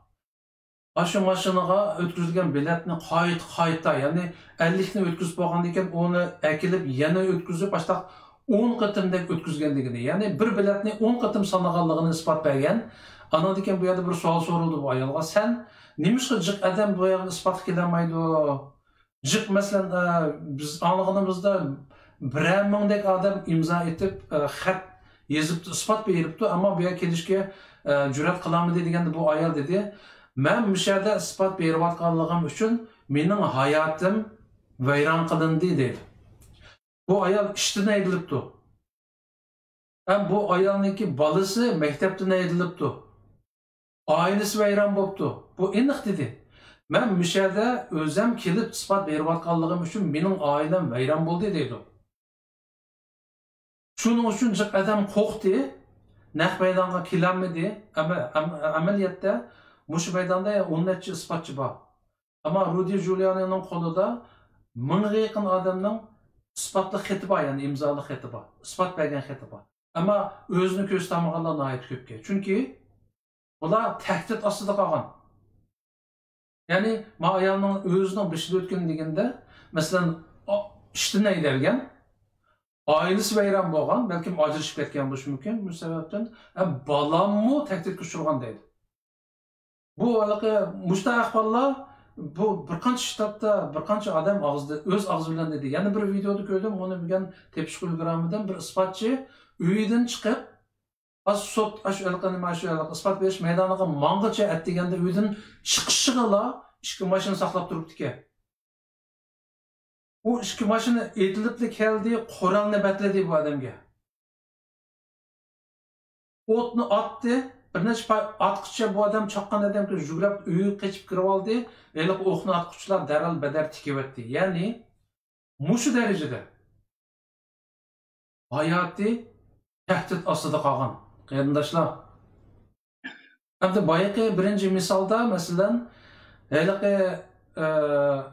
ئاشۇ ماشىنىغا ئۆتكۈزۈلگەن بېلەتنى قايتا، قايتا، يەنى ئەللىكنى ئۆتكۈزۈپ بولغاندىن كېيىن، ئۇنى ئەكېلىپ، يەنە ئۆتكۈزۈپ، ئاشۇنداق ئون قېتىمدەك ئۆتكۈزگەن دېگىنى. يەنى بىر بېلەتنى ئون قېتىم سانىغانلىقىنى ئىسپات بەرگەن. ئانىڭدىن كېيىن بۇ يەردە بىر سوئال سورىلىدى بۇ ئايالغا، سەن نېمىشقا جىق ئادەم بۇ يەرگە ئىسپاتقا كېلەلمەيدۇ؟ جىق، مەسىلەن، ئە، بىز ئاڭلىغىنىمىزدا بىرەر مىڭدەك ئادەم ئىمزا ئېتىپ، ئە، خەت يېزىپتۇ، ئىسپات بېرىپتۇ، ئەمما بۇ يەرگە كېلىشكە، ئە، جۈرئەت قىلالمىدى دېگەندە بۇ ئايال دېدى، مەن مۇشۇ يەردە ئىسپات بېرىۋاتقانلىقىم ئۈچۈن مېنىڭ ھاياتىم ۋەيران قىلىندى دەيدۇ. بۇ ئايال ئىشتىن ھەيدىلىپتۇ. ھەم بۇ ئايالنىڭكى بالىسى مەكتەپتىن ھەيدىلىپتۇ. ئائىلىسى ۋەيران بوپتۇ. بۇ ئېنىق دېدى. مەن مۇشۇ يەردە ئۆزۈم كېلىپ ئىسپات بېرىۋاتقانلىقىم ئۈچۈن مېنىڭ ئائىلەم ۋەيران بولدى دەيدۇ. شۇنىڭ ئۈچۈن جىق ئادەم قورقتى، نەق مەيدانغا كېلەلمىدى. ئەمە-، ئەم-، ئەمەلىيەتتە مۇشۇ مەيداندا ئون نەچچە ئىسپاتچى بار. ئەمما رۇدى جۇلىيانىنىڭ قولىدا مىڭغا يېقىن ئادەمنىڭ ئىسپاتلىق خېتى بار، يەنى ئىمزالىق خېتى بار، ئىسپات بەرگەن خېتى بار. ئەمما ئۆزىنى كۆرسىتەلمىگەنلەر ناھايىتى كۆپكەن. چۈنكى بۇلار تەھدىت ئاستىدا قالغان. يەنى، ما ئايالنىڭ ئۆزىنىڭ بېشىدا ئۆتكىنى دېگەندە، مەسىلەن، ئا-، ئىشتىن ھەيدەلگەن، ئائىلىسى ۋەيران بولغان، بەلكىم ئاجرىشىپ كەتكەن بولۇشى مۇمكىن بۇ سەۋەبتىن، ھەم بالاممۇ تەھدىتكە ئۇچرىغان دەيدۇ. بۇ ھېلىقى مۇشۇنداق ئەھۋاللار بۇ بىر قانچە شتاتتا بىر قانچە ئادەم ئاغزىدا، ئۆز ئاغزى بىلەن دېدى. يەنە بىر ۋىدېودا كۆردۈم، ئۇنى بۈگۈن تېپىشقا ئۈلگۈرەلمىدىم. بىر ئىسپاتچى ئۆيىدىن چىقىپ، ئاز سوت، ئاشۇ ھېلىقى نېمە، شۇ ھېلىقى ئىسپات بېرىش مەيدانىغا ماڭغىچە ئەتىگەندە ئۆيدىن چىقىشىغىلا ئىككى ماشىنا ساقلاپ تۇرۇپتىكەن. ئۇ ئىككى ماشىنا ئېتىلىپلا كەلدى، قورالنى بەتلىدى بۇ ئادەمگە. ئوتنى ئاتتى، بىر نەچچە پاي ئاتقۇچە بۇ ئادەم چاققان ئادەم يۈگۈرۈپ ئۆيگە قېچىپ كىرىۋالدى. ھېلىقى ئوقنى ئاتقۇچىلار دەرھال بەدەر تىكىۋەتتى. يەنى مۇشۇ دەرىجىدە ھاياتى تەھدىت ئاستىدا قالغان قېرىنداشلار. ئەمدى بايىقى بىرىنچى مىسالدا، مەسىلەن، ھېلىقى، ئە،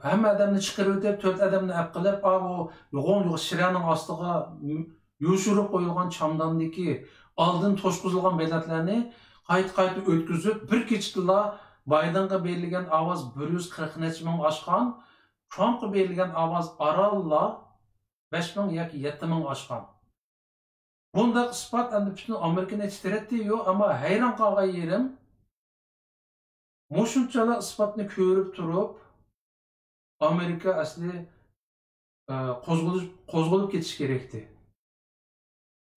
ھەممە ئادەمنى چىقىرىۋېتىپ، تۆت ئادەمنى ئەپ قىلىپ، ئاۋۇ يوغان يوغان شىرەنىڭ ئاستىغا يوشۇرۇپ قويۇلغان چامدامدىكى ئالدىن توشقۇزۇلغان بېلەتلەرنى قايتا-قايتا ئۆتكۈزۈپ، بىر كېچىدىلا بايدېنغا بېرىلگەن ئاۋاز بىر يۈز قىرىق نەچچە مىڭ ئاشقان، ترامپقا بېرىلگەن ئاۋاز ئارانلا بەش مىڭ ياكى يەتتە مىڭ ئاشقان. بۇنداق ئىسپات ئەمدى پۈتۈن ئامېرىكىنى تىترەتتى-يۇ، ئەمما ھەيران قالغان يېرىم، مۇشۇنچىلا ئىسپاتنى كۆرۈپ تۇرۇپ، ئامېرىكا ئەسلى ئە، قوزغىلىش، قوزغىلىپ كېتىشى كېرەكتى.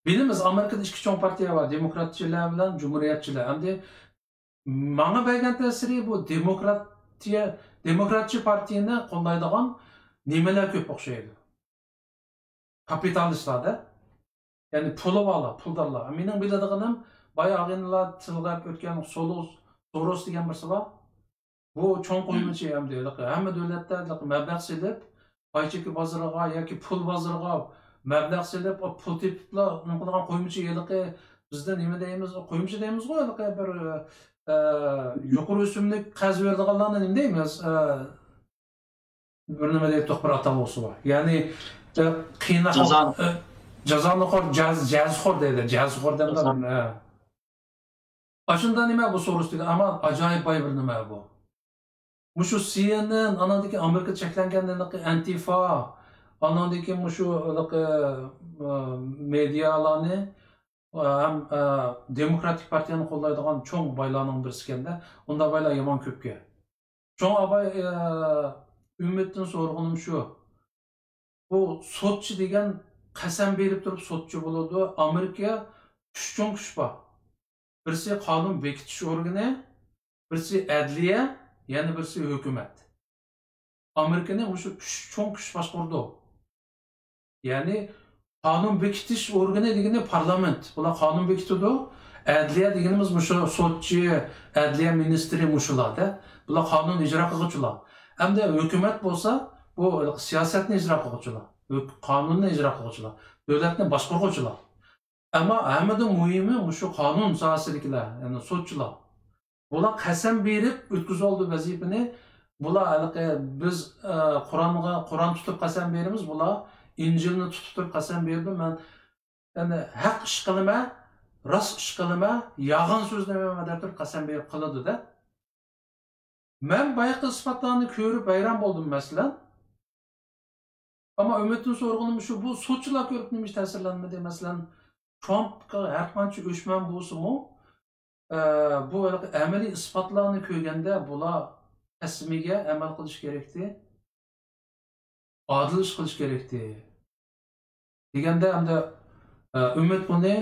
بىلىمىز، ئامېرىكىدا ئىككى چوڭ پارتىيە بار، دېموكراتچىلار بىلەن جۇمھۇرىيەتچىلەر. ئەمدى ماڭا بەرگەن تەسىرى بۇ دېموكراتىيە، دېموكراتچى پارتىيەنى قوللايدىغان نېمىلەر كۆپ ئوخشايدۇ. كاپىتالىستلاردا، يەنى پۇلى بارلار، پۇلدارلار. مېنىڭ بىلىدىغىنىم، بايا ئاغىنىلار تىلغا ئۆتكەن سولوس، سوروس دېگەن بىرسى بار. بۇ چوڭ قويمىچى ئەمدى، ھېلىقى ھەممە دۆلەتتە ھېلىقى مەبلەغ سېلىپ، پاي چېكى بازىرىغا ياكى پۇل بازىرىغا مەبلەغ سېلىپ، پۇل تېپىپلا نېمە قىلىدىغان قويمىچى ھېلىقى، بىزدە نېمە دەيمىز، قويمىچى دەيمىزغۇ، ھېلىقى بىر، ئە، يۇقىرى ئۆسۈملۈك قەرز بېرىدىغانلارنى نېمە دەيمىز؟ ئە، بىر نېمە دەيتتۇق، بىر ئاتالغۇسى بار. يەنى، ئە، قىيناق، جازا. ئە، جازانىخور، جاز-، جازخور دەيدۇ. جازخور دەمدۇ؟ جازا. ئە. ئاشۇنداق نېمە بۇ سورۇش دېگەن، ئەمما ئاجايىپ باي بىر نېمە بۇ. مۇشۇ سى ئېن ئېن، ئاناندىكى ئامېرىكا چەكلەنگەن ئەنتىفا، ئاناندىكى مۇشۇ ھېلىقى، ئە، مېدىيالارنى، ئە، ھەم، ئە، دېموكراتىك پارتىيەنى قوللايدىغان چوڭ بايلارنىڭ بىرسىكەندە، ئۇنداق بايلار يامان كۆپكەن. شۇڭا باي، ئە، ئۈمىدتىن سورىغىنىم شۇ. بۇ سوتچى دېگەن قەسەم بېرىپ تۇرۇپ سوتچى بولىدۇ. ئامېرىكا ئۈچ چوڭ كۈچ بار. بىرسى قانۇن بېكىتىش ئورگىنى، بىرسى ئەدلىيە، يەنە بىرسى ھۆكۈمەت. ئامېرىكىنى مۇشۇ ئۈچ چوڭ كۈچ باشقۇرىدۇ. يەنى قانۇن بېكىتىش ئورگىنى دېگىنى پارلامېنت. بۇلار قانۇن بېكىتىدۇ. ئەدلىيە دېگىنىمىز مۇشۇ سوتچى، ئەدلىيە مىنىستىرى مۇشۇلار-دە. بۇلار قانۇن ئىجرا قىلغۇچىلار. ئەمدى ھۆكۈمەت بولسا، بۇ سىياسەتنى ئىجرا قىلغۇچىلار. ھۆك-، قانۇننى ئىجرا قىلغۇچىلار. دۆلەتنى باشقۇرغۇچىلار. ئەمما ھەممىدىن مۇھىمى مۇشۇ قانۇن ساھەسىدىكىلەر، يەنى سوتچىلار. بۇلار قەسەم بېرىپ ئۆتكۈزۈۋالدى ۋەزىپىنى. بۇلار ھېلىقى بىز، ئە، قۇرئانغا، قۇرئان تۇتۇپ قەسەم بېرىمىز، بۇلار ئىنجىلنى تۇتۇپ تۇرۇپ قەسەم بېرىدۇ. مەن، يەنى، ھەق ئىش قىلىمەن، راست ئىش قىلىمەن، يالغان سۆزلىمەيمەن دەپ تۇرۇپ قەسەم بېرىپ قىلىدۇ-دە. مەن بايىقى ئىسپاتلارنى كۆرۈپ ھەيران بولدۇم، مەسىلەن. ئەمما ئۈمىدتىن سورىغىنىم شۇ، بۇ سوتچىلار كۆرۈپ نېمە ئىش تەسىرلەنمىدى؟ مەسىلەن، ترامپقا ھەر قانچە ئۆچمەن بولسىمۇ، ئە، بۇ ھېلىقى ئەمەلىي ئىسپاتلارنى كۆرگەندە بۇلار قەسىمىگە ئەمەل قىلىش كېرەكتى. ئادىل ئىش قىلىش كېرەكتى. دېگەندە ئەمدى، ئە، ئۈمىد بۇنى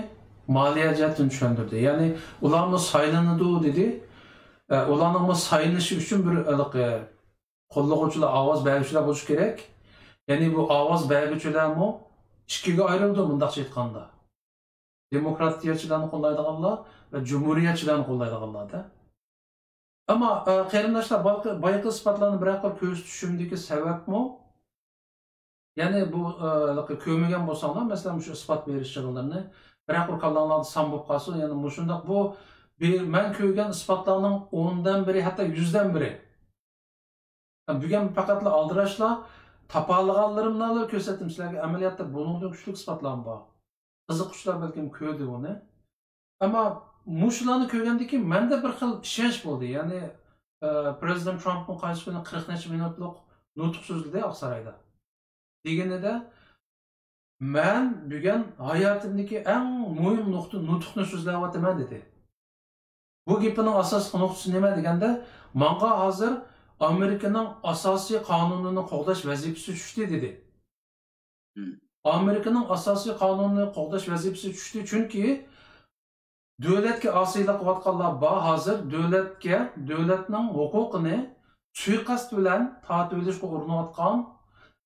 مالىيە جەھەتتىن چۈشەندۈردى. يەنى ئۇلارمۇ سايلىنىدۇ دېدى. ئە، ئۇلارنىڭمۇ سايلىنىشى ئۈچۈن بىر ھېلىقى قوللىغۇچىلار، ئاۋاز بەرگۈچىلەر بولۇشى كېرەك. يەنى بۇ ئاۋاز بەرگۈچىلەرمۇ ئىككىگە ئايرىلىدۇ، مۇنداقچە ئېيتقاندا. دېموكراتىيەچىلەرنى قوللايدىغانلار ۋە جۇمھۇرىيەتچىلەرنى قوللايدىغانلار-دە. ئەمما، ئە، قېرىنداشلار، بايقى-، بايىقى ئىسپاتلارنى بىرەر قېتىم كۆرسىتىشىمدىكى سەۋەبمۇ، يەنى بۇ، ئە، ھېلىقى كۆرمىگەن بولساڭلار، مەسىلەن، مۇشۇ ئىسپات بېرىش يىغىنلىرىنى بىرەر قېتىم كاللاڭلاردا سان بولۇپ قالسۇن، يەنى مۇشۇنداق بۇ بىر، مەن كۆرگەن ئىسپاتلارنىڭ ئوندىن بىرى، ھەتتا يۈزدىن بىرى. بۈگۈن پەقەتلا ئالدىراشلا تاپالىغانلىرىمنىلا كۆرسەتتىم سىلەرگە. ئەمەلىيەتتە بۇنىڭدىن كۈچلۈك ئىسپاتلارمۇ بار. قىزىققۇچىلار بەلكىم كۆردى بۇنى. ئەمما مۇشۇلارنى كۆرگەندىن كېيىن مەندە بىر خىل ئىشەنچ بولدى. يەنى، ئە، پرېزىدېنت ترامپمۇ قايسى كۈنى قىرىق نەچچە مىنۇتلۇق نۇتۇق سۆزلىدى ئاقسارايدا. دېگىنىدە، مەن بۈگۈن ھاياتىمدىكى ئەڭ مۇھىم نۇقتا، نۇتۇقنى سۆزلەۋاتىمەن، دېدى. بۇ گېپىنىڭ ئاساسلىق نۇقتىسى نېمە دېگەندە، ماڭا ھازىر ئامېرىكىنىڭ ئاساسىي قانۇنىنى قوغداش ۋەزىپىسى چۈشتى، دېدى. مم. ئامېرىكىنىڭ ئاساسىي قانۇنىنى قوغداش ۋەزىپىسى چۈشتى، چۈنكى دۆلەتكە ئاسىيلىق قىلىۋاتقانلار بار، ھازىر دۆلەتكە، دۆلەتنىڭ ھوقۇقىنى سۇيىقەست بىلەن تارتىۋېلىشقا ئۇرۇنۇۋاتقان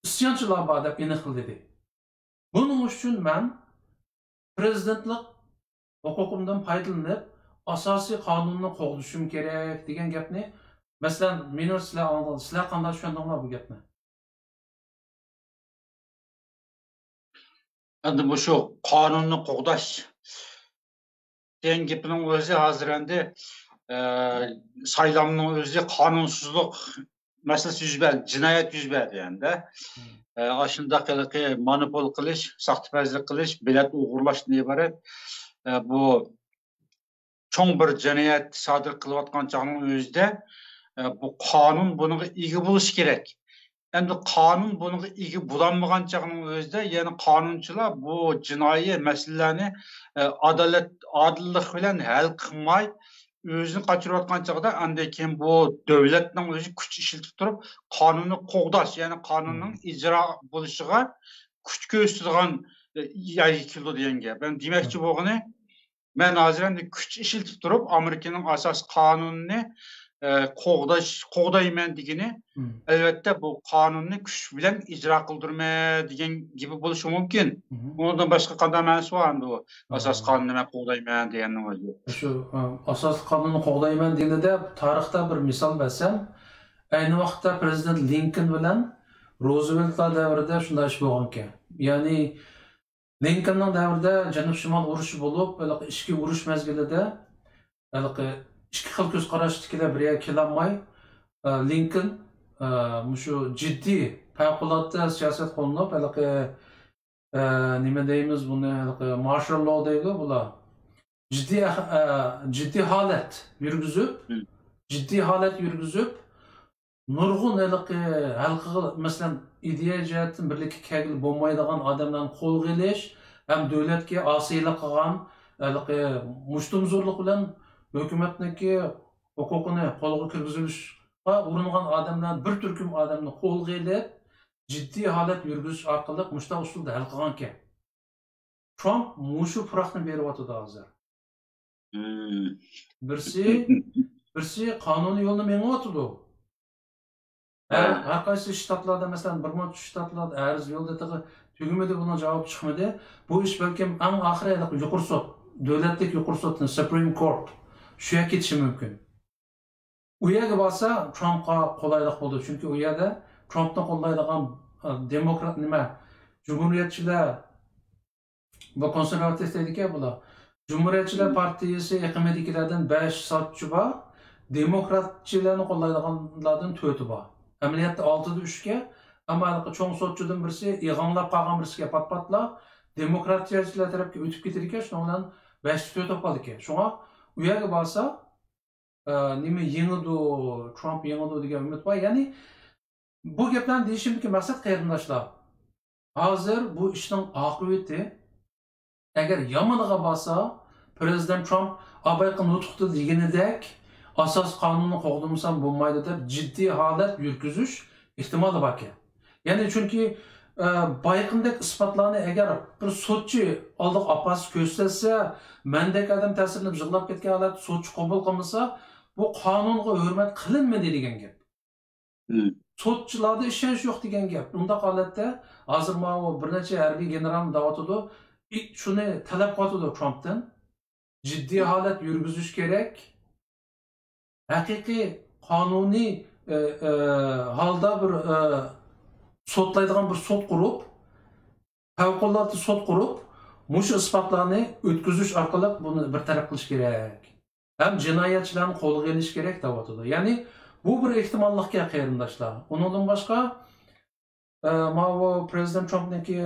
ئىسيانچىلار بار، دەپ ئېنىق دېدى. بۇنىڭ ئۈچۈن مەن پرېزىدېنتلىق ھوقۇقۇمدىن پايدىلىنىپ، ئاساسىي قانۇننى قوغدىشىم كېرەك، دېگەن گەپنى، مەسىلەن، مېنىڭ سىلەر ئاڭلىغان، سىلەر قانداق چۈشەندىڭلار بۇ گەپنى؟ ئەمدى مۇشۇ قانۇننى قوغداش دېگەن گېپىنىڭ ئۆزى ھازىر ئەمدى، ئە، سايلامنىڭ ئۆزى قانۇنسىزلىق مەسىلىسى يۈز بەردى، جىنايەت يۈز بەردى ئەمدى. مم. ئە، ئاشۇنداق ھېلىقى مونوپول قىلىش، ساختىپەزلىك قىلىش، بېلەت ئوغرىلاشتىن ئىبارەت، ئە، بۇ چوڭ بىر جىنايەت سادىر قىلىۋاتقان چاغنىڭ ئۆزىدە، ئە، بۇ قانۇن بۇنىڭغا ئىگە بولۇشى كېرەك. ئەمدى قانۇن بۇنىڭغا ئىگە بولالمىغان چاغنىڭ ئۆزىدە، يەنى قانۇنچىلار بۇ جىنايى مەسىلىلەرنى، ئە، ئادالەت، ئادىللىق بىلەن ھەل قىلماي، ئۆزىنى قاچۇرۇۋاتقان چاغدا، ئاندىن كېيىن بۇ دۆلەتنىڭ ئۆزى كۈچ ئىشلىتىپ تۇرۇپ، قانۇننى قوغداش، يەنى قانۇننىڭ ئىجرا بولۇشىغا كۈچ كۆرسىتىدىغان، ئە، يەرگە كېلىدۇ دېگەن گەپ. يەنى دېمەكچى بولغىنى، مەن ھازىر ئەمدى كۈچ ئىشلىتىپ تۇرۇپ، ئامېرىكىنىڭ ئاساسىي قانۇنىنى، ئە، قوغداش، قوغدايمەن دېگىنى، ئەلۋەتتە، بۇ قانۇننى كۈچ بىلەن ئىجرا قىلدۇرىمەن دېگەن گېپى بولۇشى مۇمكىن. ئۇنىڭدىن باشقا قانداق مەنىسى بار ئەمدى ئۇ؟ ئاساسىي قانۇننى مەن قوغدايمەن دېگەننىڭ ئۆزى. شۇ، ئە، ئاساسىي قانۇننى قوغدايمەن دېگىنىدە، تارىختا بىر مىسال بەرسەم، ئەينى ۋاقىتتا پىرېزىدېنت لىنكولن بىلەن روزۋېلتلار دەۋرىدە شۇنداق ئىش بولغانىكەن. يەنى، لىنكولننىڭ دەۋرىدە جەنۇب-شىمال ئۇرۇشى بولۇپ، ھېلىقى ئىچكى ئۇرۇش مەزگىلىدە، ھېلىقى ئىككى خىل كۆز قاراشتىكىلەر بىر يەرگە كېلەلمەي، ئە، لىنكولن، ئە، مۇشۇ جىددىي، پەۋقۇلئاددە سىياسەت قوللىنىپ، ھېلىقى، ئە، نېمە دەيمىز بۇنى، ھېلىقى مارشال لو دەيدۇ بۇلار. جىددىي ئەھ-، ئە، جىددىي ھالەت يۈرگۈزۈپ، جىددىي ھالەت يۈرگۈزۈپ، نۇرغۇن ھېلىقى ھەلقىگە، مەسىلەن، ئىدىيە جەھەتتىن بىرلىككە كەلگىلى بولمايدىغان ئادەملەرنى قولغا ئېلىش ھەم دۆلەتكە ئاسىيلىق قىلغان، ھېلىقى مۇشتۇمزورلۇق بىلەن ھۆكۈمەتنىڭكى ھوقۇقىنى قولغا كىرگۈزۈشقا ئۇرۇنغان ئادەملەر، بىر تۈركۈم ئادەمنى قولغا ئېلىپ، جىددىي ھالەت يۈرگۈزۈش ئارقىلىق مۇشۇنداق ئۇسۇلدا ھەل قىلغانىكەن. ترامپ مۇشۇ پۇراقنى بېرىۋاتىدۇ ھازىر. بىرسى، بىرسى قانۇنىي يولنى مېڭىۋاتىدۇ. ھەر، ھەر قايسى شتاتلاردا، مەسىلەن، بىر مۇنچە شتاتلاردا ئەرز يولدا تېخى تۈگىمىدى، بۇنىڭ جاۋابى چىقمىدى. بۇ ئىش بەلكىم ئەڭ ئاخىرى يۇقىرى سوت، دۆلەتلىك يۇقىرى سوت، سۇپرىم كورت، شۇ يەرگە كېتىشى مۇمكىن. ئۇ يەرگە بارسا، ترامپقا قولايلىق بولىدۇ. چۈنكى ئۇ يەردە ترامپنى قوللايدىغان، ئە، دېموكرات، نېمە، جۇمھۇرىيەتچىلەر، بۇ كونسېرۋاتىپ دەيدىكەن بۇلار. جۇمھۇرىيەتچىلەر پارتىيىسى ئېقىمىدىكىلەردىن بەش سوتچى بار، دېموكراتچىلارنى قوللايدىغانلاردىن تۆتى بار. ئەمەلىيەتتە ئالتىدە ئۈچكەن، ئەمما ھېلىقى چوڭ سوتچىدىن بىرسى ئېغىڭلاپ قالغان بىرسىكەن پات-پاتلا، دېموكراتچىلار تەرەپكە ئۆتۈپ كېتىدىكەن، شۇنىڭ بىلەن بەشتە تۆت بولۇپ قالىدىكەن. شۇڭا ئۇ يەرگە بارسا، ئە، نېمە يېڭىدۇ، ترامپ يېڭىدۇ دېگەن ئۈمىد بار. يەنى بۇ گەپلەرنى دېيىشىمدىكى مەقسەت، قېرىنداشلار، ھازىر بۇ ئىشنىڭ ئاقىۋىتى ئەگەر يامىنىغا بارسا، پىرېزىدېنت ترامپ ئابايقى نۇتۇقتا دېگىنىدەك، ئاساسىي قانۇننى قوغدىمىسام بولمايدۇ دەپ جىددىي ھالەت يۈرگۈزۈش ئېھتىمالى باركەن. يەنى چۈنكى، ئە، بايىقىدەك ئىسپاتلارنى ئەگەر بىر سوتچى ئالدىغا ئاپارسا، كۆرسەتسە، مەندەك ئادەم تەسىرلىنىپ يىغلاپ كەتكەن ھالەتتە سوتچى قوبۇل قىلمىسا، بۇ قانۇنغا ھۆرمەت قىلىنمىدى دېگەن گەپ. سوتچىلاردا ئىشەنچ يوق دېگەن گەپ. ئۇنداق ھالەتتە ھازىر ماۋۇ بىر نەچچە ھەربىي گېنېرال دەۋاتىدۇ، ئى، شۇنى تەلەپ قىلىۋاتىدۇ ترامپتىن. جىددىي ھالەت يۈرگۈزۈش كېرەك. ھەقىقىي قانۇنىي، ئە، ئە، ھالدا بىر، ئە، سوتلايدىغان بىر سوت قۇرۇپ، پەۋقۇلئاددە سوت قۇرۇپ، مۇشۇ ئىسپاتلارنى ئۆتكۈزۈش ئارقىلىق بۇنى بىر تەرەپ قىلىش كېرەك. ھەم جىنايەتچىلەرنى قولغا ئېلىش كېرەك دەۋاتىدۇ. يەنى بۇ بىر ئېھتىماللىقكەن، قېرىنداشلار. ئۇنىڭدىن باشقا، ئە، ماۋۇ پىرېزىدېنت ترامپنىڭكى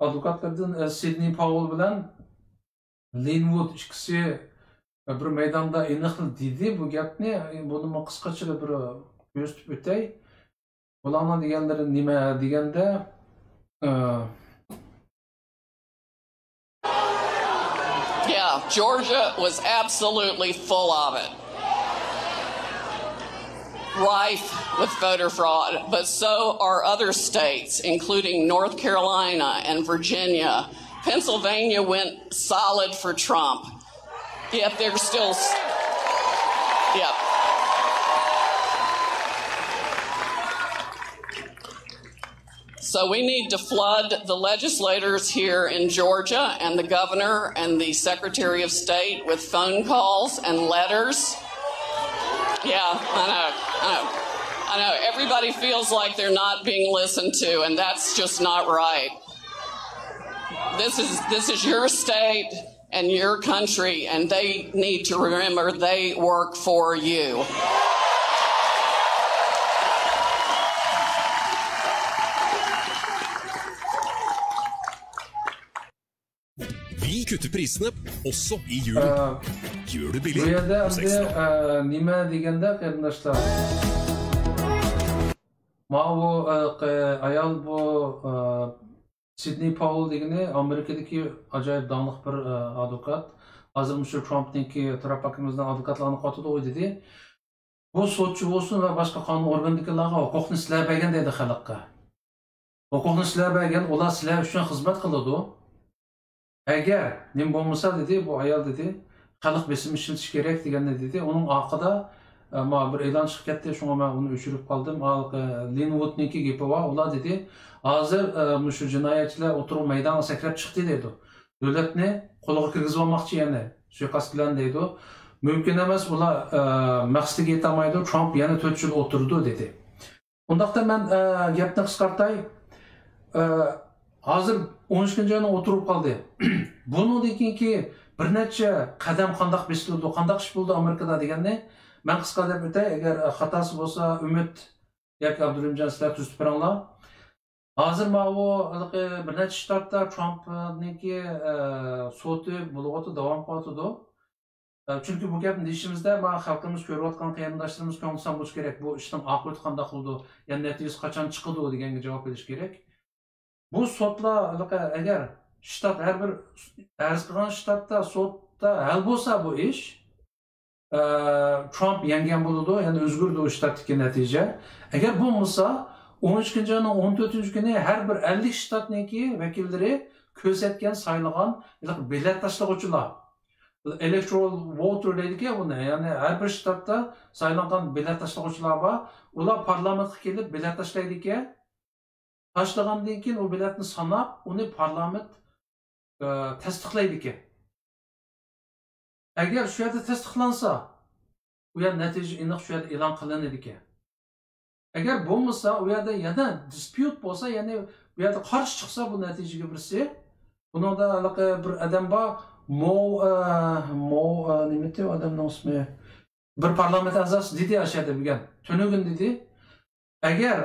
ئادۋوكاتلىرىدىن، ئە، سىدنېي پاول بىلەن لىنۋۇد ئىككىسى، ئە، بىر مەيداندا ئېنىق دېدى بۇ گەپنى. بۇنىمۇ قىسقىچە بىر كۆرسىتىپ ئۆتەي. بۇلارنىڭ دېگەنلىرى نېمە دېگەندە، ئە، Yeah, Georgia was absolutely full of it. Rife with voter fraud, but so are other states, including North Carolina and Virginia. Pennsylvania went solid for Trump. Yet they're still. Yep. So we need to flood the legislators here in Georgia and the governor and the secretary of state with phone calls and letters. Yeah, I know, I know, I know. Everybody feels like they're not being listened to, and that's just not right. This is, this is your state and your country, and they need to remember they work for you. Vi kutter prisene, også i julen. Gjør det billig hos Ekstra. Nima deganda, qarindoshlar, mavu ayol bu Sidney Powell degani Amerikadagi ajoyib dongli bir advokat. ھازىر مۇشۇ ترامپنىڭكى، ترامپ ھاكىمىمىزنىڭ ئادۋوكاتلىرىنى قاتىدۇ دېدى. بۇ سوتچى بولسۇن ۋە باشقا قانۇن ئورگىنىدىكىلارغا ھوقۇقنى سىلەر بەرگەن دەيدۇ خەلققە. ھوقۇقنى سىلەر بەرگەن، ئۇلار سىلەر ئۈچۈن خىزمەت قىلىدۇ. ئەگەر نېمە بولمىسا دېدى، بۇ ئايال دېدى، خەلق بېسىم ئىشلىتىش كېرەك دېگەننى دېدى. ئۇنىڭ ئارقىدا، ئە، ما بىر ئېلان چىقىپ كەتتى، شۇڭا مەن ئۇنى ئۆچۈرۈپ قالدىم. ھېلىقى لىنۋۇدنىڭكى گېپى بار، ئۇلار دېدى، ھازىر، ئە، مۇشۇ جىنايەتچىلەر ئوتتۇرىغا مەيدانغا سەكرەپ چىقتى دەيدۇ. دۆلەتنى قولغا كىرگۈزۈۋالماقچى يەنە، سۇيىقەست بىلەن دەيدۇ. مۇمكىن ئەمەس، ئۇلار، ئە، مەقسىتىگە يېتەلمەيدۇ، ترامپ يەنە تۆت يىل ئولتۇرىدۇ دېدى. ئۇنداقتا مەن، ئە، گەپنى قىسقارتاي. ئە، ھازىر ئون ئىككىنچى ئاينىڭ ئوتتۇرىغا قالدى. بۇنىڭدىن كېيىنكى بىر نەچچە قەدەم قانداق بېسىلىدۇ، قانداق ئىش بولىدۇ ئامېرىكىدا دېگەننى مەن قىسقا دەپ ئۆتەي. ئەگەر، ئە، خاتاسى بولسا، ئۈمىد ياكى ئابدۇرېھىمجان، سىلەر تۈزىتىپ بېرىڭلار. ھازىر ماۋۇ ھېلىقى بىر نەچچە شتاتتا ترامپنىڭكى، ئە، سوتى بولۇۋاتىدۇ، داۋام قىلىۋاتىدۇ. ئە، چۈنكى بۇ گەپنى دېيىشىمىزدە، ما خەلقىمىز، كۆرۈۋاتقان قېرىنداشلىرىمىز كۆڭلى سەل بولۇشى كېرەك. بۇ ئىشنىڭ ئاقىۋىتى قانداق بولىدۇ؟ يەنى نەتىجىسى قاچان چىقىدۇ دېگەنگە جاۋاب بېرىش كېرەك. بۇ سوتلار ھېلىقى، ئەگەر شتات، ھەر بىر ئەرز قىلغان شتاتتا سوتتا ھەل بولسا بۇ ئىش، ئە، ترامپ يەڭگەن بولىدۇ، يەنى ئۆزگىرىدۇ ئۇ شتاتتىكى نەتىجە. ئەگەر بولمىسا، ئون ئىككىنچى ئاينىڭ ئون تۆتىنچى كۈنى ھەر بىر ئەللىك شتاتنىڭكى ۋەكىللىرى كۆرسەتكەن، سايلىغان ھېلىقى بېلەت تاشلىغۇچىلار، ئېلېكتورال ۋوتېر دەيدىكەن بۇنى، يەنى ھەر بىر شتاتتا سايلانغان بېلەت تاشلىغۇچىلار بار. ئۇلار پارلامېنتقا كېلىپ بېلەت تاشلايدىكەن. تاشلىغاندىن كېيىن ئۇ بېلەتنى ساناپ، ئۇنى پارلامېنت، ئە، تەستىقلايدىكەن. ئەگەر شۇ يەردە تەستىقلانسا، ئۇ يەر نەتىجە ئېنىق شۇ يەردە ئېلان قىلىنىدىكەن. ئەگەر بولمىسا، ئۇ يەردە يەنە دىسپيۇت بولسا، يەنى بۇ يەردە قارشى چىقسا بۇ نەتىجىگە بىرسى، بۇنىڭدا ھېلىقى بىر ئادەم بار، مو، ئە، مو، ئە، نېمىتى ئۇ ئادەمنىڭ ئىسمى؟ بىر پارلامېنت ئەزاسى دېدى ئاشۇ يەردە بۈگۈن. تۈنۈگۈن دېدى. ئەگەر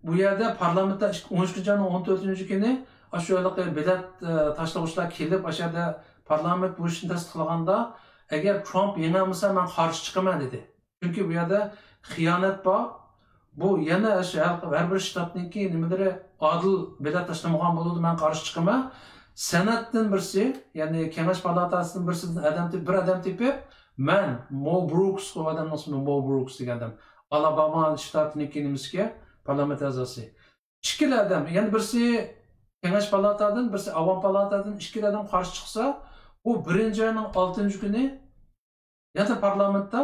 بۇ يەردە پارلامېنتتا ئىك-، ئون ئىككىنچى ئاينىڭ ئون تۆتىنچى كۈنى ئاشۇ ھېلىقى بېلەت، ئە، تاشلىغۇچىلار كېلىپ، ئاشۇ يەردە پارلامېنت بۇ ئىشنى تەستىقلىغاندا، ئەگەر ترامپ يېڭەلمىسە، مەن قارشى چىقىمەن دېدى. چۈنكى بۇ يەردە خىيانەت بار. بۇ يەنە شۇ ھەر، ھەر بىر شتاتنىڭكى نېمىلىرى ئادىل بېلەت تاشلىمىغان بولىدۇ، مەن قارشى چىقىمەن. سېناتتىن بىرسى، يەنى كېڭەش پالاتاسىدىن بىرسىدىن ئادەم تېپ-، بىر ئادەم تېپىپ، مەن مو بروكس، ئۇ ئادەمنىڭ ئىسمى مو بروكس دېگەن ئادەم. ئالاباما شتاتىنىڭكى نېمىسىكەن، پارلامېنت ئەزاسى. ئىككىلا ئادەم، يەنى بىرسى كېڭەش پالاتادىن، بىرسى ئاۋام پالاتادىن، ئىككىلا ئادەم قارشى چىقسا، بۇ بىرىنچى ئاينىڭ ئالتىنچى كۈنى يەنە پارلامېنتتا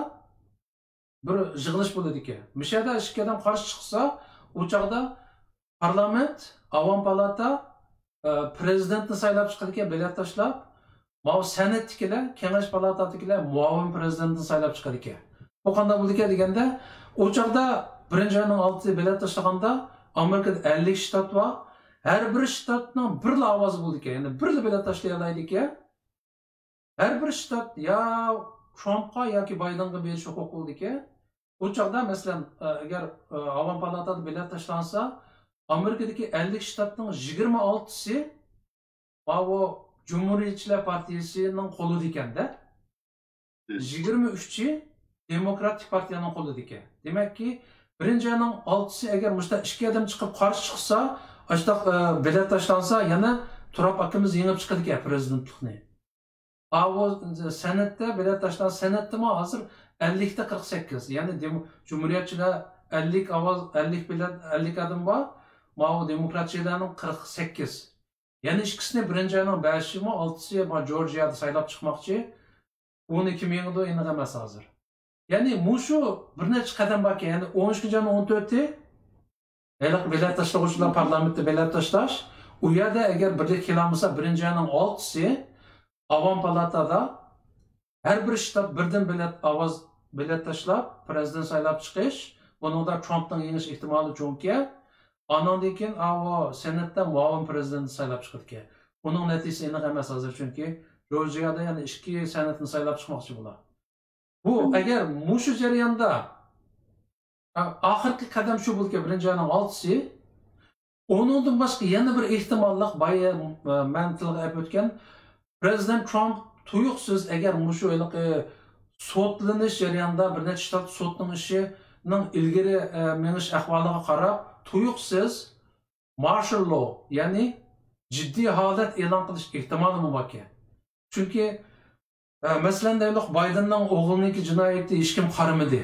بىر يىغىلىش بولىدىكەن. مۇشۇ يەردە ئىككى ئادەم قارشى چىقسا، ئۇ چاغدا پارلامېنت، ئاۋام پالاتا، ئە، پرېزىدېنتنى سايلاپ چىقىدىكەن، بېلەت تاشلاپ. ماۋۇ سېناتتىكىلەر، كېڭەش پالاتادىكىلەر مۇئاۋىن پرېزىدېنتنى سايلاپ چىقىدىكەن. بۇ قانداق بولىدىكەن دېگەندە، ئۇ چاغدا بىرىنچى ئاينىڭ ئالتىسى بېلەت تاشلىغاندا، ئامېرىكىدا ئەللىك شتات بار. ھەر بىر شتاتنىڭ بىرلا ئاۋازى بولىدىكەن، يەنى بىرلا بېلەت تاشلىيالايدىكەن. ھەر بىر شتات يا ترامپقا ياكى بايدېنغا بېرىش ھوقۇقى بولىدىكەن. ئۇ چاغدا، مەسىلەن، ئە، ئەگەر، ئە، ئاۋام پالاتادا بېلەت تاشلانسا، ئامېرىكىدىكى ئەللىك شتاتنىڭ يىگىرمە ئالتىسى ماۋۇ جۇمھۇرىيەتچىلەر پارتىيىسىنىڭ قولىدا ئىكەن-دە. يىگىرمە ئۈچى دېموكراتىك پارتىيەنىڭ قولىدا ئىكەن. دېمەككى، بىرىنچى ئاينىڭ ئالتىسى ئەگەر مۇشۇنداق ئىككى ئادەم چىقىپ قارشى چىقسا، ئاشۇنداق، ئە، بېلەت تاشلانسا، يەنە تۇراب ئاكىمىز يېڭىپ چىقىدىكەن پرېزىدېنتلىقنى. ئاۋۇ سېناتتا بېلەت تاشلان، سېناتتىمۇ ھازىر ئەللىكتە قىرىق سەككىز، يەنى دېمو-، جۇمھۇرىيەتچىلەر ئەللىك ئاۋاز، ئەللىك بېلەت، ئەللىك ئادەم بار، ماۋۇ دېموكراتچىلارنىڭ قىرىق سەككىز. يەنە ئىككىسىنى بىرىنچى ئاينىڭ بەشىمۇ، ئالتىسى ما جورجىيادا سايلاپ چىقماقچى. ئۇنى كىم يېڭىدۇ، ئېنىق ئەمەس ھازىر. يەنى مۇشۇ بىر نەچچە قەدەم باركەن، يەنى ئون ئىككىنچى ئاينىڭ ئون تۆتى، ھېلىقى بېلەت تاشلىغۇچىلار پارلامېنتتا بېلەت تاشلاش. ئۇ يەردە ئەگەر بىرلىك كېلەلمىسە، بىرىنچى ئاينىڭ ئالتىسى ئاۋام پالاتادا ھەر بىر شتات بىردىن بېلەت، ئاۋاز، بېلەت تاشلاپ، پرېزىدېنت سايلاپ چىقىش، بۇنىڭدا ترامپنىڭ يېڭىش ئېھتىمالى چوڭكەن. ئانىڭدىن كېيىن ئاۋۇ سېناتتا مۇئاۋىن پرېزىدېنت سايلاپ چىقىدىكەن. ئۇنىڭ نەتىجىسى ئېنىق ئەمەس ھازىر، چۈنكى جورجىيادا يەنە ئىككى سېناتنى سايلاپ چىقماقچى بۇلار. بۇ ئەگەر مۇشۇ جەرياندا، ئا-، ئاخىرقى قەدەم شۇ بولىدىكەن، بىرىنچى ئاينىڭ ئالتىسى. ئۇنىڭدىن باشقا يەنە بىر ئېھتىماللىق بار، ئە، مەن تىلغا ئېلىپ ئۆتكەن. پرېزىدېنت ترامپ تۇيۇقسىز، ئەگەر مۇشۇ ھېلىقى سوتلىنىش جەريانىدا بىر نەچچە شتات سوتنىڭ ئىشىنىڭ ئىلگىرى، ئە، مېڭىش ئەھۋالىغا قاراپ، تۇيۇقسىز مارشال لو، يەنى جىددىي ھالەت ئېلان قىلىش ئېھتىمالىمۇ باركەن. چۈنكى ئە، مەسىلەن، دەيلۇق، بايدېننىڭ ئوغلىنىڭكى جىنايىتى ھېچكىم قارىمىدى.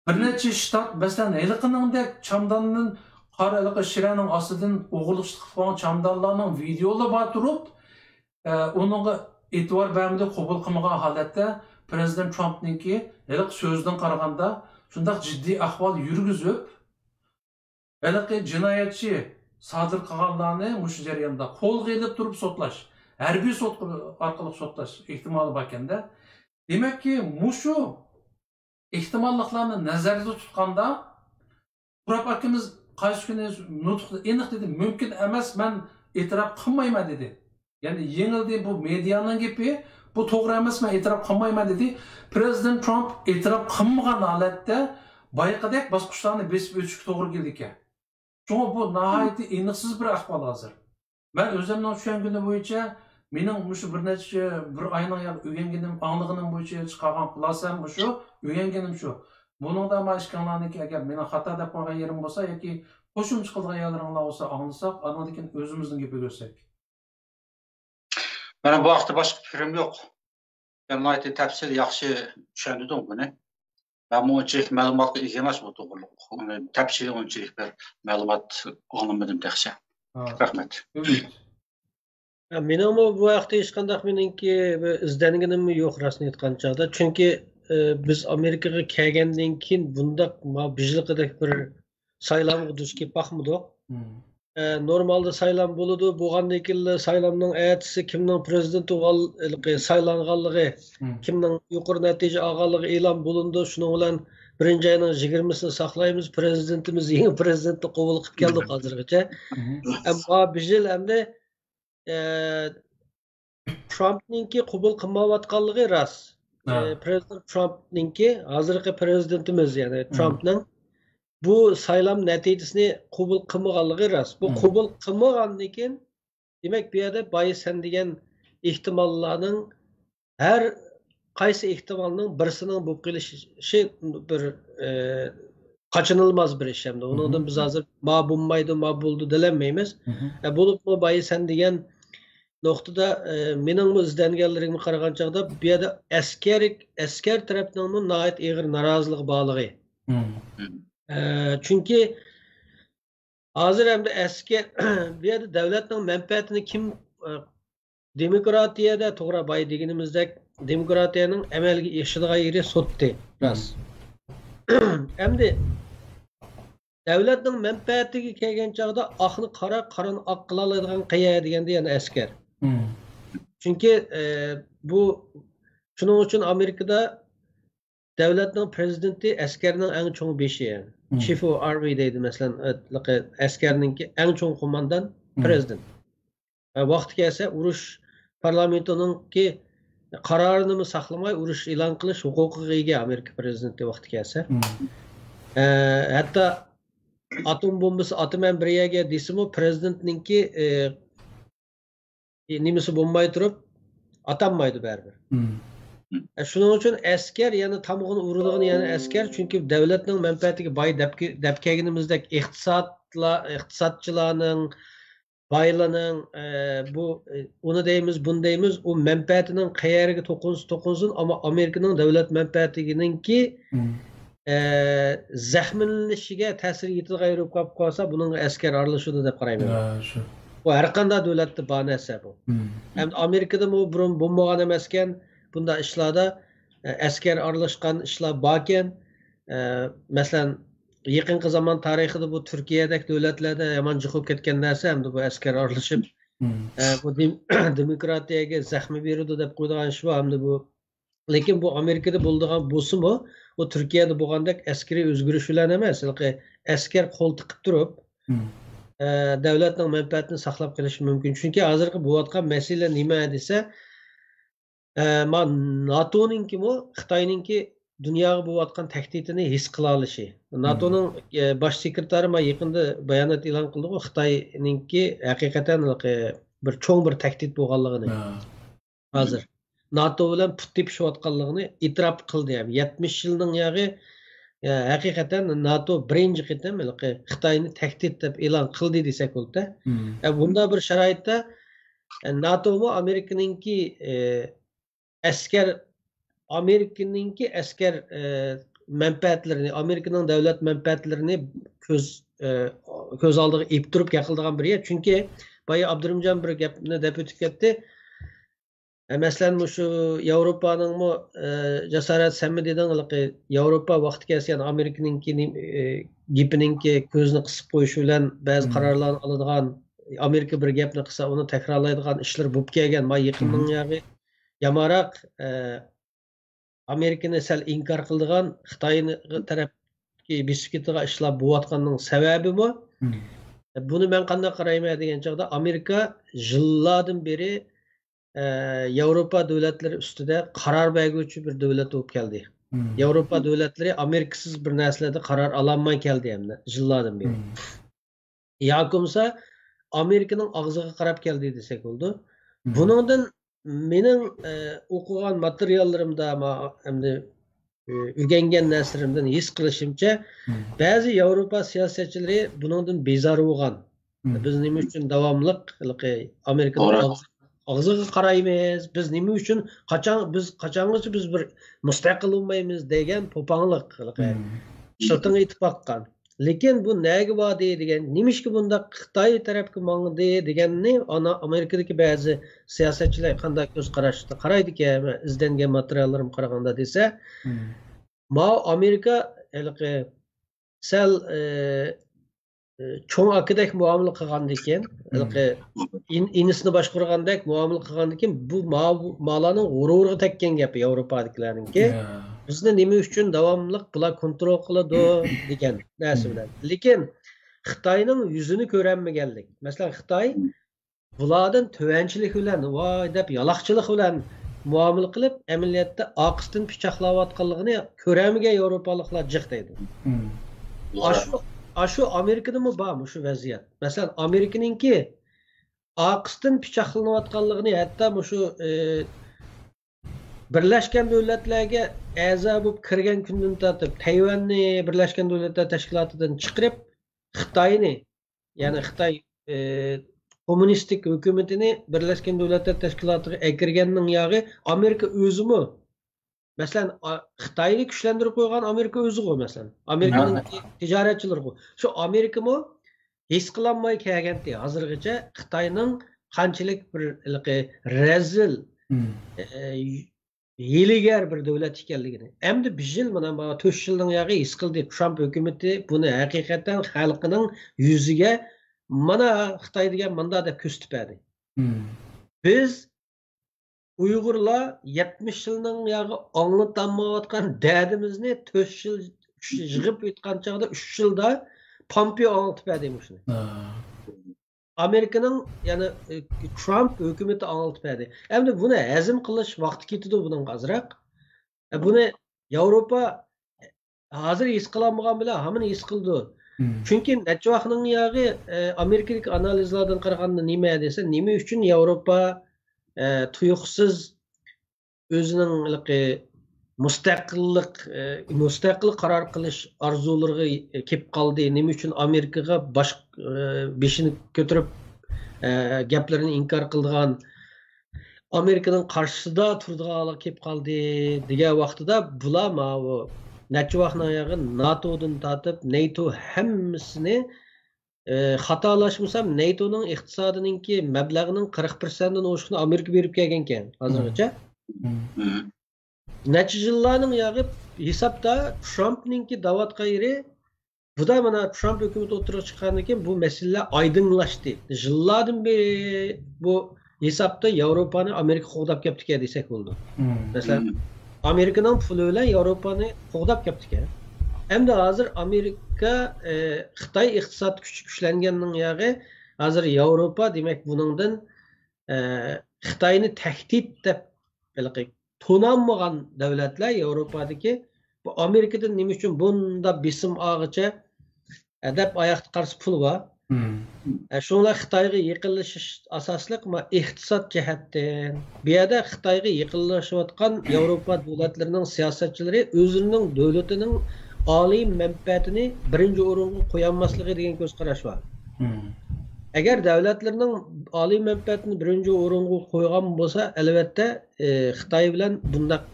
بىر نەچچە شتات، مەسىلەن، ھېلىقىنىڭدەك چامداننى قارا، ھېلىقى شىرەنىڭ ئاستىدىن ئوغرىلىق قىلىپ قويغان چامدانلارنىڭ ۋىدېئولىرى بار تۇرۇپ، ئە، ئۇنىڭغا ئېتىبار بەرمىدى، قوبۇل قىلمىغان ھالەتتە پرېزىدېنت ترامپنىڭكى ھېلىقى سۆزىدىن قارىغاندا شۇنداق جىددىي ئەھۋال يۈرگۈزۈپ، ھېلىقى جىنايەتچى سادىر قىلغانلارنى مۇشۇ جەرياندا قولغا ئېلىپ تۇرۇپ سوتلاش، ھەربىي سوت ئارقىلىق سوتلاش ئېھتىمالى باركەندە. دېمەككى، مۇشۇ ئېھتىماللىقلارنى نەزەردە تۇتقاندا، تۇراب ئاكىمىز قايسى كۈنى نۇتۇقتا ئېنىق دېدى، مۇمكىن ئەمەس، مەن ئېتىراپ قىلمايمەن دېدى. يەنى يېڭىلدى، بۇ مېدىيانىڭ گېپى، بۇ توغرا ئەمەس، مەن ئېتىراپ قىلمايمەن دېدى. پرېزىدېنت ترامپ ئېتىراپ قىلمىغان ھالەتتە بايىقىدەك باسقۇچلارنى بېسىپ ئۆتۈشكە توغرا كېلىدىكەن. شۇڭا بۇ ناھايىتى ئېنىقسىز بىر ئەھۋال ھازىر. مەن ئۆزۈمنىڭ چۈشەنگىنى بويىچە، مېنىڭ مۇشۇ بىر نەچچە، بىر ئاينىڭ يا ئۆگەنگىنىم، ئاڭلىغىنىم بويىچە چىقارغان خۇلاسەم مۇشۇ، ئۆگەنگىنىم شۇ. بۇنىڭدا ما ئىككىڭلارنىڭكى ئەگەر مېنىڭ خاتا دەپ قويغان يېرىم بولسا ياكى قوشۇمچە قىلىدىغان يەرلىرىڭلار بولسا ئاڭلىساق، ئاندىن كېيىن ئۆزىمىزنىڭ گېپىگە ئۆتسەك. مېنىڭ بۇ ھەقتە باشقا پىكرىم يوق. سەن ناھايىتى تەپسىلىي ياخشى چۈشەندۈردۈڭ بۇنى. مەنمۇ ئۇنچىلىك مەلۇماتقا ئىگە ئەمەس بۇ توغرىلىق. ئۇنى تەپسىلىي ئۇنچىلىك بىر مەلۇمات ئاڭلىمىدىم تېخىچە. ھا. رەھمەت. ئۈمىد. ھە، مېنىڭمۇ بۇ ھەقتە ھېچقانداق مېنىڭكى بىر ئىزدەنگىنىممۇ يوق، راستىنى ئېيتقان چاغدا. چۈنكى، ئە، بىز ئامېرىكىغا كەلگەندىن كېيىن بۇنداق ما بىژلىقىدەك بىر سايلامغا دۇچ كېلىپ باقمىدۇق. مم. ئە، نورمالدا سايلام بولىدۇ. بولغاندىن كېيىنلا سايلامنىڭ ئەتىسى كىمنىڭ پرېزىدېنت بولغان-، ھېلىقى سايلانغانلىقى، مم. كىمنىڭ يۇقىرى نەتىجە ئالغانلىقى ئېلان بولۇنىدۇ. شۇنىڭ بىلەن بىرىنچى ئاينىڭ يىگىرمىسىنى ساقلايمىز. پرېزىدېنتىمىز يېڭى پرېزىدېنتنى قوبۇل قىلىپ كەلدۇق ھازىرغىچە. مم. ئەمما بىژىل ئەمدى، ئە، ترامپنىڭكى قوبۇل قىلمايۋاتقانلىقى راست. ھا. ئە، پرېزىدېنت ترامپنىڭكى، ھازىرقى پرېزىدېنتىمىز، يەنى مم. ترامپنىڭ بۇ سايلام نەتىجىسىنى قوبۇل قىلمىغانلىقى راست. بۇ مم. قوبۇل قىلمىغاندىن كېيىن، دېمەك، بۇ يەردە بايا سەن دېگەن ئېھتىماللارنىڭ ھەر قايسى ئېھتىمالنىڭ بىرسىنىڭ بولۇپ قېلىشى بىر، ئە، قاچىنىلماس بىر ئىش ئەمدى. ئۇنىڭدىن مم. بىز ھازىر ما بولمايدۇ، ما بولىدۇ دېيەلمەيمىز. مم. ئە، بولۇپمۇ بايا سەن دېگەن نۇقتىدا، ئە، مېنىڭمۇ ئىزدەنگەنلىرىمگە قارىغان چاغدا بۇ يەردە ئەسكەر، ئەسكەر تەرەپنىڭمۇ ناھايىتى ئېغىر نارازىلىقى بارلىقى. مم. ئە، چۈنكى ھازىر ئەمدى ئەسكەر، بۇ يەردە دەۋلەتنىڭ مەنپەئەتىنى كىم، ئە، دېموكراتىيەدە توغرا بايا دېگىنىمىزدەك دېموكراتىيەنىڭ ئەمەلگە ئېشىدىغان يېرى سوتتى، راست. ئەمدى دەۋلەتنىڭ مەنپەئەتىگە كەلگەن چاغدا ئاقنى قارا، قارىنى ئاق قىلالايدىغان قەيە دېگەندە يەنە ئەسكەر. مم. چۈنكى، ئە، بۇ، شۇنىڭ ئۈچۈن ئامېرىكىدا دەۋلەتنىڭ پرېزىدېنتى ئەسكەرنىڭ ئەڭ چوڭ بېشى، يەنى مم. چىف ئوف ئارمى دەيدۇ، مەسىلەن، ئە، ئەسكەرنىڭكى ئەڭ چوڭ قوماندان مم. پرېزىدېنت. ئە، ۋاقتى كەلسە ئۇرۇش پارلامېنتىنىڭكى قارارىنىمۇ ساقلىماي ئۇرۇش ئېلان قىلىش ھوقۇقىغا ئىگە ئامېرىكا پرېزىدېنتى ۋاقتى كەلسە. مم. ئە، ھەتتا ئاتوم بومبىسى ئاتىمەن بىر يەرگە دېسىمۇ پرېزىدېنتنىڭكى، ئە، نېمىسى بولماي تۇرۇپ ئاتالمايدۇ بەرىبىر. مم. ئە، شۇنىڭ ئۈچۈن ئەسكەر يەنە تامغىنى ئۇرىدىغىنى يەنە ئەسكەر، چۈنكى دەۋلەتنىڭ مەنپەئەتىگە باي دەپ، دەپ كەلگىنىمىزدەك ئىقتىسادلا-، ئىقتىسادچىلارنىڭ، بايلارنىڭ، ئە، بۇ، ئە، ئۇنى دەيمىز، بۇنى دەيمىز، ئۇ مەنپەئەتىنىڭ قەيەرگە توقۇنسا توقۇنسۇن، ئەمما ئامېرىكىنىڭ دەۋلەت مەنپەئەتىنىڭكى، مم. ئە، زەخىملىنىشىگە تەسىر يېتىدىغان يېرى بولۇپ قالسا، بۇنىڭغا ئەسكەر ئارىلىشىدۇ دەپ قارايمەن. ھە، شۇ. بۇ ھەر قانداق دۆلەتتە بار نەرسە بۇ. مم. ئەمدى ئامېرىكىدىمۇ بۇرۇن بولمىغان ئەمەسكەن بۇنداق ئىشلاردا، ئە، ئەسكەر ئارىلاشقان ئىشلار باركەن. ئە، مەسىلەن، يېقىنقى زامان تارىخىدا بۇ تۈركىيەدەك دۆلەتلەردە يامان جىق بولۇپ كەتكەن نەرسە ئەمدى بۇ ئەسكەر ئارىلىشىپ، مم. ئە، بۇ دېم-، دېموكراتىيەگە زەخمە بېرىدۇ دەپ قويىدىغان ئىش بار ئەمدى بۇ. لېكىن بۇ ئامېرىكىدا بولىدىغان بولسىمۇ، ئۇ تۈركىيەدە بولغاندەك ئەسكىرىي ئۆزگىرىش بىلەن ئەمەس، ھېلىقى ئەسكەر قول تىقىپ تۇرۇپ، مم. ئە، دەۋلەتنىڭ مەنپەئەتىنى ساقلاپ قېلىشى مۇمكىن. چۈنكى ھازىرقى بولۇۋاتقان مەسىلە نېمە دېسە، ئە، ما ناتونىڭكىمۇ خىتاينىڭكى دۇنياغا بولۇۋاتقان تەھدىتىنى ھېس قىلالىشى. ناتونىڭ، ئە، باش سېكرېتارى ما يېقىندا بايانات ئېلان قىلدىغۇ، خىتاينىڭكى ھەقىقەتەن بىر چوڭ بىر تەھدىت بولغانلىقىنى. ھە. ھازىر ناتو بىلەن پۇت تېپىشىۋاتقانلىقىنى ئېتىراپ قىلدى. يەتمىش يىلنىڭ ياغى، ئە، ھەقىقەتەن ناتو بىرىنچى قېتىم ھېلىقى خىتاينى تەھدىت دەپ ئېلان قىلدى دېسەك بولىدۇ. مم. ئە، بۇنداق بىر شارائىتتا، ئە، ناتومۇ ئامېرىكىنىڭكى، ئە، ئەسكەر، ئامېرىكىنىڭكى ئەسكەر، ئە، مەنپەئەتلىرىنى، ئامېرىكىنىڭ دۆلەت مەنپەئەتلىرىنى كۆز، ئە، كۆز ئالدىغا ئېلىپ تۇرۇپ گەپ قىلىدىغان بىر يەر. چۈنكى بايا ئابدۇرېھىمجان بىر گەپنى دەپ ئۆتۈپ كەتتى. ئە، مەسىلەن، مۇشۇ ياۋروپانىڭمۇ، ئە، جاسارەت، سەنمۇ دېدىڭ، ھېلىقى ياۋروپا ۋاقتى كەلسە، يەنى ئامېرىكىنىڭكى نېم-، ئە، گېپىنىڭكى كۆزنى قىسىپ قويۇشى بىلەن بەزى قارارلارنى ئالىدىغان، ئامېرىكا بىر گەپنى قىلسا، ئۇنى تەكرارلايدىغان ئىشلار بولۇپ كەلگەن. ما يېقىننىڭ ياغى يامانراق، ئە، ئامېرىكىنى سەل ئىنكار قىلىدىغان، خىتاينى تەرەپكە بېسىپ كېتىدىغان ئىشلار بولۇۋاتقاننىڭ سەۋەبىمۇ، بۇنى مەن قانداق قارايمەن دېگەن چاغدا، ئامېرىكا يىللاردىن بېرى، ئە، ياۋروپا دۆلەتلىرى ئۈستىدە قارار بەرگۈچى بىر دۆلەت بولۇپ كەلدى. ياۋروپا دۆلەتلىرى ئامېرىكىسىز بىر نەرسىلەردە قارار ئالالماي كەلدى ھەمدە يىللاردىن بېرى. ياكى بولمىسا ئامېرىكىنىڭ ئاغزىغا قاراپ كەلدى دېسەك بولىدۇ. بۇنىڭدىن مېنىڭ، ئە، ئوقۇغان ماتېرىياللىرىمدا، ما-، ئەمدى، ئە، ئۆگەنگەن نەرسىلىرىمدىن ھېس قىلىشىمچە، بەزى ياۋروپا سىياسەتچىلىرى بۇنىڭدىن بىزار بولغان. بىز نېمە ئۈچۈن داۋاملىق ھېلىقى ئامېرىكىنىڭ ئاغزىغا قارايمىز؟ بىز نېمە ئۈچۈن، قاچان، بىز قاچانغىچە بىز بىر مۇستەقىل بولمايمىز دېگەن پوپاڭلىق، ھېلىقى سىرتىڭغا ئېتىپ باققان. لېكىن بۇ نەگە باردى دېگەن، نېمىشقا بۇنداق خىتاي تەرەپكە ماڭدى دېگەننى ئانا ئامېرىكىدىكى بەزى سىياسەتچىلەر قانداق كۆز قاراشتا قارايدىكەن، مەن ئىزدەنگەن ماتېرىياللىرىمغا قارىغاندا دېسە، ماۋۇ ئامېرىكا ھېلىقى سەل، ئى، ئى، چوڭ ئاكىدەك مۇئامىلە قىلغاندىكىن، ھېلىقى ئىن-، ئىنىسىنى باشقۇرغاندەك مۇئامىلە قىلغاندىكىن، بۇ ما-، مالارنىڭ غۇرۇرىغا تەگكەن گەپ ياۋروپادىكىلەرنىڭكى. بىزنى نېمە ئۈچۈن داۋاملىق بۇلار كونترول قىلىدۇ دېگەن نەرسە بىلەن. لېكىن خىتاينىڭ يۈزىنى كۆرەلمىگەنلىك. مەسىلەن، خىتاي بۇلاردىن تۆۋەنچىلىك بىلەن، ۋاي دەپ يالاقچىلىق بىلەن مۇئامىلە قىلىپ، ئەمەلىيەتتە ئارقىسىدىن پىچاقلاۋاتقانلىقىنى كۆرەلمىگەن ياۋروپالىقلار جىق دەيدۇ. ئاشۇ، ئاشۇ ئامېرىكىدىمۇ بار مۇشۇ ۋەزىيەت. مەسىلەن، ئامېرىكىنىڭكى ئارقىسىدىن پىچاقلىنىۋاتقانلىقىنى ھەتتا مۇشۇ، ئى، بىرلەشكەن دۆلەتلەرگە ئەزا بولۇپ كىرگەن كۈندىن تارتىپ، تەيۋەننى بىرلەشكەن دۆلەتلەر تەشكىلاتىدىن چىقىرىپ، خىتاينى، يەنى خىتاي، ئى، كوممۇنىستىك ھۆكۈمىتىنى بىرلەشكەن دۆلەتلەر تەشكىلاتىغا ئەكىرگەننىڭ ياغى ئامېرىكا ئۆزىمۇ. مەسىلەن، ئا-، خىتاينى كۈچلەندۈرۈپ قويغان ئامېرىكا ئۆزىغۇ، مەسىلەن. ئامېرىكىنىڭ تىجارەتچىلىرىغۇ. شۇ ئامېرىكىمۇ ھېس قىلالماي كەلگەنتى ھازىرغىچە خىتاينىڭ قانچىلىك بىر ھېلىقى رەزىل، ئى، ھىيلىگەر بىر دۆلەت ئىكەنلىكىنى. ئەمدى بىر يىل، مانا، مانا تۆت يىلنىڭ ياغى ھېس قىلدى. ترامپ ھۆكۈمىتى بۇنى ھەقىقەتەن خەلقىنىڭ يۈزىگە، مانا خىتاي دېگەن ماندا دەپ كۆرسىتىپ بەردى. بىز ئۇيغۇرلار يەتمىش يىلنىڭ ياغى ئاڭلىتالمايۋاتقان دەردىمىزنى تۆت يىل، ئۈچ يىل يىغىپ ئېيتقان چاغدا ئۈچ يىلدا پامپېئو ئاڭلىتىپ بەردى مۇشۇنى. ئامېرىكىنىڭ، يەنى، ئى، ترامپ ھۆكۈمىتى ئاڭلىتىپ بەردى. ئەمدى بۇنى ھەزىم قىلىش ۋاقتى كېتىدۇ بۇنىڭغا ئازراق. ئە، بۇنى ياۋروپا ھازىر ھېس قىلالمىغان بىلەن ھامان ھېس قىلىدۇ. چۈنكى نەچچە ۋاقنىڭ ياغى، ئە، ئامېرىكىدىكى ئانالىزلاردىن قارىغاندا نېمە دېسە، نېمە ئۈچۈن ياۋروپا، ئە، تۇيۇقسىز ئۆزىنىڭ ھېلىقى مۇستەقىللىق، ئى، مۇستەقىل قارار قىلىش ئارزۇلىرىغا كېلىپ قالدى. نېمە ئۈچۈن ئامېرىكىغا باش، ئى، بېشىنى كۆتۈرۈپ، ئى، گەپلىرىنى ئىنكار قىلىدىغان، ئامېرىكىنىڭ قارشىسىدا تۇرىدىغانلىقى كېلىپ قالدى دېگەن ۋاقتىدا، بۇلار ماۋۇ نەچچە ۋاقنىڭ ياغى ناتودىن تارتىپ نېيتو ھەممىسىنى ئى، خاتالاشمىسام، نېيتونىڭ ئىقتىسادىنىڭكى مەبلەغنىڭ قىرىق پىرسەنتتىن ئوشۇقىنى ئامېرىكا بېرىپ كەلگەنكەن ھازىرغىچە. نەچچە يىللارنىڭ ياغى ھېسابتا ترامپنىڭكى دەۋاتقان يېرى، بۇدا مانا ترامپ ھۆكۈمىتى ئوتتۇرىغا چىققاندىن كېيىن بۇ مەسىلىلەر ئايدىڭلاشتى. يىللاردىن بېرى بۇ ھېسابتا ياۋروپانى ئامېرىكا قوغداپ كەپتىكەن دېسەك بولىدۇ. مەسىلەن، ئامېرىكىنىڭ پۇلى بىلەن ياۋروپانى قوغداپ كەپتىكەن. ئەمدى ھازىر ئامېرىكا، ئى، خىتاي ئىقتىساد كۈچى كۈچلەنگەننىڭ ياغى، ھازىر ياۋروپا، دېمەك، بۇنىڭدىن، ئى، خىتاينى تەھدىت دەپ ھېلىقى تونۇلمىغان دۆلەتلەر ياۋروپادىكى بۇ ئامېرىكىدىن نېمە ئۈچۈن بۇنداق بېسىم ئالغىچە، ئە، دەپ ئاياقتا قارىسا پۇل بار. ئە، شۇڭلار خىتايغا يېقىنلىشىش ئاساسلىق، ما، ئىقتىساد جەھەتتىن. بۇ يەردە خىتايغا يېقىنلىشىۋاتقان ياۋروپا دۆلەتلىرىنىڭ سىياسەتچىلىرى ئۆزلىرىنىڭ دۆلىتىنىڭ ئالىي مەنپەئەتىنى بىرىنچى ئورۇنغا قويالماسلىقى دېگەن كۆز قاراش بار. ئەگەر دۆلەتلىرىنىڭ ئالىي مەنپەئەتىنى بىرىنچى ئورۇنغا قويغان بولسا، ئەلۋەتتە، ئى، خىتاي بىلەن بۇنداق،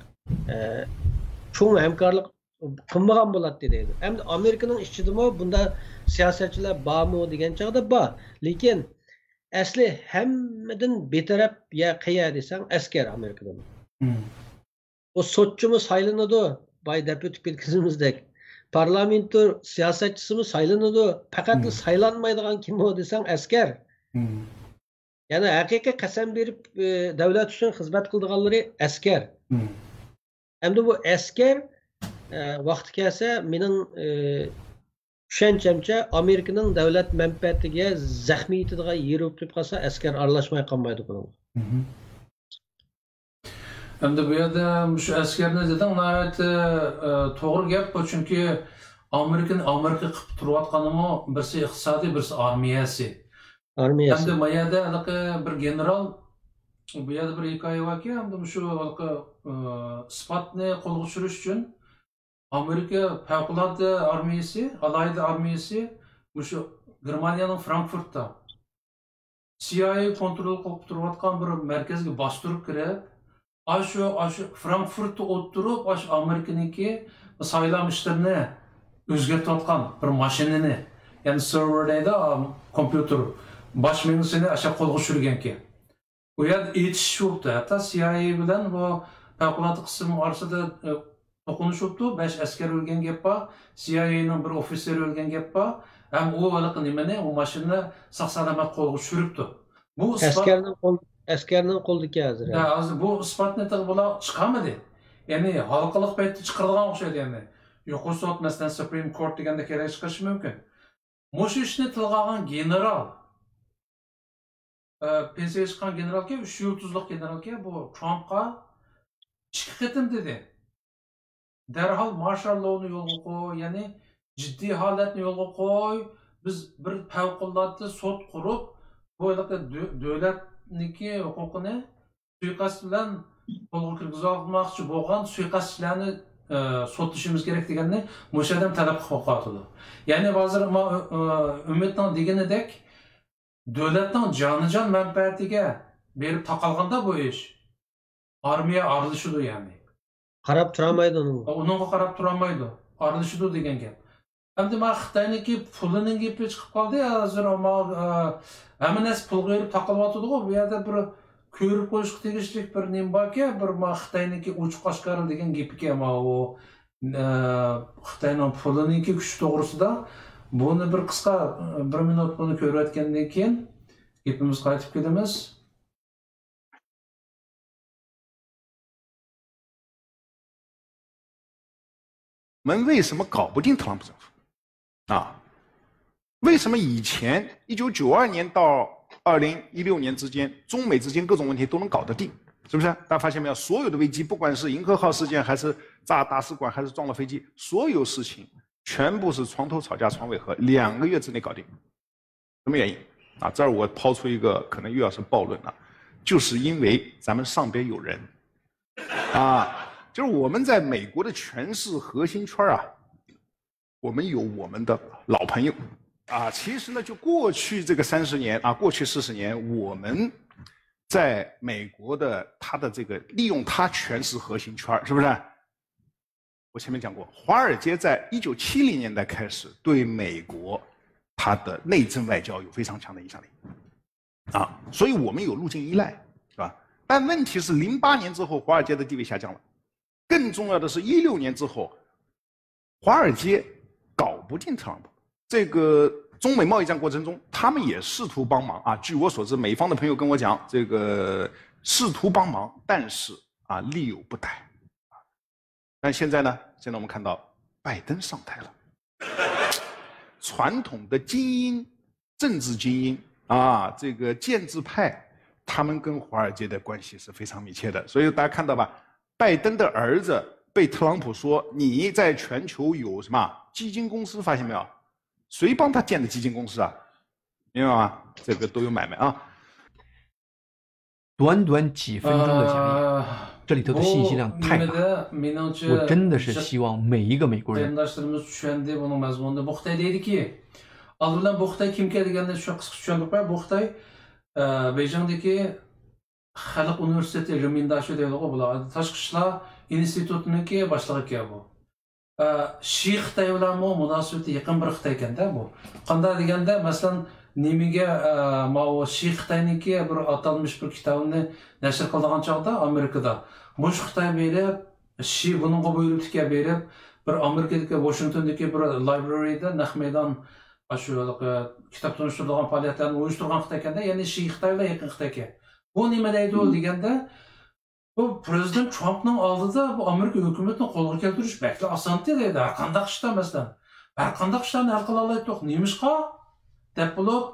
ئى، چوڭ ھەمكارلىق قىلمىغان بولاتتى دەيدۇ. ئەمدى ئامېرىكىنىڭ ئىچىدىمۇ بۇنداق سىياسەتچىلەر بارمۇ دېگەن چاغدا بار. لېكىن ئەسلى ھەممىدىن بىتەرەپ يەر قەيەر دېسەڭ، ئەسكەر ئامېرىكىدا. مم. ئۇ سوتچىمۇ سايلىنىدۇ، بايا دەپ ئۆتۈپ كەتكىنىمىزدەك. پارلامېنتو سىياسەتچىسىمۇ سايلىنىدۇ. پەقەتلا مم. سايلانمايدىغان كىم ئۇ دېسەڭ، ئەسكەر. مم. يەنى ھەقىقىي قەسەم بېرىپ، ئى، دۆلەت ئۈچۈن خىزمەت قىلىدىغانلىرى ئەسكەر. مم. ئەمدى بۇ ئەسكەر، ئە، ۋاقتى كەلسە، مېنىڭ، ئە، چۈشەنچەمچە، ئامېرىكىنىڭ دۆلەت مەنپەئەتىگە زەخمى يېتىدىغان يېرى بولۇپ قالسا، ئەسكەر ئارىلاشماي قالمايدۇ بۇنىڭغا. مم. ئەمدى بۇ يەردە مۇشۇ ئەسكەرنى دېدىڭ، ناھايىتى، ئە، توغرا گەپ بۇ، چۈنكى ئامېرىكىنى ئامېرىكا قىلىپ تۇرۇۋاتقىنىمۇ بىرسى ئىقتىسادىي، بىرسى ئارمىيەسى. ئارمىيەسى. ئەمدى ما يەردە ھېلىقى بىر گېنېرال، بۇ يەردە بىر ھېكايە باركى، ئەمدى مۇشۇ ھېلىقى، ئى، ئىسپاتنى قولغا چۈشۈرۈش ئۈچۈن ئامېرىكا پەۋقۇلئاددە ئارمىيەسى، ئالاھىدە ئارمىيەسى مۇشۇ گېرمانىيەنىڭ فرانكفۇرتتا سى ئاي ئەي كونترول قىلىپ تۇرۇۋاتقان بىر مەركەزگە باستۇرۇپ كىرىپ، ئاشۇ، ئاشۇ فرانكفۇرتتا ئولتۇرۇپ، ئاشۇ ئامېرىكىنىڭكى سايلام ئىشلىرىنى ئۆزگەرتىۋاتقان بىر ماشىنىنى، يەنى سېرۋېر دەيدۇ، كومپيۇتېر، باش مېڭىسىنى ئاشۇ قولغا چۈشۈرگەنكەن. ئۇ يەردە ئېتىشىش بوپتۇ. ھەتتا سى ئاي ئەي بىلەن بۇ پەۋقۇلئاددە قىسىم ئارىسىدا، ئە، توقۇنۇش بوپتۇ. بەش ئەسكەر ئۆلگەن گەپ بار. سى ئاي ئەينىڭ بىر ئوفىتسېرى ئۆلگەن گەپ بار. ھەم ئۇ ھېلىقى نېمىنى، ئۇ ماشىنىنى ساق-سالامەت قولغا چۈشۈرۈپتۇ. بۇ ئىسپات ئەسكەرنىڭ قول-، ئەسكەرنىڭ قولىدىكى ھازىر، ھە، ھە. ھازىر بۇ ئىسپاتنى تېخى بۇلار چىقارمىدى. يەنى ھالقىلىق پەيتتە چىقىرىدىغان ئوخشايدۇ يەنى. يۇقىرى سوت، مەسىلەن، سۇپرىم كورت دېگەندەك يەرگە چىقىرىشى مۇمكىن. مۇشۇ ئىشنى تىلغا ئالغان گېنېرال، ئە، پېنسىيەگە چىققان گېنېرالكەن، ئۈچ يۇلتۇزلۇق گېنېرالكەن، بۇ ترامپقا ئىككى قېتىم دېدى. دەرھال مارشال لونى يولغا قوي، يەنى جىددىي ھالەتنى يولغا قوي، بىز بىر پەۋقۇلئاددە سوت قۇرۇپ، بۇ ھېلىقى دۆ-، دۆلەتنىڭكى ھوقۇقىنى سۇيىقەست بىلەن قولغا كىرگۈزۈۋالماقچى بولغان سۇيىقەستچىلەرنى، ئە، سوتلىشىمىز كېرەك دېگەننى مۇشۇ ئادەم تەلەپ قىلىپ قىلىۋاتىدۇ. يەنى ھازىر ما-، ئە، ئۈمىدنىڭ دېگىنىدەك، دۆلەتنىڭ جانىجان مەنپەئەتىگە بېرىپ تاقالغاندا بۇ ئىش، ئارمىيە ئارىلىشىدۇ يەنى. قاراپ تۇرالمايدۇ ئۇنىڭغا. ئۇنىڭغا قاراپ تۇرالمايدۇ، ئارىلىشىدۇ دېگەن گەپ. ئەمدى مانا خىتاينىڭكى پۇلىنىڭ گېپى چىقىپ قالدى. ھازىر ما-، ئا، ھەممە نەرسە پۇلغا بېرىپ تاقىلىۋاتىدىغۇ. بۇ يەردە بىر كۆرۈپ قويۇشقا تېگىشلىك بىر نېمە باركەن، بىر ما خىتاينىڭكى ئوچۇق ئاشكارا دېگەن گېپىكەن ما ئۇ. ئە، خىتاينىڭ پۇلىنىڭكى كۈچى توغرىسىدا. بۇنى بىر قىسقا، بىر مىنۇت بۇنى كۆرۈۋەتكەندىن كېيىن گېپىمىزگە قايتىپ كېلىمىز. 们为什么搞不定特朗普政府？啊，为什么以前一九九二年到二零一六年之间，中美之间各种问题都能搞得定，是不是？大家发现没有？所有的危机，不管是银河号事件，还是炸大使馆，还是撞了飞机，所有事情全部是床头吵架床尾和，两个月之内搞定。什么原因？啊，这儿我抛出一个可能又要是暴论了，就是因为咱们上边有人，啊，就是我们在美国的权势核心圈啊，我们有我们的老朋友，啊，其实呢，就过去这个三十年啊，过去四十年，我们在美国的他的这个利用他权势核心圈，是不是？我前面讲过，华尔街在一九七零年代开始对美国它的内政外交有非常强的影响力，啊，所以我们有路径依赖，是吧？但问题是，零八年之后，华尔街的地位下降了。更重要的是，一六年之后，华尔街搞不定特朗普。这个中美贸易战过程中，他们也试图帮忙啊。据我所知，美方的朋友跟我讲，这个试图帮忙，但是啊，力有不逮。但现在呢？现在我们看到拜登上台了，传统的精英，政治精英啊，这个建制派，他们跟华尔街的关系是非常密切的。所以大家看到吧，拜登的儿子被特朗普说你在全球有什么基金公司，发现没有？谁帮他建的基金公司啊？明白吗？这个都有买卖啊。短短几分钟的讲演，呃，这里头的信息量太大了。منىڭچە 我真的是希望每一个美国人 قېرىنداشلىرىمىز چۈشەندى بۇنىڭ مەزمۇنىنى. بۇ خىتاي دەيدىكى، ئالدى بىلەن بۇ خىتاي كىمكەن دېگەننى شۇ قىسقىچە چۈشەندۇرۇپ قوياي. بۇ خىتاي، ئە، بېيجىڭدىكى خەلق ئۇنىۋېرسىتېتى رېمىنداشى دەيدىغۇ بۇلار. تاشقى ئىشلار ئىنستىتۇتىنىڭكى باشلىقى ئىكەن بۇ. ئە، شى خىتاي بىلەنمۇ مۇناسىۋىتى يېقىن بىر خىتاي ئىكەن-دە بۇ. قانداق دېگەندە، مەسىلەن، نېمىگە، ئە، ماۋۇ شى خىتاينىڭكى بىر ئاتالمىش بىر كىتابىنى نەشر قىلىدىغان چاغدا ئامېرىكىدا، مۇشۇ خىتاي بېرىپ، شى بۇنىڭغا بۇيرۇپتىكەن بېرىپ، بىر ئامېرىكىدىكى، ۋاشىنگتوندىكى بىر لايبرارىدا نەق مەيدان، ئاشۇ ھېلىقى كىتاب تونۇشتۇرىدىغان پائالىيەتلەرنى ئۇيۇشتۇرغان خىتاي ئىكەن-دە، يەنى شى خىتاي بىلەن يېقىن خىتاي ئىكەن. بۇ نېمە دەيدۇ دېگەندە، بۇ پرېزىدېنت ترامپنىڭ ئالدىدا بۇ ئامېرىكا ھۆكۈمىتىنى قولغا كەلتۈرۈش بەكلا ئاسانتى دەيدۇ. ھەر قانداق ئىشتا، مەسىلەن، ھەر قانداق ئىشلارنى ھەل قىلالايتتۇق. نېمىشقا؟ دەپ بولۇپ،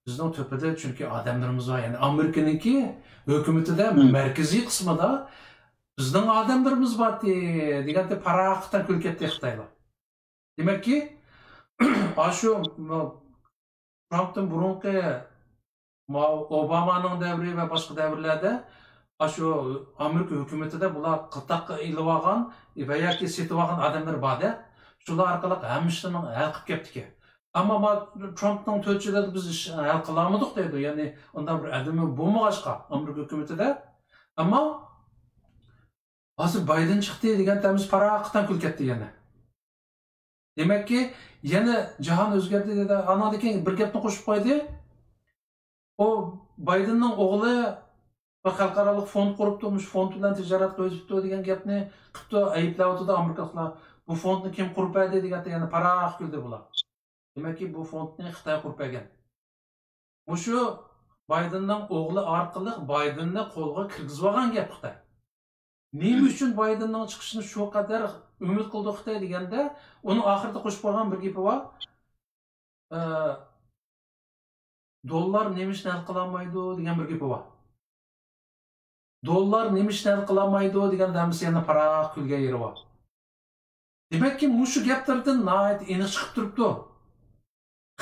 بىزنىڭ تۆپىدە چۈنكى ئادەملىرىمىز بار، يەنى ئامېرىكىنىڭكى ھۆكۈمىتىدە، مەركىزىي قىسمىدا بىزنىڭ ئادەملىرىمىز بارتى دېگەنتى پاراققىتان كۈلۈپ كەتتى خىتايلار. دېمەككى، ئاشۇ ترامپتىن بۇرۇنقى ماۋۇ ئوبامانىڭ دەۋرى ۋە باشقا دەۋرلەردە ئاشۇ ئامېرىكا ھۆكۈمىتىدە بۇلار قىلتاققا ئېلىۋالغان ۋە ياكى سېتىۋالغان ئادەملەر بار-دە، شۇلار ئارقىلىق ھەممە ئىشلارنى ھەل قىلىپ كەپتىكەن. ئەمما ما-، ترامپنىڭ تۆت يىلىدا بىز ئىش ھەل قىلالمىدۇق دەيدۇ، يەنى ئۇنداق بىر ئادىمى بولمىغاچقا ئامېرىكا ھۆكۈمىتىدە. ئەمما ھازىر بايدېن چىقتى دېگەن تەمىسى پاراققىتان كۈلۈپ كەتتى يەنە. دېمەككى، يەنە جاھان ئۆزگەردى دېدى. ئانىڭدىن كېيىن بىر گەپنى قوشۇپ قويدى. ئۇ بايدېننىڭ ئوغلى بىر خەلقئارالىق فوند قۇرۇپتۇ، مۇشۇ فوند بىلەن تىجارەت قىلىۋېتىپتۇ دېگەن گەپنى قىپتۇ، ئەيىبلەۋاتىدۇ ئامېرىكىلىقلار. بۇ فوندنى كىم قۇرۇپ بەردى دېگەندە يەنە پاراق كۈلدى بۇلار. دېمەككى، بۇ فوندنى خىتاي قۇرۇپ بەرگەن. مۇشۇ بايدېننىڭ ئوغلى ئارقىلىق بايدېننى قولغا كىرگۈزۈۋالغان گەپ خىتاي. نېمە ئۈچۈن بايدېننىڭ چىقىشىنى شۇ قەدەر ئۈمىد قىلىدۇ خىتاي دېگەندە، ئۇنىڭ ئاخىرىدا قوشۇپ قويغان بىر گېپى بار. ئە، دوللار نېمە ئىشنى ھەل قىلالمايدۇ دېگەن بىر گېپى بار. دوللار نېمە ئىشنى ھەل قىلالمايدۇ دېگەندە ھەممىسى يەنە پاراق كۈلگەن يېرى بار. دېمەككى، مۇشۇ گەپلىرىدىن ناھايىتى ئېنىق چىقىپ تۇرۇپتۇ.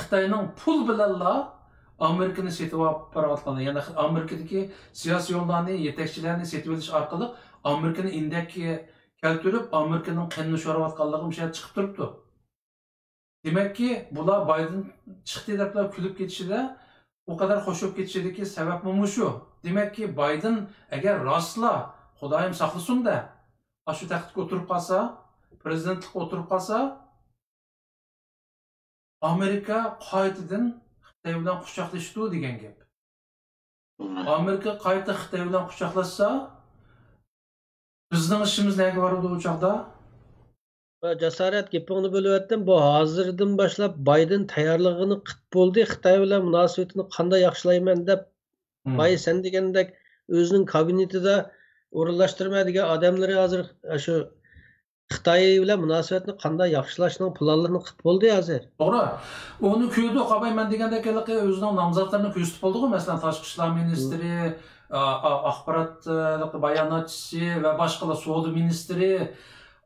خىتاينىڭ پۇل بىلەنلا ئامېرىكىنى سېتىۋاپ بېرىۋاتقانلىقى، يەنى ئامېرىكىدىكى سىياسىيونلارنى، يېتەكچىلەرنى سېتىۋېلىش ئارقىلىق ئامېرىكىنى ئىندەككە كەلتۈرۈپ، ئامېرىكىنىڭ قېنىنى شورۇۋاتقانلىقى مۇشۇ يەردە چىقىپ تۇرۇپتۇ. دېمەككى، بۇلار بايدېن چىقتى دەپلا كۈلۈپ كېتىشىدە، ئۇ قەدەر خوش بولۇپ كېتىشىدىكى سەۋەبمۇ مۇشۇ. دېمەككى، بايدېن ئەگەر راستلا، خۇدايىم ساقلىسۇن-دە، ئاشۇ تەختكە ئولتۇرۇپ قالسا، پرېزىدېنتلىققا ئولتۇرۇپ قالسا، ئامېرىكا قايتىدىن خىتاي بىلەن قۇچاقلىشىدۇ دېگەن گەپ. ئامېرىكا قايتا خىتاي بىلەن قۇچاقلاشسا، بىزنىڭ ئىشىمىز نەگە بارىدۇ ئۇ چاغدا؟ جاسارەت، گېپىڭنى بۆلۈۋەتتىم. بۇ ھازىردىن باشلاپ بايدېن تەييارلىقىنى قىپ بولدى، خىتاي بىلەن مۇناسىۋىتىنى قانداق ياخشىلايمەن دەپ. مم. بايا سەن دېگەندەك ئۆزىنىڭ كابىنېتىدا ئورۇنلاشتۇرىمەن دېگەن ئادەملىرى ھازىر شۇ خىتاي بىلەن مۇناسىۋەتنى قانداق ياخشىلاشنىڭ پىلانلىرىنى قىپ بولدى ھازىر. توغرا. ئۇنى كۆردۇق، ئاباي، مەن دېگەندەك ھېلىقى ئۆزىنىڭ نامزاتلىرىنى كۆرسىتىپ بولدىغۇ، مەسىلەن، تاشقى ئىشلار مىنىستىرى، ئا-، ئا-، ئاخبارات، ئا، باياناتچىسى ۋە باشقىلار، سودا مىنىستىرى.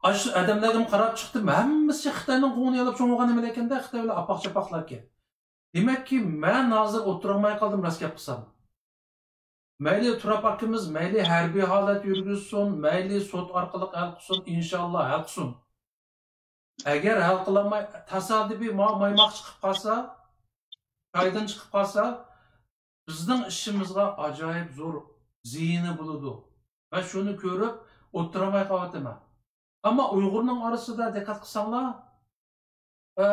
ئاشۇ ئادەملەرگىمۇ قاراپ چىقتىم، ھەممىسى خىتاينىڭ كۆڭلىنى يالاپ چوڭ بولغان نېمىلەركەندە، خىتاي بىلەن ئاپاق-چاپاقلاركەن. دېمەككى، مەن ھازىر ئولتۇرالماي قالدىم، راست گەپ قىلسام. مەيلى تۇراب ئاكىمىز، مەيلى ھەربىي ھالەت يۈرگۈزسۇن، مەيلى سوت ئارقىلىق ھەل قىلسۇن، ئىنشاللا ھەل قىلسۇن. ئەگەر ھەل قىلالماي، تاسادىپىي ما-، مايماق چىقىپ قالسا، چايدىن چىقىپ قالسا، بىزنىڭ ئىشىمىزغا ئاجايىپ زور زىيىنى بولىدۇ. مەن شۇنى كۆرۈپ ئولتۇرالماي قالىۋاتىمەن. ئەمما ئۇيغۇرنىڭ ئارىسىدا دىققەت قىلساڭلار، ئە،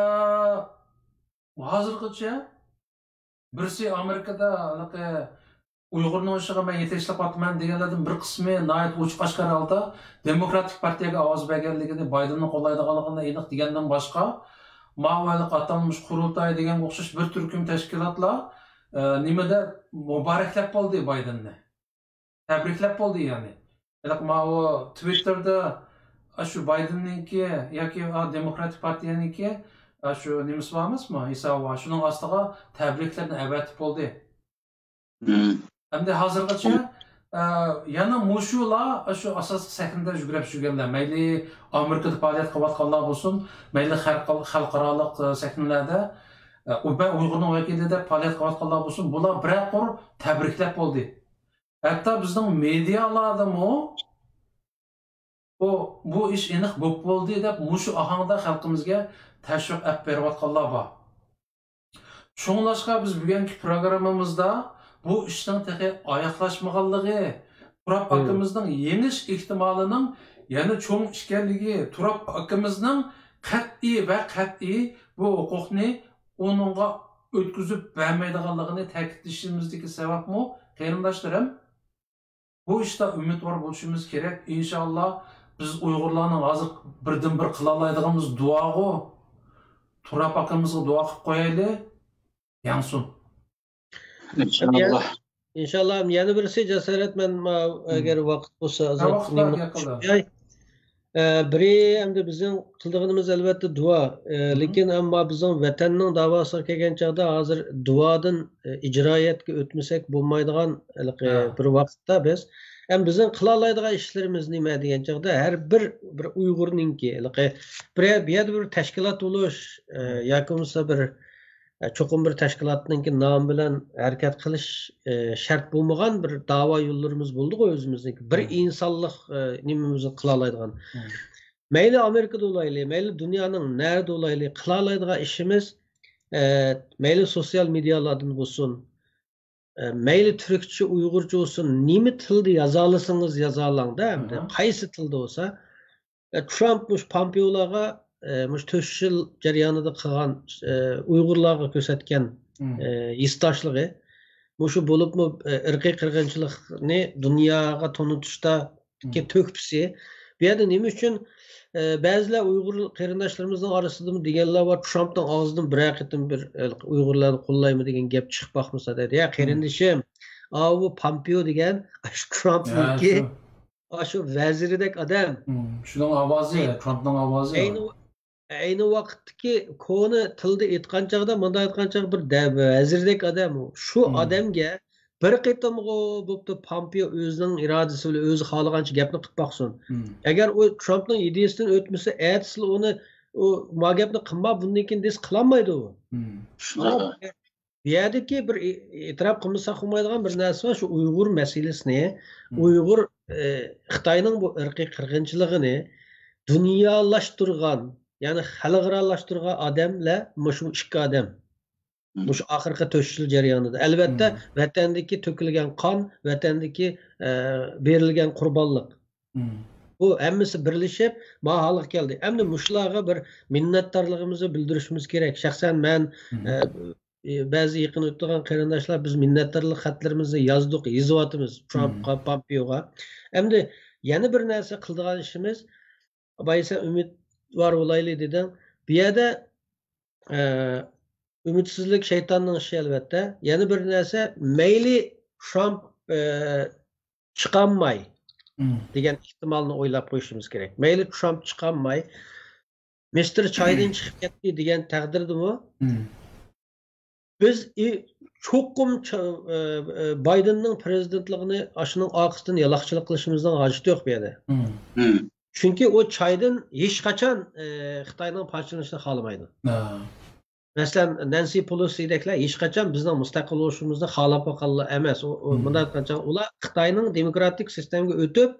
ھازىرغىچە بىرسى ئامېرىكىدا ھېلىقى ئۇيغۇرنىڭ ئىشىغا مەن يېتەكچىلىك قىلىۋاتىمەن دېگەنلەردىن بىر قىسمى ناھايىتى ئوچۇق ئاشكارا ھالدا دېموكراتىك پارتىيەگە ئاۋاز بەرگەنلىكىنى، بايدېننى قوللايدىغانلىقىنى ئېنىق دېگەندىن باشقا، ماۋۇ ھېلىقى ئاتالمىش قۇرۇلتاي دېگەنگە ئوخشاش بىر تۈركۈم تەشكىلاتلار، ئە، نېمىدە مۇبارەكلەپ بولدى بايدېننى. تەبرىكلەپ بولدى يەنى. ھېلىقى ماۋۇ تىۋىتتېردا ئاشۇ بايدېننىڭكى ياكى، ئا، دېموكراتىك پارتىيەنىڭكى ئاشۇ نېمىسى بار ئەمەسمۇ؟ ھېسابى بار. شۇنىڭ ئاستىغا تەبرىكلەرنى ئەۋەتىپ بولدى. مم. ئەمدى ھازىرغىچە، ئە، يەنە مۇشۇلار ئاشۇ ئاساسلىق سەھنىدە يۈگرەپ يۈرگەنلەر. مەيلى ئامېرىكىدا پائالىيەت قىلىۋاتقانلار بولسۇن، مەيلى خەلق-، خەلقئارالىق، ئە، سەھنىلەردە، ئە، ئۇ-، مەن ئۇيغۇرنىڭ ۋەكىلى دەپ پائالىيەت قىلىۋاتقانلار بولسۇن، بۇلار بىرەر قۇر تەبرىكلەپ بولدى. ھەتتا بىزنىڭ مېدىيالاردىمۇ بۇ، بۇ ئىش ئېنىق بولۇپ بولدى دەپ مۇشۇ ئاھاڭدا خەلقىمىزگە تەشۋىق ئەپ بېرىۋاتقانلار بار. شۇڭلاشقا بىز بۈگۈنكى پروگراممىمىزدا بۇ ئىشنىڭ تېخى ئاياغلاشمىغانلىقى، تۇراب ئاكىمىزنىڭ يېڭىش ئېھتىمالىنىڭ يەنە چوڭ ئىكەنلىكى، تۇراب ئاكىمىزنىڭ قەتئىي ۋە قەتئىي بۇ ھوقۇقنى ئۇنىڭغا ئۆتكۈزۈپ بەرمەيدىغانلىقىنى تەكىتلىشىمىزدىكى سەۋەبمۇ، قېرىنداشلىرىم، بۇ ئىشتا ئۈمىدۋار بولۇشىمىز كېرەك. ئىنشاللا، بىز ئۇيغۇرلارنىڭ ھازىر بىردىنبىر قىلالايدىغىنىمىز دۇئاغۇ. تۇراب ئاكىمىزغا دۇئا قىلىپ قويايلى. ياڭسۇن. ئىنشاللا. ئىنشاللا. يەنە بىرسى جاسارەت، مەن ما-، ئەگەر ۋاقىت بولسا، ھە، ئازراق ۋاقىت بار، نېمە گەپ قىلىڭ. چۈشۈرەي. ئە، بىرى ئەمدى بىزنىڭ قىلىدىغىنىمىز ئەلۋەتتە دۇئا. ئە، لېكىن ئەمما بىزنىڭ ۋەتەننىڭ داۋاسىغا كەلگەن چاغدا ھازىر دۇئادىن، ئە، ئىجرائىيەتكە ئۆتمىسەك بولمايدىغان ھېلىقى بىر ۋاقىتتا بىز. ئەمدى بىزنىڭ قىلالايدىغان ئىشلىرىمىز نېمە دېگەن چاغدا، ھەر بىر، بىر ئۇيغۇرنىڭكى ھېلىقى بىر، بۇ يەردە بىر تەشكىلات بولۇش، ئە، ياكى بولمىسا بىر ئە، چوقۇم بىر تەشكىلاتنىڭكى نامى بىلەن ھەرىكەت قىلىش، ئە، شەرت بولمىغان بىر داۋا يوللىرىمىز بولدىغۇ ئۆزىمىزنىڭكى. بىر ئىنسانلىق، ئە، نېمىمىزنى قىلالايدىغان. مەيلى ئامېرىكىدا بولايلى، مەيلى دۇنيانىڭ نەدە بولايلى، قىلالايدىغان ئىشىمىز، ئە، مەيلى سوتسىيال مېدىيالاردىن بولسۇن، ئە، مەيلى تۈركچە، ئۇيغۇرچە بولسۇن، نېمە تىلدا يازالىسىڭىز يازالاڭ-دە، ئەمدى قايسى تىلدا بولسا، ئە، ترامپ مۇشۇ پامپېئولارغا، ئە، مۇشۇ تۆت يىل جەريانىدا قىلغان، ئە، ئۇيغۇرلارغا كۆرسەتكەن، ئە، ھېسداشلىقى، مۇشۇ بولۇپمۇ، ئە، ئىرقىي قىرغىنچىلىقنى دۇنياغا تونۇتۇشتاكى تۆھپىسى. بۇ يەردە نېمە ئۈچۈن، ئە، بەزىلەر ئۇيغۇر قېرىنداشلىرىمىزنىڭ ئارىسىدىمۇ دېگەنلەر بار، ترامپنىڭ ئاغزىدىن بىرەر قېتىم بىر، ئە، ئۇيغۇرلارنى قوللايمەن دېگەن گەپ چىقىپ باقمىسا دەيدۇ. يا قېرىندىشىم، ئاۋۇ پامپېئو دېگەن شۇ ترامپنىڭكى ئاشۇ ۋەزىرىدەك ئادەم. شۇنىڭ ئاۋازى، ترامپنىڭ ئاۋازى. ئەينى، ئەينى ۋاقىتتىكى كونا تىلدا ئېيتقان چاغدا، مۇنداق ئېيتقان چاغدا بىر دە-، ۋەزىردەك ئادەم ئۇ. شۇ ئادەمگە بىر قېتىمغۇ بوپتۇ، پامپېئو ئۆزىنىڭ ئىرادىسى بىلەن ئۆزى خالىغانچە گەپنى قىلىپ باقسۇن. ئەگەر ئۇ ترامپنىڭ ئىدىيىسىدىن ئۆتمىسە، ئەتىسىلا ئۇنى، ئۇ، ما گەپنى قىلما، بۇندىن كېيىن دېسە قىلالمايدۇ ئۇ. شۇنداق. بۇ يەردىكى بىر ئې-، ئېتىراپ قىلمىساق بولمايدىغان بىر نەرسە بار، شۇ ئۇيغۇر مەسىلىسىنى، ئۇيغۇر، ئى، خىتاينىڭ بۇ ئىرقىي قىرغىنچىلىقىنى دۇنيالاشتۇرغان، يەنى خەلقئارالاشتۇرغان ئادەملەر مۇشۇ ئىككى ئادەم. مۇشۇ ئاخىرقى تۆت يىل جەريانىدا. ئەلۋەتتە، ۋەتەندىكى تۆكۈلگەن قان، ۋەتەندىكى، ئە، بېرىلگەن قۇربانلىق. بۇ ھەممىسى بىرلىشىپ، ما ھالغا كەلدى. ئەمدى مۇشۇلارغا بىر مىننەتدارلىقىمىزنى بىلدۈرۈشىمىز كېرەك. شەخسەن مەن، ئە، ئى، بەزى يېقىن ئۆتىدىغان قېرىنداشلار، بىز مىننەتدارلىق خەتلىرىمىزنى يازدۇق، يېزىۋاتىمىز ترامپقا، پامپېئوغا. ئەمدى يەنە بىر نەرسە قىلىدىغان ئىشىمىز، بايىسەن ئۈمىدۋار بولايلى دېدىڭ. بۇ يەردە، ئە، ئۈمىدسىزلىك شەيتاننىڭ ئىشى، ئەلۋەتتە. يەنە بىر نەرسە، مەيلى ترامپ، ئە، چىقالماي دېگەن ئېھتىمالنى ئويلاپ قويۇشىمىز كېرەك. مەيلى ترامپ چىقالماي، مىستېر چايدىن چىقىپ كەتتى دېگەن تەقدىردىمۇ، بىز ئى-، چوقۇم چا-، ئە، ئە، بايدېننىڭ پىرېزىدېنتلىقىنى ئاشۇنىڭ ئارقىسىدىن يالاقچىلىق قىلىشىمىزنىڭ ھاجىتى يوق بۇ يەردە. چۈنكى ئۇ چايدېن ھېچقاچان، ئە، خىتاينىڭ پارچىلىنىشىنى خالىمايدۇ. مەسىلەن، نەنسى پېلوسىدەكلەر ھېچقاچان بىزنىڭ مۇستەقىل بولۇشىمىزنى خالاپ باققانلار ئەمەس. ئۇ، ئۇ مۇنداق ئېيتقانچە، ئۇلار خىتاينىڭ دېموكراتىك سىستېمىگە ئۆتۈپ،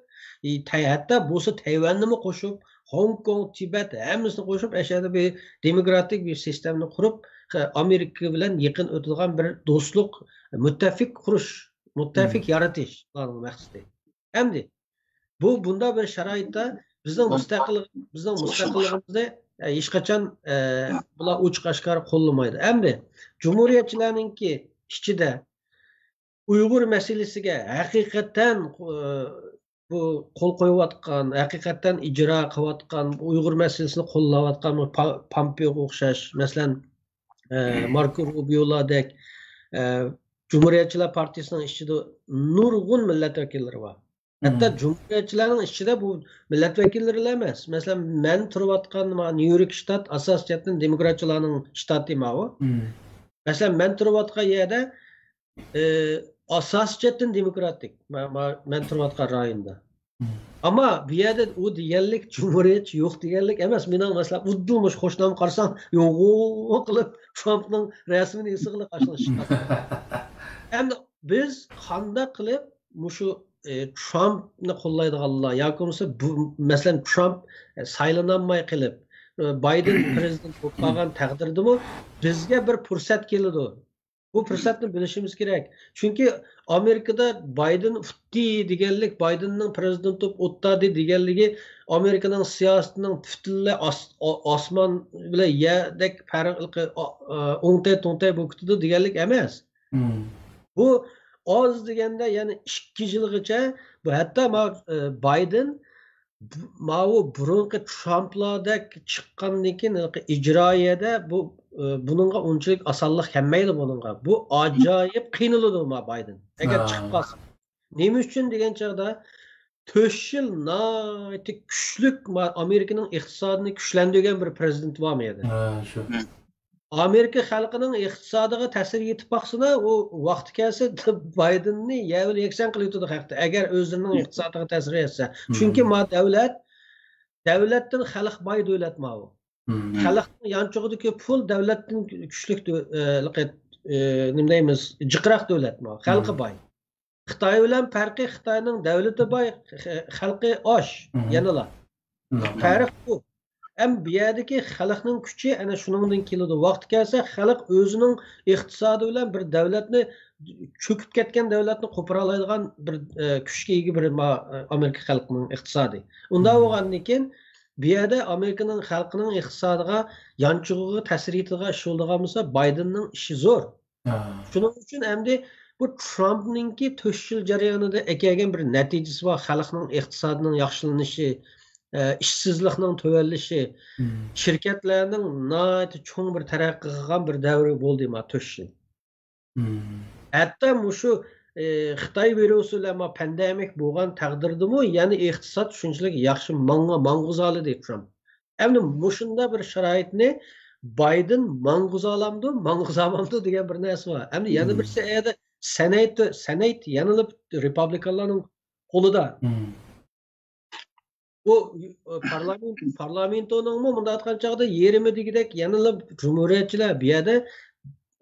ئى، تەي-، ھەتتا بولسا تەيۋەننىمۇ قوشۇپ، خوڭكوڭ، تىبەت ھەممىسىنى قوشۇپ، ئەشەدە بىر دېموكراتىك بىر سىستېمىنى قۇرۇپ، خ-، ئامېرىكا بىلەن يېقىن ئۆتىدىغان بىر دوستلۇق، مۇتتەپىق قۇرۇش، مۇتتەپىق يارىتىش ئۇلارنىڭ مەقسىتى. ئەمدى بۇ، بۇنداق بىر شارائىتتا بىزنىڭ مۇستەقىل-، بىزنىڭ مۇستەقىللىقىمىزنى، ئە، ھېچقاچان، ئە، بۇلار ئوچۇق ئاشكارا قوللىمايدۇ. ئەمدى جۇمھۇرىيەتچىلەرنىڭكى ئىچىدە ئۇيغۇر مەسىلىسىگە ھەقىقەتەن، ئە، بۇ قول قويۇۋاتقان، ھەقىقەتەن ئىجرا قىلىۋاتقان، ئۇيغۇر مەسىلىسىنى قوللاۋاتقان بۇ پا-، پامپېئوغا ئوخشاش، مەسىلەن، ئە، ماركو روبىيولاردەك، ئە، جۇمھۇرىيەتچىلەر پارتىيىسىنىڭ ئىچىدە نۇرغۇن مىللەت ۋەكىللىرى بار. ھەتتا جۇمھۇرىيەتچىلەرنىڭ ئىچىدە بۇ مىللەت ۋەكىللىرىلا ئەمەس. مەسىلەن، مەن تۇرۇۋاتقان ما نيۇ يورك شتات ئاساسىي جەھەتتىن دېموكراتچىلارنىڭ شتاتى ماۋۇ. مەسىلەن، مەن تۇرۇۋاتقان يەردە، ئى، ئاساسىي جەھەتتىن دېموكراتىك. ما-، ما-، مەن تۇرۇۋاتقان رايوندا. ئەمما بۇ يەردە ئۇ دېگەنلىك جۇمھۇرىيەتچى يوق دېگەنلىك ئەمەس. مېنىڭ، مەسىلەن، ئۇدۇل مۇشۇ قوشنامغا قارىسام، يوغۇق قىلىپ ترامپنىڭ رەسىمىنى ئېسىغىلى قارشىلىشىپ. ئەمدى بىز قانداق قىلىپ مۇشۇ، ئى، ترامپنى قوللايدىغانلار ياكى بولمىسا بۇ، مەسىلەن، ترامپ، ئى، سايلىنالماي قېلىپ، بايدېن پىرېزىدېنت بولۇپ قالغان تەقدىردىمۇ بىزگە بىر پۇرسەت كېلىدۇ. بۇ پۇرسەتنى بىلىشىمىز كېرەك. چۈنكى ئامېرىكىدا بايدېن ئۇتتى دېگەنلىك، بايدېننىڭ پىرېزىدېنت بولۇپ ئولتۇردى دېگەنلىكى ئامېرىكىنىڭ سىياسىتىنىڭ پۈتۈنلەي ئاس-، ئا-، ئاسمان بىلەن يەردەك پەرقلىقى، ئا-، ئا-، ئوڭتەي توڭتەي بولۇپ كېتىدۇ دېگەنلىك ئەمەس. بۇ ئاز دېگەندە يەنە ئىككى يىلغىچە، بۇ ھەتتا ما-، ئە، بايدېن بۇ-، ماۋۇ بۇرۇنقى ترامپلاردەك چىققاندىن كېيىن ھېلىقى ئىجرائىيەدە بۇ، ئە، بۇنىڭغا ئۇنچىلىك ئاسانلىق كەلمەيدۇ بۇنىڭغا. بۇ ئاجايىپ قىينىلىدۇ ما بايدېن. ئەگەر ھا. چىقىپ قالسا. نېمە ئۈچۈن دېگەن چاغدا تۆت يىل ناھايىتى كۈچلۈك ما-، ئامېرىكىنىڭ ئىقتىسادىنى كۈچلەندۈرگەن بىر پىرېزىدېنت بارمۇ ئەدە؟ ھا، شۇ. ئامېرىكا خەلقىنىڭ ئىقتىسادىغا تەسىر يېتىپ باقسىنا، ئۇ ۋاقتى كەلسە بايدېننى يەۋىلى يەكسان قىلىۋېتىدۇ خەقتە، ئەگەر ئۆزلىرىنىڭ ئىقتىسادىغا تەسىر يەتسە. چۈنكى ما دۆلەت، دۆلەتتىن خەلق باي دۆلەت ماۋۇ. خەلقنىڭ يانچۇقىدىكى پۇل دۆلەتتىن كۈچلۈك دۆ-، ئە، لىقى-، ئە، نېمە دەيمىز، جىقراق دۆلەت ماۋۇ. خەلقى باي. خىتاي بىلەن پەرقى، خىتاينىڭ دۆلىتى باي، خ-، خەلقى ئاش يەنىلا. پەرق بۇ. ئەم بۇ يەردىكى خەلقنىڭ كۈچى ئەنە شۇنىڭدىن كېلىدۇ. ۋاقتى كەلسە خەلق ئۆزىنىڭ ئىقتىسادى بىلەن بىر دۆلەتنى، چۆكۈپ كەتكەن دۆلەتنى قوپۇرالايدىغان بىر، ئە، كۈچكە ئىگە بىر ما-، ئامېرىكا خەلقىنىڭ ئىقتىسادى. ئۇنداق بولغاندىن كېيىن بۇ يەردە ئامېرىكىنىڭ خەلقىنىڭ ئىقتىسادىغا، يانچۇقىغا تەسىر يېتىدىغان ئىش بولىدىغان بولسا، بايدېننىڭ ئىشى زور. شۇنىڭ ئۈچۈن ئەمدى بۇ ترامپنىڭكى تۆت يىل جەريانىدا ئەكەلگەن بىر نەتىجىسى بار، خەلقنىڭ ئىقتىسادىنىڭ ياخشىلىنىشى، ئە، ئىشسىزلىقنىڭ تۆۋەنلىشى، شىركەتلەرنىڭ ناھايىتى چوڭ بىر تەرەققىي قىلغان بىر دەۋرى بولدى ما تۆت يىل. ھەتتا مۇشۇ، ئى، خىتاي ۋىرۇسى بىلەن ما پاندېمىك بولغان تەقدىردىمۇ يەنە ئىقتىساد شۇنچىلىك ياخشى ماڭ-، ماڭغۇزالىدى ترامپ. ئەمدى مۇشۇنداق بىر شارائىتنى بايدېن ماڭغۇزالامدۇ، ماڭغۇزالمامدۇ دېگەن بىر نەرسە بار. ئەمدى يەنە بىرسى ئەدە سېنات، سېنات يەنىلا رېپابلىكانلارنىڭ قولىدا. بۇ، ئى، پارلامېنت، پارلامېنتونىڭمۇ مۇنداق ئېيتقان چاغدا يېرىمى دېگۈدەك يەنىلا جۇمھۇرىيەتچىلەر بۇ يەردە،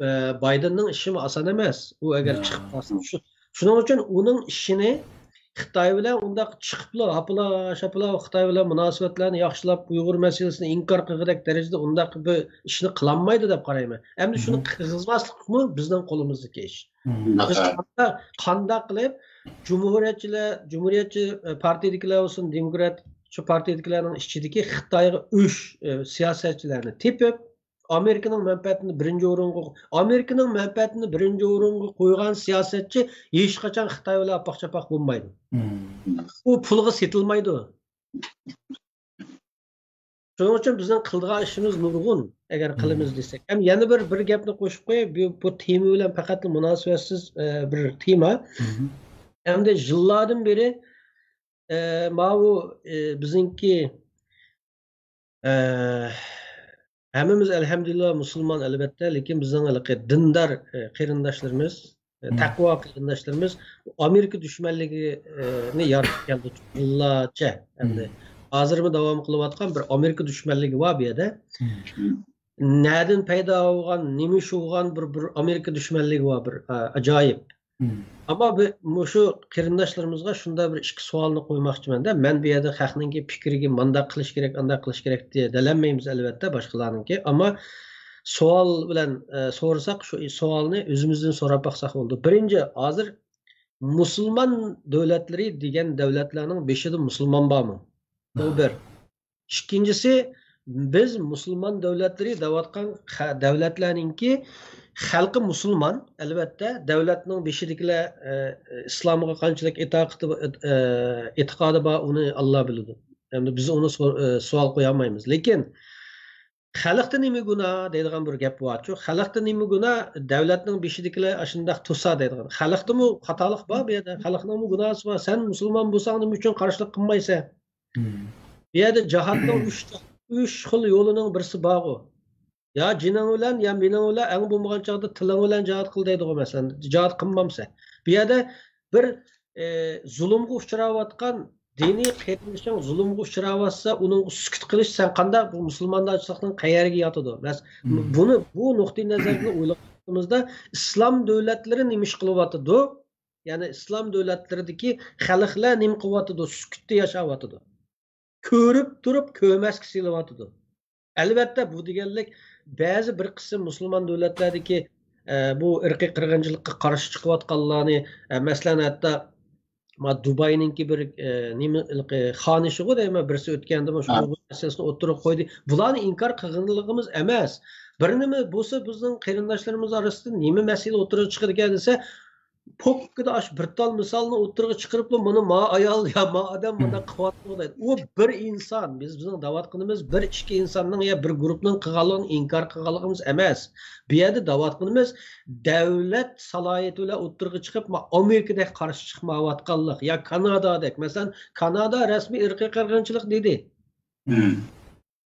ئى، بايدېننىڭ ئىشىمۇ ئاسان ئەمەس. ئۇ ئەگەر چىقىپ قالسا. شۇ-، شۇنىڭ ئۈچۈن ئۇنىڭ ئىشىنى خىتاي بىلەن ئۇنداق چىقىپلا، ھاپىلا، شاپىلا خىتاي بىلەن مۇناسىۋەتلەرنى ياخشىلاپ، ئۇيغۇر مەسىلىسىنى ئىنكار قىلغۇدەك دەرىجىدە ئۇنداق بىر ئىشنى قىلالمايدۇ دەپ قارايمەن. ئەمدى شۇنى قىلغۇزماسلىقمۇ بىزنىڭ قولىمىزدىكى ئىش. بىز قانداق، قانداق قىلىپ جۇمھۇرىيەتچىلەر، جۇمھۇرىيەتچى، ئە، پارتىيىدىكىلەر بولسۇن، دېموكراتچى پارتىيىدىكىلەرنىڭ ئىچىدىكى خىتايغا ئۆچ، ئە، سىياسەتچىلەرنى تېپىپ، ئامېرىكىنىڭ مەنپەئەتىنى بىرىنچى ئورۇنغا، ئامېرىكىنىڭ مەنپەئەتىنى بىرىنچى ئورۇنغا قويغان سىياسەتچى ھېچقاچان خىتاي بىلەن ئاپاق-چاپاق بولمايدۇ. ئۇ پۇلغا سېتىلمايدۇ. شۇنىڭ ئۈچۈن بىزنىڭ قىلىدىغان ئىشىمىز نۇرغۇن، ئەگەر قىلىمىز دېسەك. ھەم يەنە بىر، بىر گەپنى قوشۇپ قوياي، بۇ، بۇ تېما بىلەن پەقەتلا مۇناسىۋەتسىز، ئە، بىر تېما. ئەمدى يىللاردىن بېرى، ئە، ماۋۇ، ئە، بىزنىڭكى، ئە، ھەممىمىز ئەلھەمدۇلىللا مۇسۇلمان ئەلۋەتتە، لېكىن بىزنىڭ ھېلىقى دىندار، ئە، قېرىنداشلىرىمىز، تەقۋا قېرىنداشلىرىمىز ئامېرىكا دۈشمەنلىكىنى يارىتىپ كەلدى يىللارچە. ئەمدى ھازىرمۇ داۋام قىلىۋاتقان بىر ئامېرىكا دۈشمەنلىكى بار بۇ يەردە. نەدىن پەيدا بولغان، نېمە ئىش بولغان بىر، بىر ئامېرىكا دۈشمەنلىكى بار، بىر، ئا-، ئاجايىپ. ئەمما بى-، مۇشۇ قېرىنداشلىرىمىزغا شۇنداق بىر ئىككى سوئالنى قويماقچىمەن-دە، مەن بۇ يەردە خەقنىڭكى پىكرىگە مانداق قىلىش كېرەك، ئانداق قىلىش كېرەك دېيەلەمەيمىز ئەلۋەتتە باشقىلارنىڭكى. ئەمما سوئال بىلەن، ئە، سورىساق، شۇ سوئالنى ئۆزىمىزدىن سوراپ باقساق بولىدۇ. بىرىنچى، ھازىر مۇسۇلمان دۆلەتلىرى دېگەن دۆلەتلەرنىڭ بېشىدا مۇسۇلمان بارمۇ؟ بۇ بىر. ئىككىنچىسى، بىز مۇسۇلمان دۆلەتلىرى دەۋاتقان خە-، دۆلەتلەرنىڭكى خەلقى مۇسۇلمان، ئەلۋەتتە، دۆلەتنىڭ بېشىدىكىلەر، ئە، ئىسلامغا قانچىلىك ئېتىقادى، ئە، ئېتىقادى بار، ئۇنى ئاللا بىلىدۇ. ئەمدى بىز ئۇنى سو-، ئە، سوئال قويالمايمىز. لېكىن، «خەلقتە نېمە گۇناھ؟» دەيدىغان بىر گەپ بارچۇ. «خەلقتە نېمە گۇناھ؟» دۆلەتنىڭ بېشىدىكىلەر ئاشۇنداق تۇرسا دەيدىغان. خەلقتىمۇ خاتالىق بار بۇ يەردە. خەلقنىڭمۇ گۇناھى بار. سەن مۇسۇلمان بولساڭ نېمە ئۈچۈن قارشىلىق قىلمايسەن؟ بۇ يەردە جىھادنىڭ ئۈچ، ئۈچ خىل يولىنىڭ بىرسى بارغۇ. يا جېنىڭ بىلەن، يا مېنىڭ بىلەن، ئەڭ بولمىغان چاغدا تىلىڭ بىلەن جىھاد قىل دەيدىغۇ، مەسىلەن. جىھاد قىلمامسەن. بۇ يەردە بىر، ئى، زۇلۇمغا ئۇچراۋاتقان دىنىي قېرىندىشىڭ زۇلۇمغا ئۇچراۋاتسا، ئۇنىڭغا سۈكۈت قىلىش سەن قانداق بۇ مۇسۇلماندارچىلىقنىڭ قەيەرگە ياتىدۇ؟ مەس-، بۇنى، بۇ نۇقتىئى نەزەردىن ئويلىغىنىمىزدا، ئىسلام دۆلەتلىرى نېمە ئىش قىلىۋاتىدۇ؟ يەنى ئىسلام دۆلەتلىرىدىكى خەلقلەر نېمە قىلىۋاتىدۇ؟ سۈكۈتتە ياشاۋاتىدۇ. كۆرۈپ تۇرۇپ كۆرمەسكە سېلىۋاتىدۇ. ئەلۋەتتە، بۇ دېگەنلىك بەزى بىر قىسىم مۇسۇلمان دۆلەتلەردىكى، ئە، بۇ ئىرقىي قىرغىنچىلىققا قارشى چىقىۋاتقانلارنى، ئە، مەسىلەن، ھەتتا ما دۇباينىڭكى بىر، ئە، نېمە، ھېلىقى خانىشىغۇ دەيمەن، بىرسى ئۆتكەندىمۇ شۇ ھە. ئۇيغۇر مەسىلىسىنى ئوتتۇرىغا قويدى. بۇلارنى ئىنكار قىلغانلىقىمىز ئەمەس. بىر نېمە بولسا، بىزنىڭ قېرىنداشلىرىمىز ئارىسىدا نېمە مەسىلە ئوتتۇرىغا چىقىدىكەن دېسە، پوككىدا ئاشۇ بىر تال مىسالنى ئوتتۇرىغا چىقىرىپلا، مانا ما ئايال يا ما ئادەم مم. مۇنداق قىلىۋاتىدۇ دەيدۇ. ئۇ بىر ئىنسان، بىز، بىزنىڭ دەۋاتقىنىمىز بىر ئىككى ئىنساننىڭ يا بىر گۇرۇپنىڭ قىلغانلىقىنى ئىنكار قىلغانلىقىمىز ئەمەس. بۇ يەردە دەۋاتقىنىمىز دۆلەت سالاھىيىتى بىلەن ئوتتۇرىغا چىقىپ، ما-، ئامېرىكىدەك قارشى چىقمايۋاتقانلىق يا كانادادەك. مەسىلەن، كانادا رەسمىي ئىرقىي قىرغىنچىلىق دېدى. مم.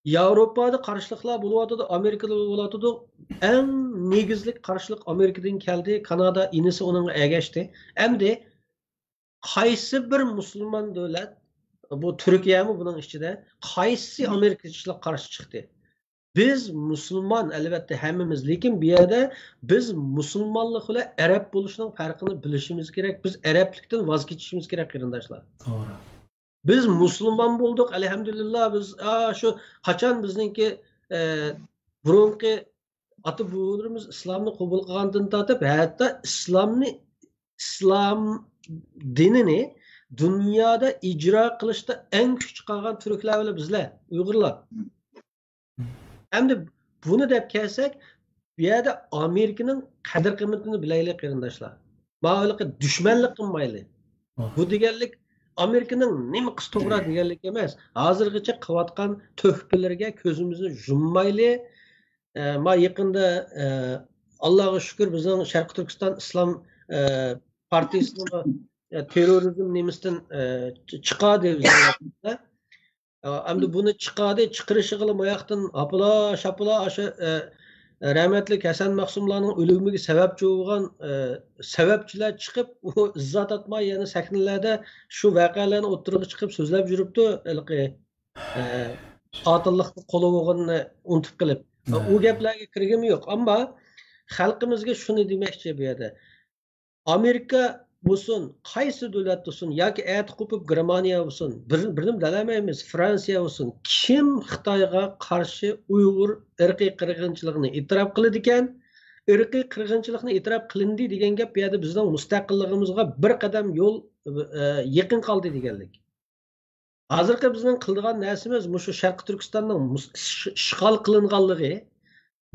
ياۋروپادا قارشىلىقلار بولۇۋاتىدۇ، ئامېرىكىدا بولۇۋاتىدۇ. ئەڭ نېگىزلىك قارشىلىق ئامېرىكىدىن كەلدى، كانادا ئىنىسى ئۇنىڭغا ئەگەشتى. ئەمدى قايسى بىر مۇسۇلمان دۆلەت، بۇ تۈركىيەمۇ بۇنىڭ ئىچىدە، قايسى ئامېرىكىچىلىققا قارشى چىقتى؟ بىز مۇسۇلمان، ئەلۋەتتە، ھەممىمىز، لېكىن بۇ يەردە بىز مۇسۇلمانلىق بىلەن ئەرەب بولۇشنىڭ پەرقىنى بىلىشىمىز كېرەك، بىز ئەرەبلىكتىن ۋاز كېچىشىمىز كېرەك، قېرىنداشلار. توغرا. بىز مۇسۇلمان بولدۇق، ئەلھەمدۇلىللا. بىز، ئا، شۇ قاچان بىزنىڭكى، ئە، بۇرۇنقى ئاتا بوۋىلىرىمىز ئىسلامنى قوبۇل قىلغاندىن تارتىپ، ھەتتا ئىسلامنى، ئىسلام دىنىنى دۇنيادا ئىجرا قىلىشتا ئەڭ كۈچ چىقارغان تۈركلەر بىلەن بىزلەر، ئۇيغۇرلار. ئەمدى بۇنى دەپ كەلسەك، بۇ يەردە ئامېرىكىنىڭ قەدىر-قىممىتىنى بىلەيلى، قېرىنداشلار. ماۋۇلارغا دۈشمەنلىك قىلمايلى. بۇ دېگەنلىك ئامېرىكىنىڭ نېمە قىلسا توغرا دېگەنلىك ئەمەس. ھازىرغىچە قىلىۋاتقان تۆھپىلىرىگە كۆزىمىزنى يۇممايلى. ئە، ما يېقىندا، ئە، ئاللاغا شۈكۈر، بىزنىڭ شەرقىي تۈركىستان ئىسلام، ئە، پارتىيىسىنىڭ، ئە، تېررورىزم نېمىسىدىن، ئە، چىقاردى بىزنىڭ ۋەتەندە. ئەمدى بۇنى چىقاردى، چىقىرىشىغىلا ماياقتىن ھاپىلا-شاپىلا ئاشۇ، ئە، رەھمەتلىك ھەسەن مەخسۇملارنىڭ ئۆلۈمىگە سەۋەبچى بولغان، ئە، سەۋەبچىلەر چىقىپ، ئۇ ئىززا تارتماي يەنە سەھنىلەردە شۇ ۋەقەلەرنى ئوتتۇرىغا چىقىپ سۆزلەپ يۈرۈپتۇ، ھېلىقى، ئە، قاتىللىققا قولى بولغىنىنى ئۇنتۇپ قېلىپ. ئۇ گەپلەرگە كىرگۈم يوق، ئەمما خەلقىمىزگە شۇنى دېمەكچى بۇ يەردە. ئامېرىكا بولسۇن، قايسى دۆلەت بولسۇن ياكى ئەتە قوپۇپ گېرمانىيە بولسۇن، بىر، بىرنېمە دېيەلمەيمىز، فرانسىيە بولسۇن، كىم خىتايغا قارشى ئۇيغۇر ئىرقىي قىرغىنچىلىقىنى ئېتىراپ قىلىدىكەن؟ ئىرقىي قىرغىنچىلىقنى ئېتىراپ قىلىندى دېگەن گەپ بۇ يەردە بىزنىڭ مۇستەقىللىقىمىزغا بىر قەدەم يول، ئە، يېقىن قالدى دېگەنلىك. ھازىرقى بىزنىڭ قىلىدىغان نەرسىمىز مۇشۇ شەرقىي تۈركىستاننىڭ مۇس-، ئىش-، ئىشغال قىلىنغانلىقى،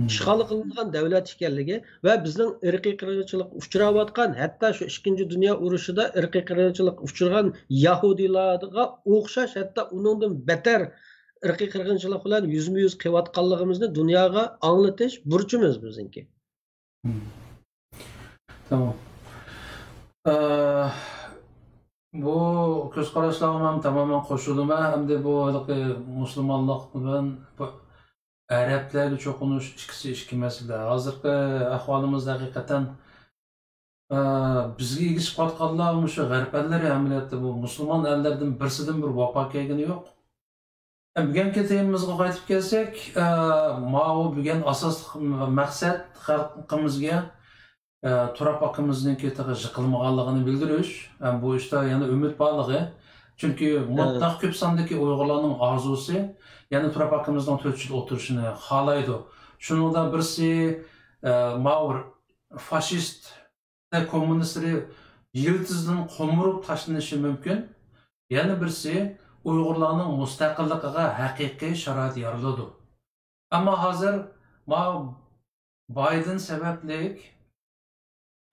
ئىشغال قىلىنغان دۆلەت ئىكەنلىكى ۋە بىزنىڭ ئىرقىي قىرغىنچىلىققا ئۇچراۋاتقان، ھەتتا شۇ ئىككىنچى دۇنيا ئۇرۇشىدا ئىرقىي قىرغىنچىلىققا ئۇچرىغان يەھۇدىيلارغا ئوخشاش، ھەتتا ئۇنىڭدىن بەتەر ئىرقىي قىرغىنچىلىق بىلەن يۈزمۇ يۈز قېلىۋاتقانلىقىمىزنى دۇنياغا ئاڭلىتىش بۇرچىمىز بىزنىڭكى. تامام. ئە، بۇ كۆز قاراشلارغا مەن تامامەن قوشۇلىمەن. ئەمدى بۇ ھېلىقى مۇسۇلمانلىق بىلەن بۇ ئەرەبلەرگە چوقۇنۇش ئىككىسى ئىككى مەسىلە. ھازىرقى ئەھۋالىمىزدا ھەقىقەتەن، ئە، بىزگە ئېگىشىپ قاتقانلار مۇشۇ غەرب ئەللىرى ئەمەلىيەتتە بۇ مۇسۇلمان ئەللەردىن بىرسىدىن بىر ۋاپا كەلگىنى يوق. بۈگۈنكى تېمىمىزغا قايتىپ كەلسەك، ئە، ماۋۇ بۈگۈن ئاساسلىق مەقسەت خەلقىمىزگە، ئە، تۇراب ئاكىمىزنىڭكى تېخى يىقىلمىغانلىقىنى بىلدۈرۈش، ھەم بۇ ئىشتا يەنە ئۈمىد بارلىقى. چۈنكى مۇنداق كۆپ ساندىكى ئۇيغۇرلارنىڭ ئارزۇسى يەنە تۇراب ئاكىمىزنىڭ تۆت يىل ئولتۇرۇشىنى خالايدۇ. شۇنىڭدا بىرسى، ئە، ماۋۇ فاشىست كوممۇنىستلىرى يىلتىزىدىن قومۇرۇپ تاشلىنىشى مۇمكىن. يەنە بىرسى، ئۇيغۇرلارنىڭ مۇستەقىللىقىغا ھەقىقىي شارائىت يارىلىدۇ. ئەمما ھازىر ما بايدېن سەۋەبلىك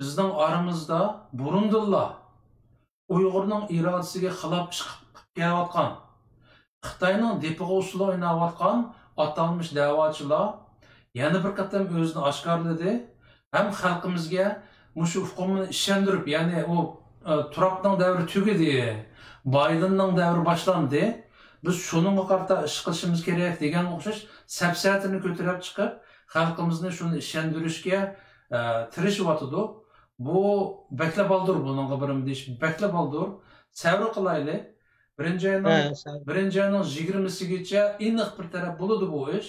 بىزنىڭ ئارىمىزدا بۇرۇندىنلا ئۇيغۇرنىڭ ئىرادىسىگە خىلاپ چىقىپ كېلىۋاتقان، خىتاينىڭ دېپىغا ئۇسسۇل ئويناۋاتقان ئاتالمىش دەۋاچىلار يەنە بىر قېتىم ئۆزىنى ئاشكارىلىدى ھەم خەلقىمىزگە مۇشۇ ئۇقۇمنى ئىشەندۈرۈپ، يەنى ئۇ، ئە، تۇرابنىڭ دەۋرى تۈگىدى، بايدېننىڭ دەۋرى باشلاندى، بىز شۇنىڭغا قارىتا ئىش قىلىشىمىز كېرەك دېگەنگە ئوخشاش سەپسەتىنى كۆتۈرۈپ چىقىپ، خەلقىمىزنى شۇنى ئىشەندۈرۈشكە، ئە، تىرىشىۋاتىدۇ. بۇ بەكلا بالدۇر، بۇنىڭغا بىرىم دېيىش بەكلا بالدۇر. سەۋر قىلايلى. بىرىنچى ئاينىڭ، ھە، سەۋر. بىرىنچى ئاينىڭ يىگىرمە سەككىزىگىچە ئېنىق بىر تەرەپ بولىدۇ بۇ ئىش.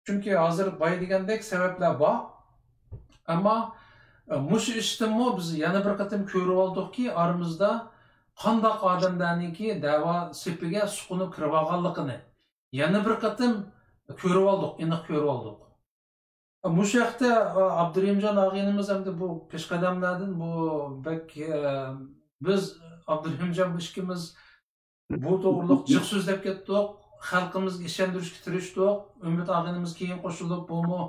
چۈنكى ھازىر باي دېگەندەك سەۋەبلەر بار. ئەمما، ئە، مۇشۇ ئىشتىنمۇ بىز يەنە بىر قېتىم كۆرۈۋالدۇقكى، ئارىمىزدا قانداق ئادەملەرنىڭكى دەۋا سېپىگە سۇقۇنۇپ كىرىۋالغانلىقىنى. يەنە بىر قېتىم، كۆرۈۋالدۇق، ئېنىق كۆرۈۋالدۇق. مۇشۇ ھەقتە، ئابدۇرېھىمجان ئاغىنىمىز ئەمدى بۇ پېشقەدەملەردىن بۇ بەك، ئە، بىز ئابدۇرېھىمجان ئىككىمىز بۇ توغرۇلۇق جىق سۆزلەپ كەتتۇق، خەلقىمىزگە ئىشەندۈرۈشكە تىرىشتۇق. ئۈمىد ئاغىنىمىز كېيىن قوشۇلۇپ، بۇمۇ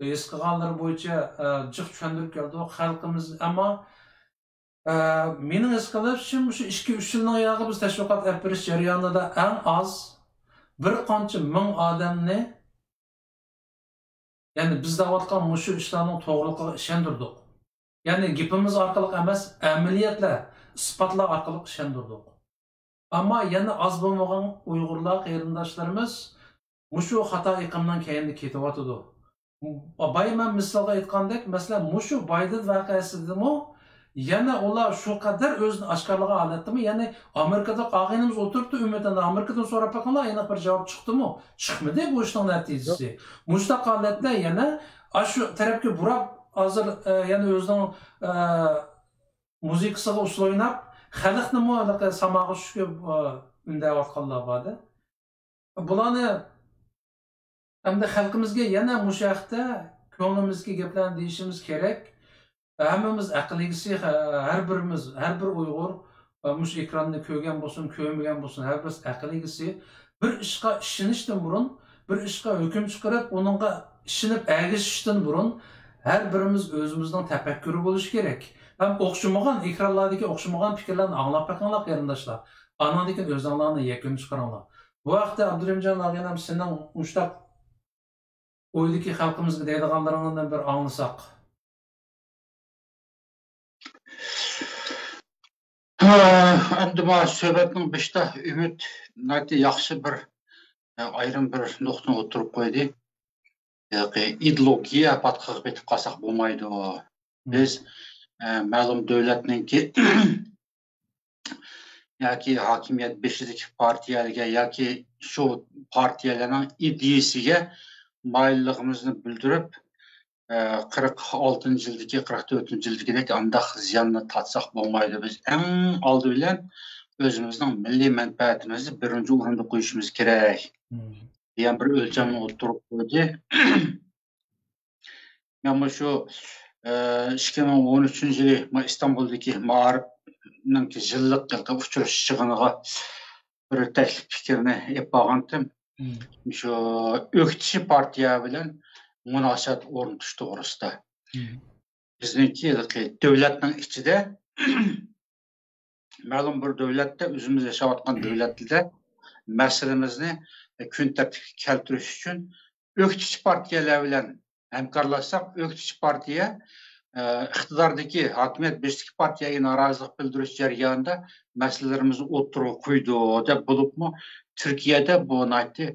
ھېس قىلغانلىرى بويىچە، ئە، جىق چۈشەندۈرۈپ كەلدۇق. خەلقىمىز، ئەمما، ئە، مېنىڭ ھېس قىلىشىم، مۇشۇ ئىككى، ئۈچ يىلنىڭ ياغى بىز تەشۋىقات ئېلىپ بېرىش جەريانىدا ئەڭ ئاز بىر قانچە مىڭ ئادەمنى، يەنى بىز دەۋاتقان مۇشۇ ئىشلارنىڭ توغرىلىقىغا ئىشەندۈردۇق. يەنى گېپىمىز ئارقىلىق ئەمەس، ئەمەلىيەتلەر، ئىسپاتلار ئارقىلىق ئىشەندۈردۇق. ئەمما يەنە ئاز بولمىغان ئۇيغۇرلار قېرىنداشلىرىمىز مۇشۇ خاتا ئېقىمنىڭ كەينىدە كېتىۋاتىدۇ. بايا مەن مىسالغا ئېيتقاندەك، مەسىلەن، مۇشۇ بايدېن ۋەقەسىدىمۇ يەنە ئۇلار شۇ قەدەر ئۆزىنى ئاشكارىلىغان ھالەتتىمۇ، يەنى ئامېرىكىدا ئاغىنىمىز ئولتۇرۇپتۇ، ئۈمىد، ئەمدى ئامېرىكىدىن سوراپ بېقىڭلار، ئېنىق بىر جاۋاب چىقتىمۇ؟ چىقمىدى بۇ ئىشنىڭ نەتىجىسى. مۇشۇنداق ھالەتتە يەنە ئاشۇ تەرەپكە بۇراپ، ھازىر، ئە، يەنە ئۆزىنىڭ، ئە، مۇزىكىسىغا ئۇسسۇل ئويناپ، خەلقنىمۇ ھېلىقى ساماغا چۈشكە، ئە، ئۈندەۋاتقانلار بار-دە. بۇلارنى ئەمدى خەلقىمىزگە يەنە مۇشۇ ھەقتە كۆڭلىمىزدىكى گەپلەرنى دېيىشىمىز كېرەك. ھەممىمىز ئەقىل ئىگىسى، ھە-، ھەر بىرىمىز، ھەر بىر ئۇيغۇر، ئە، مۇشۇ ئېكراننى كۆرگەن بولسۇن، كۆرمىگەن بولسۇن، ھەر بىرسى ئەقىل ئىگىسى. بىر ئىشقا ئىشىنىشتىن بۇرۇن، بىر ئىشقا ھۆكۈم چىقىرىپ، ئۇنىڭغا ئىشىنىپ ئەگىشىشتىن بۇرۇن، ھەر بىرىمىز ئۆزىمىزنىڭ تەپەككۇرى بولۇشى كېرەك. ھەم ئوخشىمىغان ئېكرانلاردىكى ئوخشىمىغان پىكىرلەرنى ئاڭلاپ بېقىڭلار، قېرىنداشلار. ئاندىن كېيىن ئۆزۈڭلارنى يەكۈن چىقىرىڭلار. بۇ ھەقتە ئابدۇرېھىمجان ئاغىنەم، سېنىڭ مۇشتاق ئويدىكى خەلقىمىزگە دەيدىغانلىرىڭدىن بىر ئاڭلىساق. ھە، ئەمدى ما سۆھبەتنىڭ بېشىدا ئۈمىد ناھايىتى ياخشى بىر، ئايرىم بىر نۇقتىنى ئوتتۇرىغا قويدى. ياقى ئىدېئولوگىيە پاتقىقىغا پېتىپ قالساق بولمايدۇ. بىز، ئە، مەلۇم دۆلەتنىڭكى ياكى ھاكىمىيەت بېشىدىكى پارتىيەلەرگە ياكى شۇ پارتىيەلەرنىڭ ئىدىيىسىگە مايىللىقىمىزنى بىلدۈرۈپ، ئە، قىرىق ئالتىنچى يىلدىكى، قىرىق تۆتىنچى يىلدىكىدەك ئانداق زىياننى تارتساق بولمايدۇ. بىز ئەڭ ئالدى بىلەن ئۆزىمىزنىڭ مىللىي مەنپەئەتىمىزنى بىرىنچى ئورۇندا قويۇشىمىز كېرەك دېگەن بىر ئۆلچەمنى ئوتتۇرىغا قويدى. مەن مۇشۇ، ئىككى مىڭ ئون ئۈچىنچى يىلى ئىستانبۇلدىكى مائارىپنىڭكى يىللىق ئۇچرىشىش يىغىنىغا بىر تەكلىپ پىكىرنى ئېلىپ بارغانتىم. مۇشۇ ئۆكتىچى پارتىيە بىلەن مۇناسىۋەت ئورنىتىش توغرىسىدا. بىزنىڭكى دۆلەتنىڭ ئىچىدە مەلۇم بىر دۆلەتتە، ئۆزىمىز ياشاۋاتقان دۆلەتلەردە مەسىلىمىزنى كۈن تەرتىپكە كەلتۈرۈش ئۈچۈن ئۆكتىچى پارتىيەلەر بىلەن ھەمكارلاشساق، ئۆكتىچى پارتىيە، ئە، ئىقتىداردىكى، ھاكىمىيەت بېشىدىكى پارتىيەگە نارازىلىق بىلدۈرۈش جەريانىدا مەسىلىلىرىمىزنى ئوتتۇرىغا قويىدۇ، دەپ بولۇپمۇ تۈركىيەدە بۇ ناھايىتى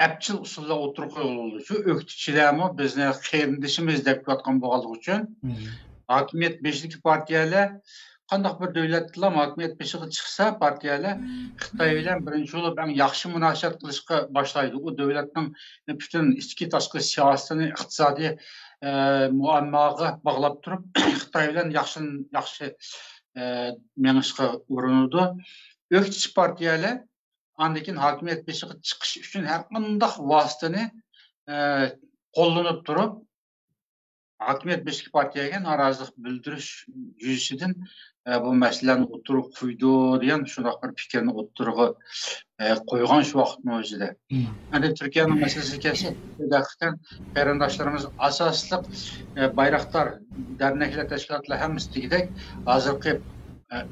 ئەپچىل ئۇسۇلدا ئوتتۇرىغا قويۇلىدۇ. شۇ ئۆكتىچىلەرمۇ بىزنى قېرىندىشىمىز دەپ كۆرۈۋاتقان بولغانلىقى ئۈچۈن، ھاكىمىيەت بېشىدىكى پارتىيەلەر قانداق بىر دۆلەتتىلا ھاكىمىيەت بېشىغا چىقسا، پارتىيەلەر خىتاي بىلەن بىرىنچى بولۇپ ئەڭ ياخشى مۇناسىۋەت قىلىشقا باشلايدۇ. ئۇ دۆلەتنىڭ پۈتۈن ئىچكى، تاشقى سىياسىتىنى، ئىقتىسادىي، ئە، مۇئامماغا باغلاپ تۇرۇپ، خىتاي بىلەن ياخشى، ياخشى، ئە، مېڭىشقا ئۇرۇنىدۇ. ئۆكتىچى پارتىيەلەر ئاندىن كېيىن ھاكىمىيەت بېشىغا چىقىش ئۈچۈن ھەر قانداق ۋاسىتىنى، ئە، قوللىنىپ تۇرۇپ، ھاكىمىيەت بېشىدىكى پارتىيەگە نارازىلىق بىلدۈرۈش يۈزىسىدىن، ئە، بۇ مەسىلىنى ئوتتۇرىغا قويىدۇ دېگەن شۇنداق بىر پىكىرنى ئوتتۇرىغا، ئە، قويغان شۇ ۋاقىتنىڭ ئۆزىدە. ئەمدى تۈركىيەنىڭ مەسىلىسىگە كەلسەك، ھەقىقەتەن قېرىنداشلىرىمىز ئاساسلىق، ئە، بايراقدار دەرنەكلەر، تەشكىلاتلار ھەممىسى دېگۈدەك ھازىرقى، ئە،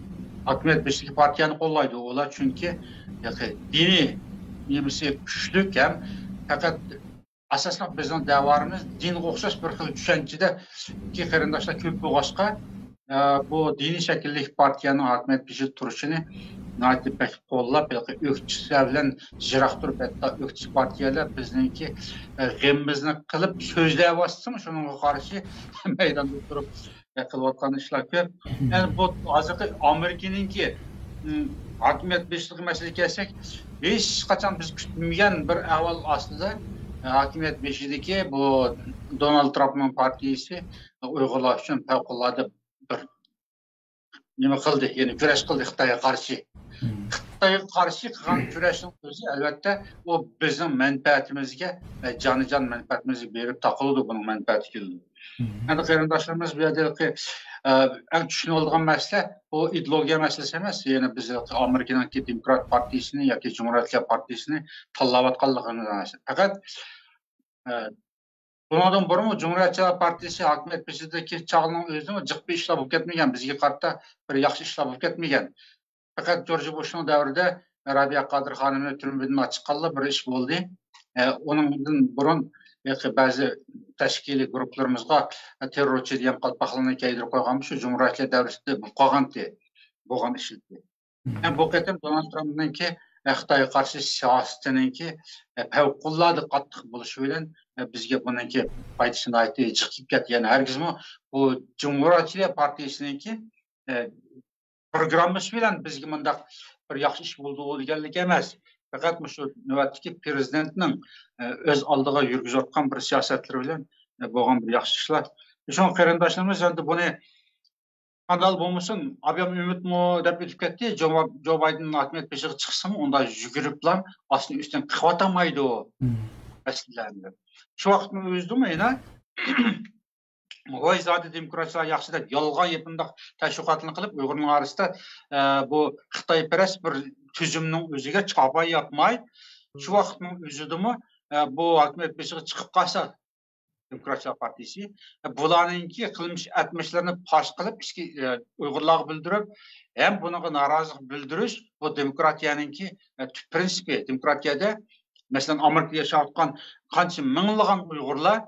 ھاكىمىيەت بېشىدىكى پارتىيەنى قوللايدۇ. ئۇلار چۈنكى ياقى دىنىي نېمىسى كۈچلۈك ھەم پەقەت ئاساسلىق بىزنىڭ دەۋرىمىز دىنغا ئوخشاش بىر خىل چۈشەنچىدىكى قېرىنداشلار كۆپ بولغاچقا، ئە، بۇ دىنىي شەكىللىك پارتىيەنىڭ ھاكىمىيەت بېشىدا تۇرۇشىنى ناھايىتى بەك قوللاپ، ھېلىقى ئۆكتىچىلەر بىلەن يىراق تۇرۇپ، ھەتتا ئۆكتىچى پارتىيەلەر بىزنىڭكى، ئە، غېمىمىزنى قىلىپ سۆزلەۋاتسىمۇ، شۇنىڭغا قارشى مەيداندا تۇرۇپ، قىلىۋاتقان ئىشلار كۆپ. يەنى بۇ ھازىرقى ئامېرىكىنىڭكى، م، ھاكىمىيەت بېشىدىكى مەسىلىگە كەلسەك، ھېچقاچان بىز كۈتمىگەن بىر ئەھۋال ئاستىدا، ھاكىمىيەت بېشىدىكى بۇ دونالد ترامپنىڭ پارتىيىسى ئۇيغۇرلار ئۈچۈن پەۋقۇلئاددە بىر نېمە قىلدى، يەنى كۈرەش قىلدى خىتايغا قارشى. خىتايغا قارشى قىلغان كۈرەشنىڭ ئۆزى، ئەلۋەتتە، ئۇ بىزنىڭ مەنپەئەتىمىزگە، ئە، جانىجان مەنپەئەتىمىزگە بېرىپ تاقىلىدۇ، بۇنىڭ مەنپەئەتى كېلىدۇ. مم. ئەمدى قېرىنداشلىرىمىز بۇ يەردىكى، ئە، ئەڭ چۈشىنىۋالىدىغان مەسىلە، بۇ ئىدېئولوگىيە مەسىلىسى ئەمەس. يەنى بىز ئامېرىكىنىڭكى دېموكرات پارتىيىسىنى ياكى جۇمھۇرىيەتچىلەر پارتىيىسىنى تاللاۋاتقانلىقىمىز ئەمەس. پەقەت، ئە، بۇنىڭدىن بۇرۇنمۇ جۇمھۇرىيەتچىلەر پارتىيىسى ھاكىمىيەت بېشىدىكى چاغنىڭ ئۆزىدىمۇ جىق بىر ئىشلار بولۇپ كەتمىگەن، بىزگە قارىتا بىر ياخشى ئىشلار بولۇپ كەتمىگەن. پەقەت جورج بۇشنىڭ دەۋرىدە رابىيە قادىر خانىمنى تۈرمىدىن ئاچىققانلا بىر ئىش بولدى. ئە، ئۇنىڭدىن بۇرۇن، ياكى بەزى تەشكىلىي گۇرۇپپىلىرىمىزغا تېررورچى دېگەن قالپاقلارنى كىيدۈرۈپ قويغان، شۇ جۇمھۇرىيەتچىلەر دەۋرىدە بولۇپ قالغانتى، بولغان ئىش ئىدى. ھەم بۇ قېتىم دونالد ترامپنىڭكى، ئە، خىتايغا قارشى سىياسىتىنىڭكى، ئە، پەۋقۇلئاددە قاتتىق بولۇشى بىلەن، ئە، بىزگە بۇنىڭكى پايدىسى ناھايىتى جىق كېلىپ كەتتى. يەنى ھەرگىزمۇ بۇ جۇمھۇرىيەتچىلەر پارتىيىسىنىڭكى، ئە، پروگراممىسى بىلەن بىزگە مۇنداق بىر ياخشى ئىش بولدى دېگەنلىك ئەمەس. پەقەت مۇشۇ نۆۋەتتىكى پىرېزىدېنتنىڭ، ئە، ئۆز ئالدىغا يۈرگۈزۈۋاتقان بىر سىياسەتلىرى بىلەن، ئە، بولغان بىر ياخشى ئىشلار. شۇڭا قېرىنداشلىرىمىز ئەمدى بۇنى قانداق بولمىسۇن، ئابىيام ئۈمىدمۇ دەپ ئۆتۈپ كەتتى. جو، جو بايدېن ھاكىمىيەت بېشىغا چىقسىمۇ، ئۇنداق يۈگۈرۈپلا ئاستىن ئۈستىن قىلىۋاتالمايدۇ مەسىلىلەرنى. شۇ ۋاقىتنىڭ ئۆزىدىمۇ يەنە ۋاي زادى دېموكراتچىلار ياخشى دەپ يالغان يېپىنداق تەشۋىقاتلارنى قىلىپ، ئۇيغۇرنىڭ ئارىسىدا، ئە، بۇ خىتايپەرەس بىر تۈزۈمنىڭ ئۆزىگە چاپان ياپماي، شۇ ۋاقىتنىڭ ئۆزىدىمۇ، ئە، بۇ ھاكىمىيەت بېشىغا چىقىپ قالسا، دېموكراتچىلار پارتىيىسى، ئە، بۇلارنىڭكى قىلمىش ئەتمىشلىرىنى پاش قىلىپ، ئىچكى، ئە، ئۇيغۇرلارغا بىلدۈرۈپ، ھەم بۇنىڭغا نارازىلىق بىلدۈرۈش، بۇ دېموكراتىيەنىڭكى، ئە، تۈپ پىرىنسىپى. دېموكراتىيەدە، مەسىلەن، ئامېرىكىدا ياشاۋاتقان قانچە مىڭلىغان ئۇيغۇرلار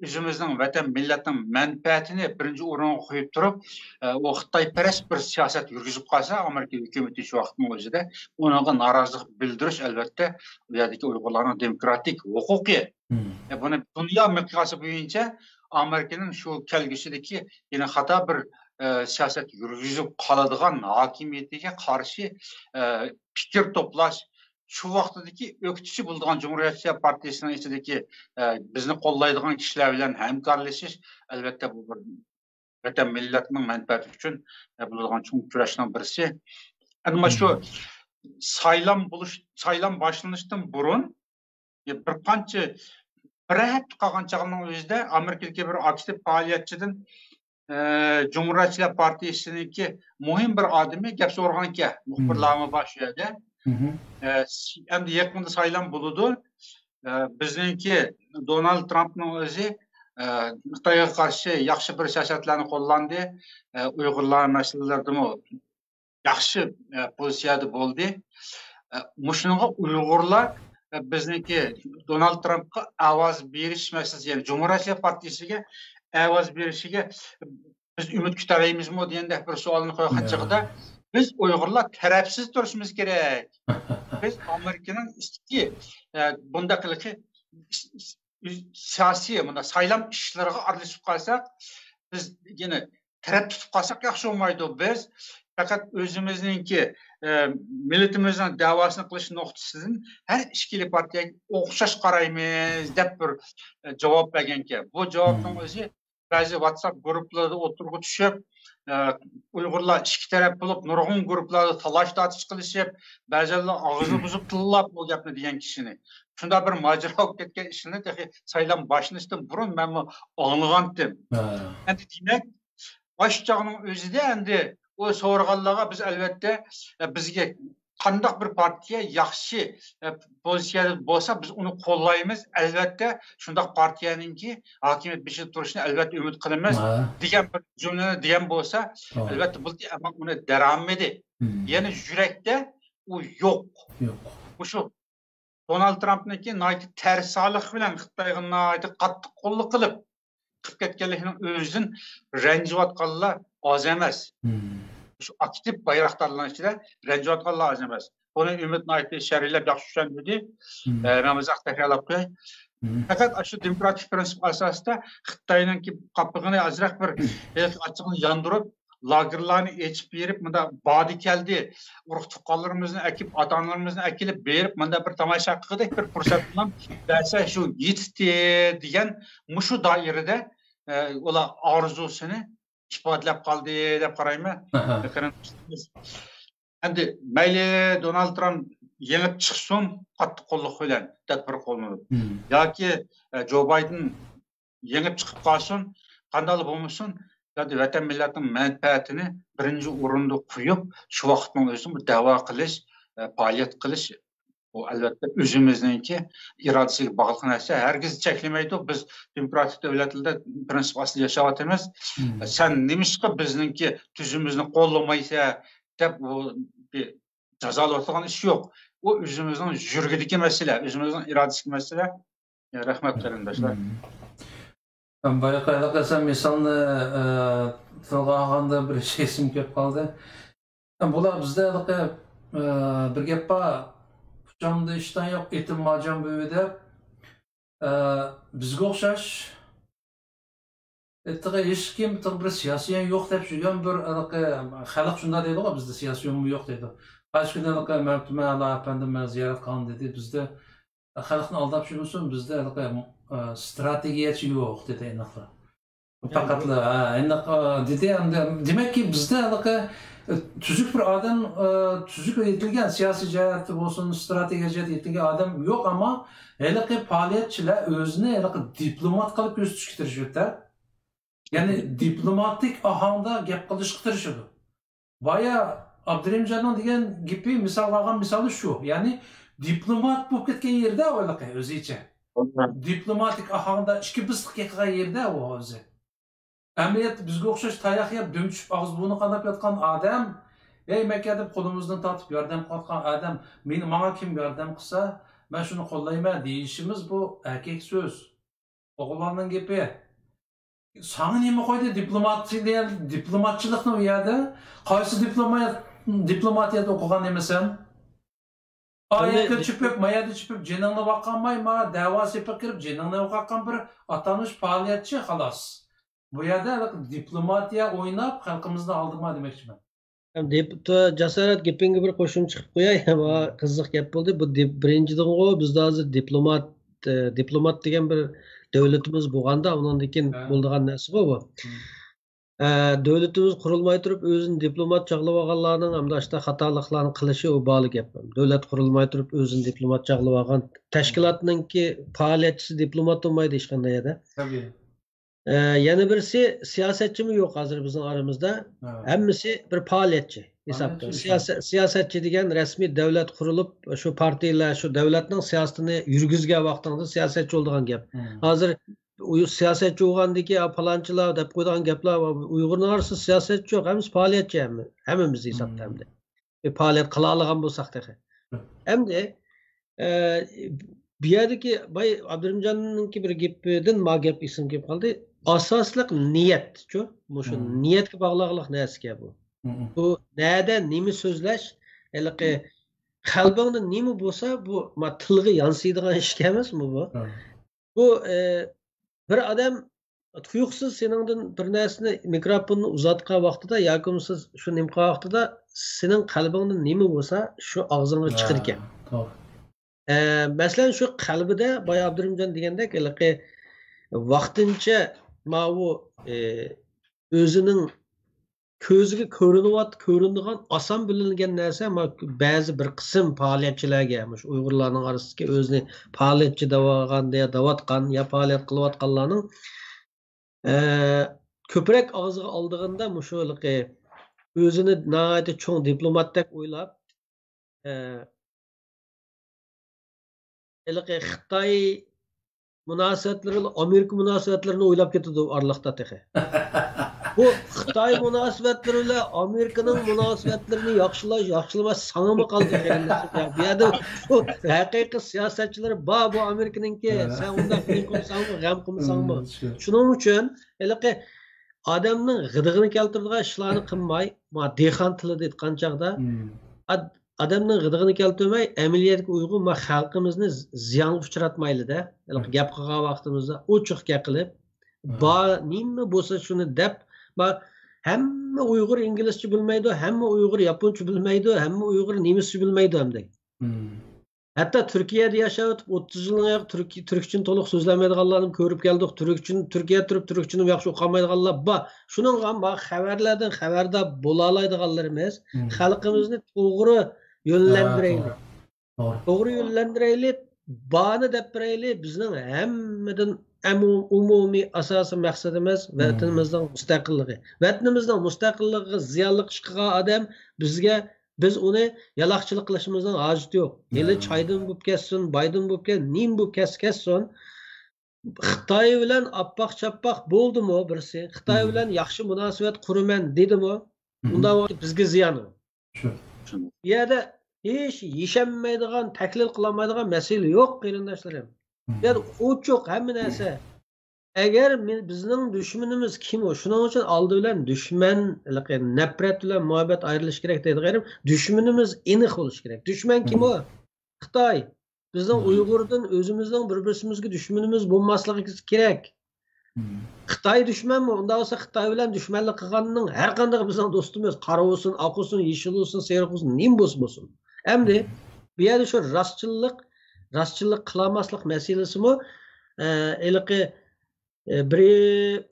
ئۆزىمىزنىڭ ۋەتەن مىللەتنىڭ مەنپەئەتىنى بىرىنچى ئورۇنغا قويۇپ تۇرۇپ، ئە، ئۇ خىتايپەرەس بىر سىياسەت يۈرگۈزۈپ قالسا، ئامېرىكا ھۆكۈمىتى شۇ ۋاقىتنىڭ ئۆزىدە ئۇنىڭغا نارازىلىق بىلدۈرۈش، ئەلۋەتتە، ئۇ يەردىكى ئۇيغۇرلارنىڭ دېموكراتىك ھوقۇقى. مم. ئە، بۇنى دۇنيا مىقياسى بويىچە ئامېرىكىنىڭ شۇ كەلگۈسىدىكى يەنە خاتا بىر، ئە، سىياسەت يۈرگۈزۈپ قالىدىغان ھاكىمىيىتىگە قارشى، ئە، پىكىر توپلاش، شۇ ۋاقتىدىكى ئۆكتىچى بولىدىغان جۇمھۇرىيەتچى پارتىيىسىنىڭ ئىچىدىكى، ئە، بىزنى قوللايدىغان كىشىلەر بىلەن ھەمكارلىشىش، ئەلۋەتتە، بۇ بىر ۋەتەن مىللەتنىڭ مەنپەئەتى ئۈچۈن، ئە، بولىدىغان چوڭ كۈرەشنىڭ بىرسى. ئەنە مانا شۇ سايلام بولۇش، سايلام باشلىنىشتىن بۇرۇن، ئە، بىر قانچە، بىر ھەپتە قالغان چاغنىڭ ئۆزىدە ئامېرىكىدىكى بىر ئاكتىپ پائالىيەتچىدىن، ئە، جۇمھۇرىيەتچىلەر پارتىيىسىنىڭكى مۇھىم بىر ئادىمى گەپ سورىغانكەن، مۇخبىرلارمۇ بار شۇ يەردە. ئە، ئەمدى يېقىندا سايلام بولىدۇ. ئە، بىزنىڭكى دونالد ترامپنىڭ ئۆزى، ئە، خىتايغا قارشى ياخشى بىر سىياسەتلەرنى قوللاندى. ئە، ئۇيغۇرلار مەسىلىلىرىدىمۇ ياخشى، ئە، پوزىتسىيەدە بولدى. ئە، مۇشۇنىڭغا ئۇيغۇرلار، ئە، بىزنىڭكى دونالد ترامپقا ئاۋاز بېرىش مەسىلىسى، يەنى جۇمھۇرىيەتچىلەر پارتىيىسىگە ئاۋاز بېرىشىگە بىز ئۈمىد كۈتەلەيمىزمۇ دېگەندەك بىر سوئالنى قويغان چېغىدا، بىز ئۇيغۇرلار تەرەپسىز تۇرۇشىمىز كېرەك. بىز ئامېرىكىنىڭ ئىچكى، ئە، بۇنداق سىياسىي، مۇنداق سايلام ئىشلىرىغا ئارىلىشىپ قالساق، بىز يەنە تەرەپ تۇتۇپ قالساق ياخشى بولمايدۇ. بىز پەقەت ئۆزىمىزنىڭكى، ئە، مىللىتىمىزنىڭ دەۋاسىنى قىلىش نۇقتىسىدىن ھەر ئىككىلا پارتىيەگە ئوخشاش قارايمىز دەپ بىر، ئە، جاۋاب بەرگەنكەن. بۇ جاۋابنىڭ ئۆزى بەزى ۋاتساپ گۇرۇپپىلىرىدا ئوتتۇرىغا چۈشۈپ، ئە، ئۇيغۇرلار ئىككى تەرەپ بولۇپ، نۇرغۇن گۇرۇپپىلاردا تالاش-تارتىش قىلىشىپ، بەزىلەر ئاغزىنى بۇزۇپ تىللاپ بۇ گەپنى دېگەن كىشىنى. شۇنداق بىر ماجىرا بولۇپ كەتكەن ئىشنى تېخى سايلام باشلىنىشتىن بۇرۇن مەنمۇ ئاڭلىغانتىم. ئەمدى دېمەك، ئاشۇ چاغنىڭ ئۆزىدە ئەمدى ئۇ سورىغانلارغا بىز ئەلۋەتتە، ئە، بىزگە قانداق بىر پارتىيە ياخشى، ئە، پوزىتسىيەدە بولسا، بىز ئۇنى قوللايمىز. ئەلۋەتتە، شۇنداق پارتىيەنىڭكى ھاكىمىيەت بېشىدا تۇرۇشىنى ئەلۋەتتە ئۈمىد قىلىمىز، دېگەن بىر جۈملىنى دېگەن بولسا، ئەلۋەتتە بولدى، ئەمما ئۇنى دەرالمىدى. يەنى يۈرەكتە ئۇ يوق. يوق. مۇشۇ دونالد ترامپنىڭكى ناھايىتى تەرسالىق بىلەن خىتايغا ناھايىتى قاتتىق قوللۇق قىلىپ، قىلىپ كەتكەنلىكىنىڭ ئۆزىدىن رەنجىۋاتقانلار ئاز ئەمەس. شۇ ئاكتىپ بايراقدارلارنىڭ ئىچىدە رەنجىۋاتقانلار ئاز ئەمەس. بۇنى ئۈمىد ناھايىتى شەرھلەپ ياخشى چۈشەندۈردى. ئە، مەن بىر تەكرارلاپ قوياي. پەقەت ئاشۇ دېموكراتىك پىرىنسىپ ئاساسىدا خىتاينىڭكى قاپىقىنى ئازراق بىر ھېلىقى ئاچچىقىنى ياندۇرۇپ، لاگېرلارنى ئېچىپ بېرىپ، مۇنداق بادى كەلدى، ئۇرۇق تۇغقانلىرىمىزنى ئەكىپ، ئاتا ئانىلىرىمىزنى ئەكېلىپ بېرىپ، مۇنداق بىر تاماشا قىلغۇدەك بىر پۇرسەت بىلەن بەرسە شۇ يېتىتتى دېگەن مۇشۇ دائىرىدە، ئە، ئۇلار ئارزۇسىنى ئىپادىلەپ قالدى دەپ قارايمەن. قېرىنداشلىرىمىز ئەمدى مەيلى دونالد ترامپ يېڭىپ چىقسۇن قاتتىق قوللۇق بىلەن، تەدبىر قوللىنىپ، ياكى، ئە، جو بايدېن يېڭىپ چىقىپ قالسۇن، قانداقلا بولمىسۇن، ياكى ۋەتەن مىللەتنىڭ مەنپەئەتىنى بىرىنچى ئورۇندا قويۇپ، شۇ ۋاقىتنىڭ ئۆزىدە بىر دەۋا قىلىش، ئە، پائالىيەت قىلىش، بۇ، ئەلۋەتتە، ئۆزىمىزنىڭكى ئىرادىسىگە باغلىق نەرسە. ھەرگىز چەكلىمەيدۇ. بىز دېموكراتىك دۆلەتلەردە پىرىنسىپ ئاستىدا ياشاۋاتىمىز. سەن نېمىشقا بىزنىڭكى تۈزۈمىمىزنى قوللىمايسەن دەپ، ئۇ بىر جازالاۋاتىدىغان ئىش يوق. ئۇ ئۆزىمىزنىڭ يۈرىكىدىكى مەسىلە، ئۆزىمىزنىڭ ئىرادىسىدىكى مەسىلە. رەھمەت، قېرىنداشلار. بايىقى ھېلىقى سەن مىسالنى، ئە، تىلغا ئالغاندا بىر ئىش ئېسىمگە كېلىپ قالدى. بۇلار بىزدە ھېلىقى، ئە، بىر گەپ بار، «ئۇچامدا ئىشتان يوق، ئېتىم مارجان بۈۋى» دەپ. ئە، بىزگە ئوخشاش، ئە، تېخى ھېچكىم، تېخى بىر سىياسىيون يوق دەپ يۈرگەن بىر ھېلىقى، خەلق شۇنداق دەيدىغۇ، بىزدە سىياسىيونمۇ يوق دەيدۇ. قايسى كۈنى ھېلىقى مەمتىمىن ئەلا ئەپەندىم مەن زىيارەت قىلغان دېدى، بىزدە خەلقنى ئالداپ يۈرمىسۇن، بىزدە ھېلىقى، ئە، ستراتېگىيەچى يوق دېدى ئېنىقلا. پەقەتلا، ھە، ئېنىق، ئە، دېدى، ئەمدى، دېمەككى، بىزدە ھېلىقى، ئە، تۈزۈك بىر ئادەم، ئە، تۈزۈك يېتىلگەن، سىياسىي جەھەتتە بولسۇن، ستراتېگىيە جەھەتتە يېتىلگەن ئادەم يوق، ئەمما ھېلىقى پائالىيەتچىلەر ئۆزىنى ھېلىقى دىپلومات قىلىپ كۆرسىتىشكە تىرىشىدۇ. يەنى دىپلوماتىك ئاھاڭدا گەپ قىلىشقا تىرىشىدۇ. بايا ئابدۇرېھىمجاننىڭ دېگەن گېپى، مىسالغا ئالغان مىسالى شۇ. يەنى دىپلومات بولۇپ كەتكەن يېرىدە ئۇ ھېلىقى ئۆزىچە. دىپلوماتىك ئاھاڭدا ئىككى بىسلىق گەپ قىلغان يېرىدە ئۇ ئۆزى. ئەمەلىيەتتە بىزگە ئوخشاش تاياق يەپ، دۈم چۈشۈپ، ئاغزى بۇرنى قاناپ ياتقان ئادەم، «ھەي، مەككە» دەپ قولىمىزدىن تارتىپ ياردەم قىلىۋاتقان ئادەم، «مېنى، ماڭا كىم ياردەم قىلسا، مەن شۇنى قوللايمەن» دېيىشىمىز بۇ ئەركەك سۆز. ئوغۇللارنىڭ گېپى. ساڭا نېمە قويدى دىپلوماتىيە، دىپلوماتچىلىقنى ئۇ يەردە؟ قايسى دىپلومات، دىپلوماتىيەدە ئوقۇغان نېمىسەن؟ ئاياققا چۆپۈپ، ما يەردە چۆپۈپ، جېنىڭنى باقالماي، ما دەۋا سېپىغا كىرىپ، جېنىڭنى باققان بىر ئاتالمىش پائالىيەتچى، خالاس. بۇ يەردە دىپلوماتىيە ئويناپ، خەلقىمىزنى ئالدىما دېمەكچىمەن. ھەم دېپ-، تۆ-، جاسارەت، گېپىڭگە بىر قوشۇمچە قىلىپ قوياي. ھەم قىزىق گەپ بولدى. بۇ دېپ-، بىرىنچىدىنغۇ، بىزدە ھازىر دىپلومات، ئە، دىپلومات دېگەن بىر دۆلىتىمىز بولغاندا، ئۇنىڭدىن كېيىن بولىدىغان نەرسىغۇ بۇ. ئە، دۆلىتىمىز قۇرۇلماي تۇرۇپ، ئۆزىنى دىپلومات چاغلىۋالغانلارنىڭ ھەمدە ئاشۇنداق خاتالىقلارنى قىلىشى ئۇ بالا گەپ. دۆلەت قۇرۇلماي تۇرۇپ، ئۆزىنى دىپلومات چاغلىۋالغان تەشكىلاتنىڭكى پائالىيەتچىسى دىپلومات بولمايدۇ ھېچقانداق يەردە. ئە، يەنە بىرسى، سىياسەتچىمۇ يوق ھازىر بىزنىڭ ئارىمىزدا. ھەممىسى بىر پائالىيەتچى ھېسابتا. سىياسەت، سىياسەتچى دېگەن رەسمىي دۆلەت قۇرۇلۇپ، شۇ پارتىيەلەر شۇ دۆلەتنىڭ سىياسىتىنى يۈرگۈزگەن ۋاقتىڭدا سىياسەتچى بولىدىغان گەپ. ھازىر ئۇ سىياسەتچى بولغاندىكى، «پالانچىلار» دەپ قويىدىغان گەپلەر بار. ئۇيغۇرنىڭ ئارىسىدا سىياسەتچى يوق، ھەممىسى پائالىيەتچى، ھەممە-، ھەممىمىز ھېسابتا ئەمدى. بىر پائالىيەت قىلالىغان بولساق تېخى. ئەمدى، ئە، بۇ يەردىكى باي ئابدۇرېھىمجاننىڭكى بىر گېپىدىن ما گەپ ئېسىمگە كېلىپ قالدى. ئاساسلىق نىيەتچۇ؟ مۇشۇ نىيەتكە باغلىقلىق نەرسىكەن بۇ. بۇ نەدە نېمە سۆزلەش، ھېلىقى قەلبىڭدە نېمە بولسا، بۇ ما تىلغا يانسىيدىغان ئىشكەن ئەمەسمۇ بۇ؟ بۇ، ئە، بىر ئادەم تۇيۇقسىز سېنىڭدىن بىر نەرسىنى، مىكروفوننى ئۇزاتقان ۋاقتىدا ياكى بولمىسا شۇ نېمە قىلغان ۋاقتىدا سېنىڭ قەلبىڭدە نېمە بولسا، شۇ ئاغزىڭدىن چىقىدىكەن. توغرا. ئە، مەسىلەن، شۇ قەلبىدە بايا ئابدۇرېھىمجان دېگەندەك، ھېلىقى ۋاقتىنچە ماۋۇ، ئە، ئۆزىنىڭ كۆزىگە كۆرۈنۈۋات-، كۆرۈنىدىغان، ئاسان بىلىنگەن نەرسە، ما-، بەزى بىر قىسىم پائالىيەتچىلەرگە، مۇشۇ ئۇيغۇرلارنىڭ ئارىسىدىكى ئۆزىنى پائالىيەتچى دەۋالغان يا دەۋاتقان يا پائالىيەت قىلىۋاتقانلارنىڭ، ئە، كۆپرەك ئاغزىغا ئالىدىغىنىدا مۇشۇ ھېلىقى ئۆزىنى ناھايىتى چوڭ دىپلوماتتەك ئويلاپ، ئە، ھېلىقى خىتاي مۇناسىۋەتلىرى بىلەن ئامېرىكا مۇناسىۋەتلىرىنى ئويلاپ كېتىدۇ ئارىلىقتا تېخى. بۇ خىتاي مۇناسىۋەتلىرى بىلەن ئامېرىكىنىڭ مۇناسىۋەتلىرىنى ياخشىلاش، ياخشىلىماس ساڭىمۇ قالدى، قېرىنداشلار. بۇ يەردە بۇ ھەقىقىي سىياسەتچىلىرى بار، بۇ ئامېرىكىنىڭكى، سەن ئۇنداق غەم قىلساڭمۇ، غەم قىلمىساڭمۇ. شۇنىڭ ئۈچۈن ھېلىقى ئادەمنىڭ غىدىقىنى كەلتۈرىدىغان ئىشلارنى قىلماي، ما، دېھقان تىلىدا ئېيتقان چاغدا، ئاد-، ئادەمنىڭ غىدىقىنى كەلتۈرمەي، ئەمەلىيەتكە ئۇيغۇن، ما، خەلقىمىزنى ز-، زىيانغا ئۇچراتمايلى-دە. ھېلىقى گەپ قىلغان ۋاقتىمىزدا ئوچۇق گەپ قىلىپ، بار نېمە بولسا شۇنى دەپ، ما، ھەممە ئۇيغۇر ئىنگلىزچە بىلمەيدۇ، ھەممە ئۇيغۇر ياپونچە بىلمەيدۇ، ھەممە ئۇيغۇر نېمىسچە بىلمەيدۇ ئەمدى. ھەتتا تۈركىيەدە ياشاۋېتىپ، ئوتتۇز يىلنىڭ يېقىن تۈركىي-، تۈركچىنى تولۇق سۆزلەلمەيدىغانلارنى كۆرۈپ كەلدۇق. تۈركچىنى، تۈركىيەدە تۇرۇپ تۈركچىنى ياخشى ئۇقالمايدىغانلار بار. شۇنىڭغا ما خەۋەرلەردىن خەۋەردار بولالايدىغانلىرىمىز، مم. خەلقىمىزنى توغرا يۆنلەندۈرەيلى. ھە، توغرا. توغرا. توغرا يۆنلەندۈرەيلى، بارنى دەپ بېرەيلى. بىزنىڭ ھەممىدىن ئەم-، ئومۇمىي ئاساسىي مەقسىتىمىز مم. ۋەتىنىمىزنىڭ مۇستەقىللىقى. ۋەتىنىمىزنىڭ مۇستەقىللىقىغا زىيانلىق ئىش قىلغان ئادەم بىزگە، بىز ئۇنى يالاقچىلىق قىلىشىمىزنىڭ ھاجىتى يوق. ھېلى مم. چايدىن بولۇپ كەتسۇن، بايدىن بولۇپ كەت-، نېمە بولۇپ كەتسە كەتسۇن. خىتاي بىلەن ئاپپاق-چاپپاق بولدىمۇ بىرسى؟ خىتاي مم. بىلەن ياخشى مۇناسىۋەت قۇرىمەن دېدىمۇ؟ مم. ئۇنداق ۋاقىت بىزگە زىيانى بار. شۇ. بۇ يەردە ھېچ يېشەلمەيدىغان، تەھلىل قىلالمايدىغان مەسىلە يوق، قېرىنداشلىرىم. مم. بۇ يەردە ئوچۇق ھەممە نەرسە. ئەگەر مېن-، بىزنىڭ دۈشمىنىمىز كىم ئۇ؟ شۇنىڭ ئۈچۈن ئالدى بىلەن دۈشمەن، ھېلىقى نەپرەت بىلەن مۇھەببەت ئايرىلىشى كېرەك دەيدىغىنىم، دۈشمىنىمىز ئېنىق بولۇشى كېرەك. دۈشمەن كىم ئۇ؟ خىتاي. بىزنىڭ ئۇيغۇردىن ئۆزىمىزنىڭ بىر-بىرسىمىزگە دۈشمىنىمىز بولماسلىقى كېرەك. خىتاي دۈشمەنمۇ؟ ئۇنداق بولسا خىتاي بىلەن دۈشمەنلىك قىلغاننىڭ ھەر قاندىقى بىزنىڭ دوستىمىز. قارا بولسۇن، ئاق بولسۇن، يېشىل بولسۇن، سېرىق بولسۇن، نېمە بولسا بولسۇن. ئەمدى بۇ يەردە شۇ راستچىللىق، راستچىللىق قىلالماسلىق مەسىلىسىمۇ، ئە، ھېلىقى، ئە، بىرى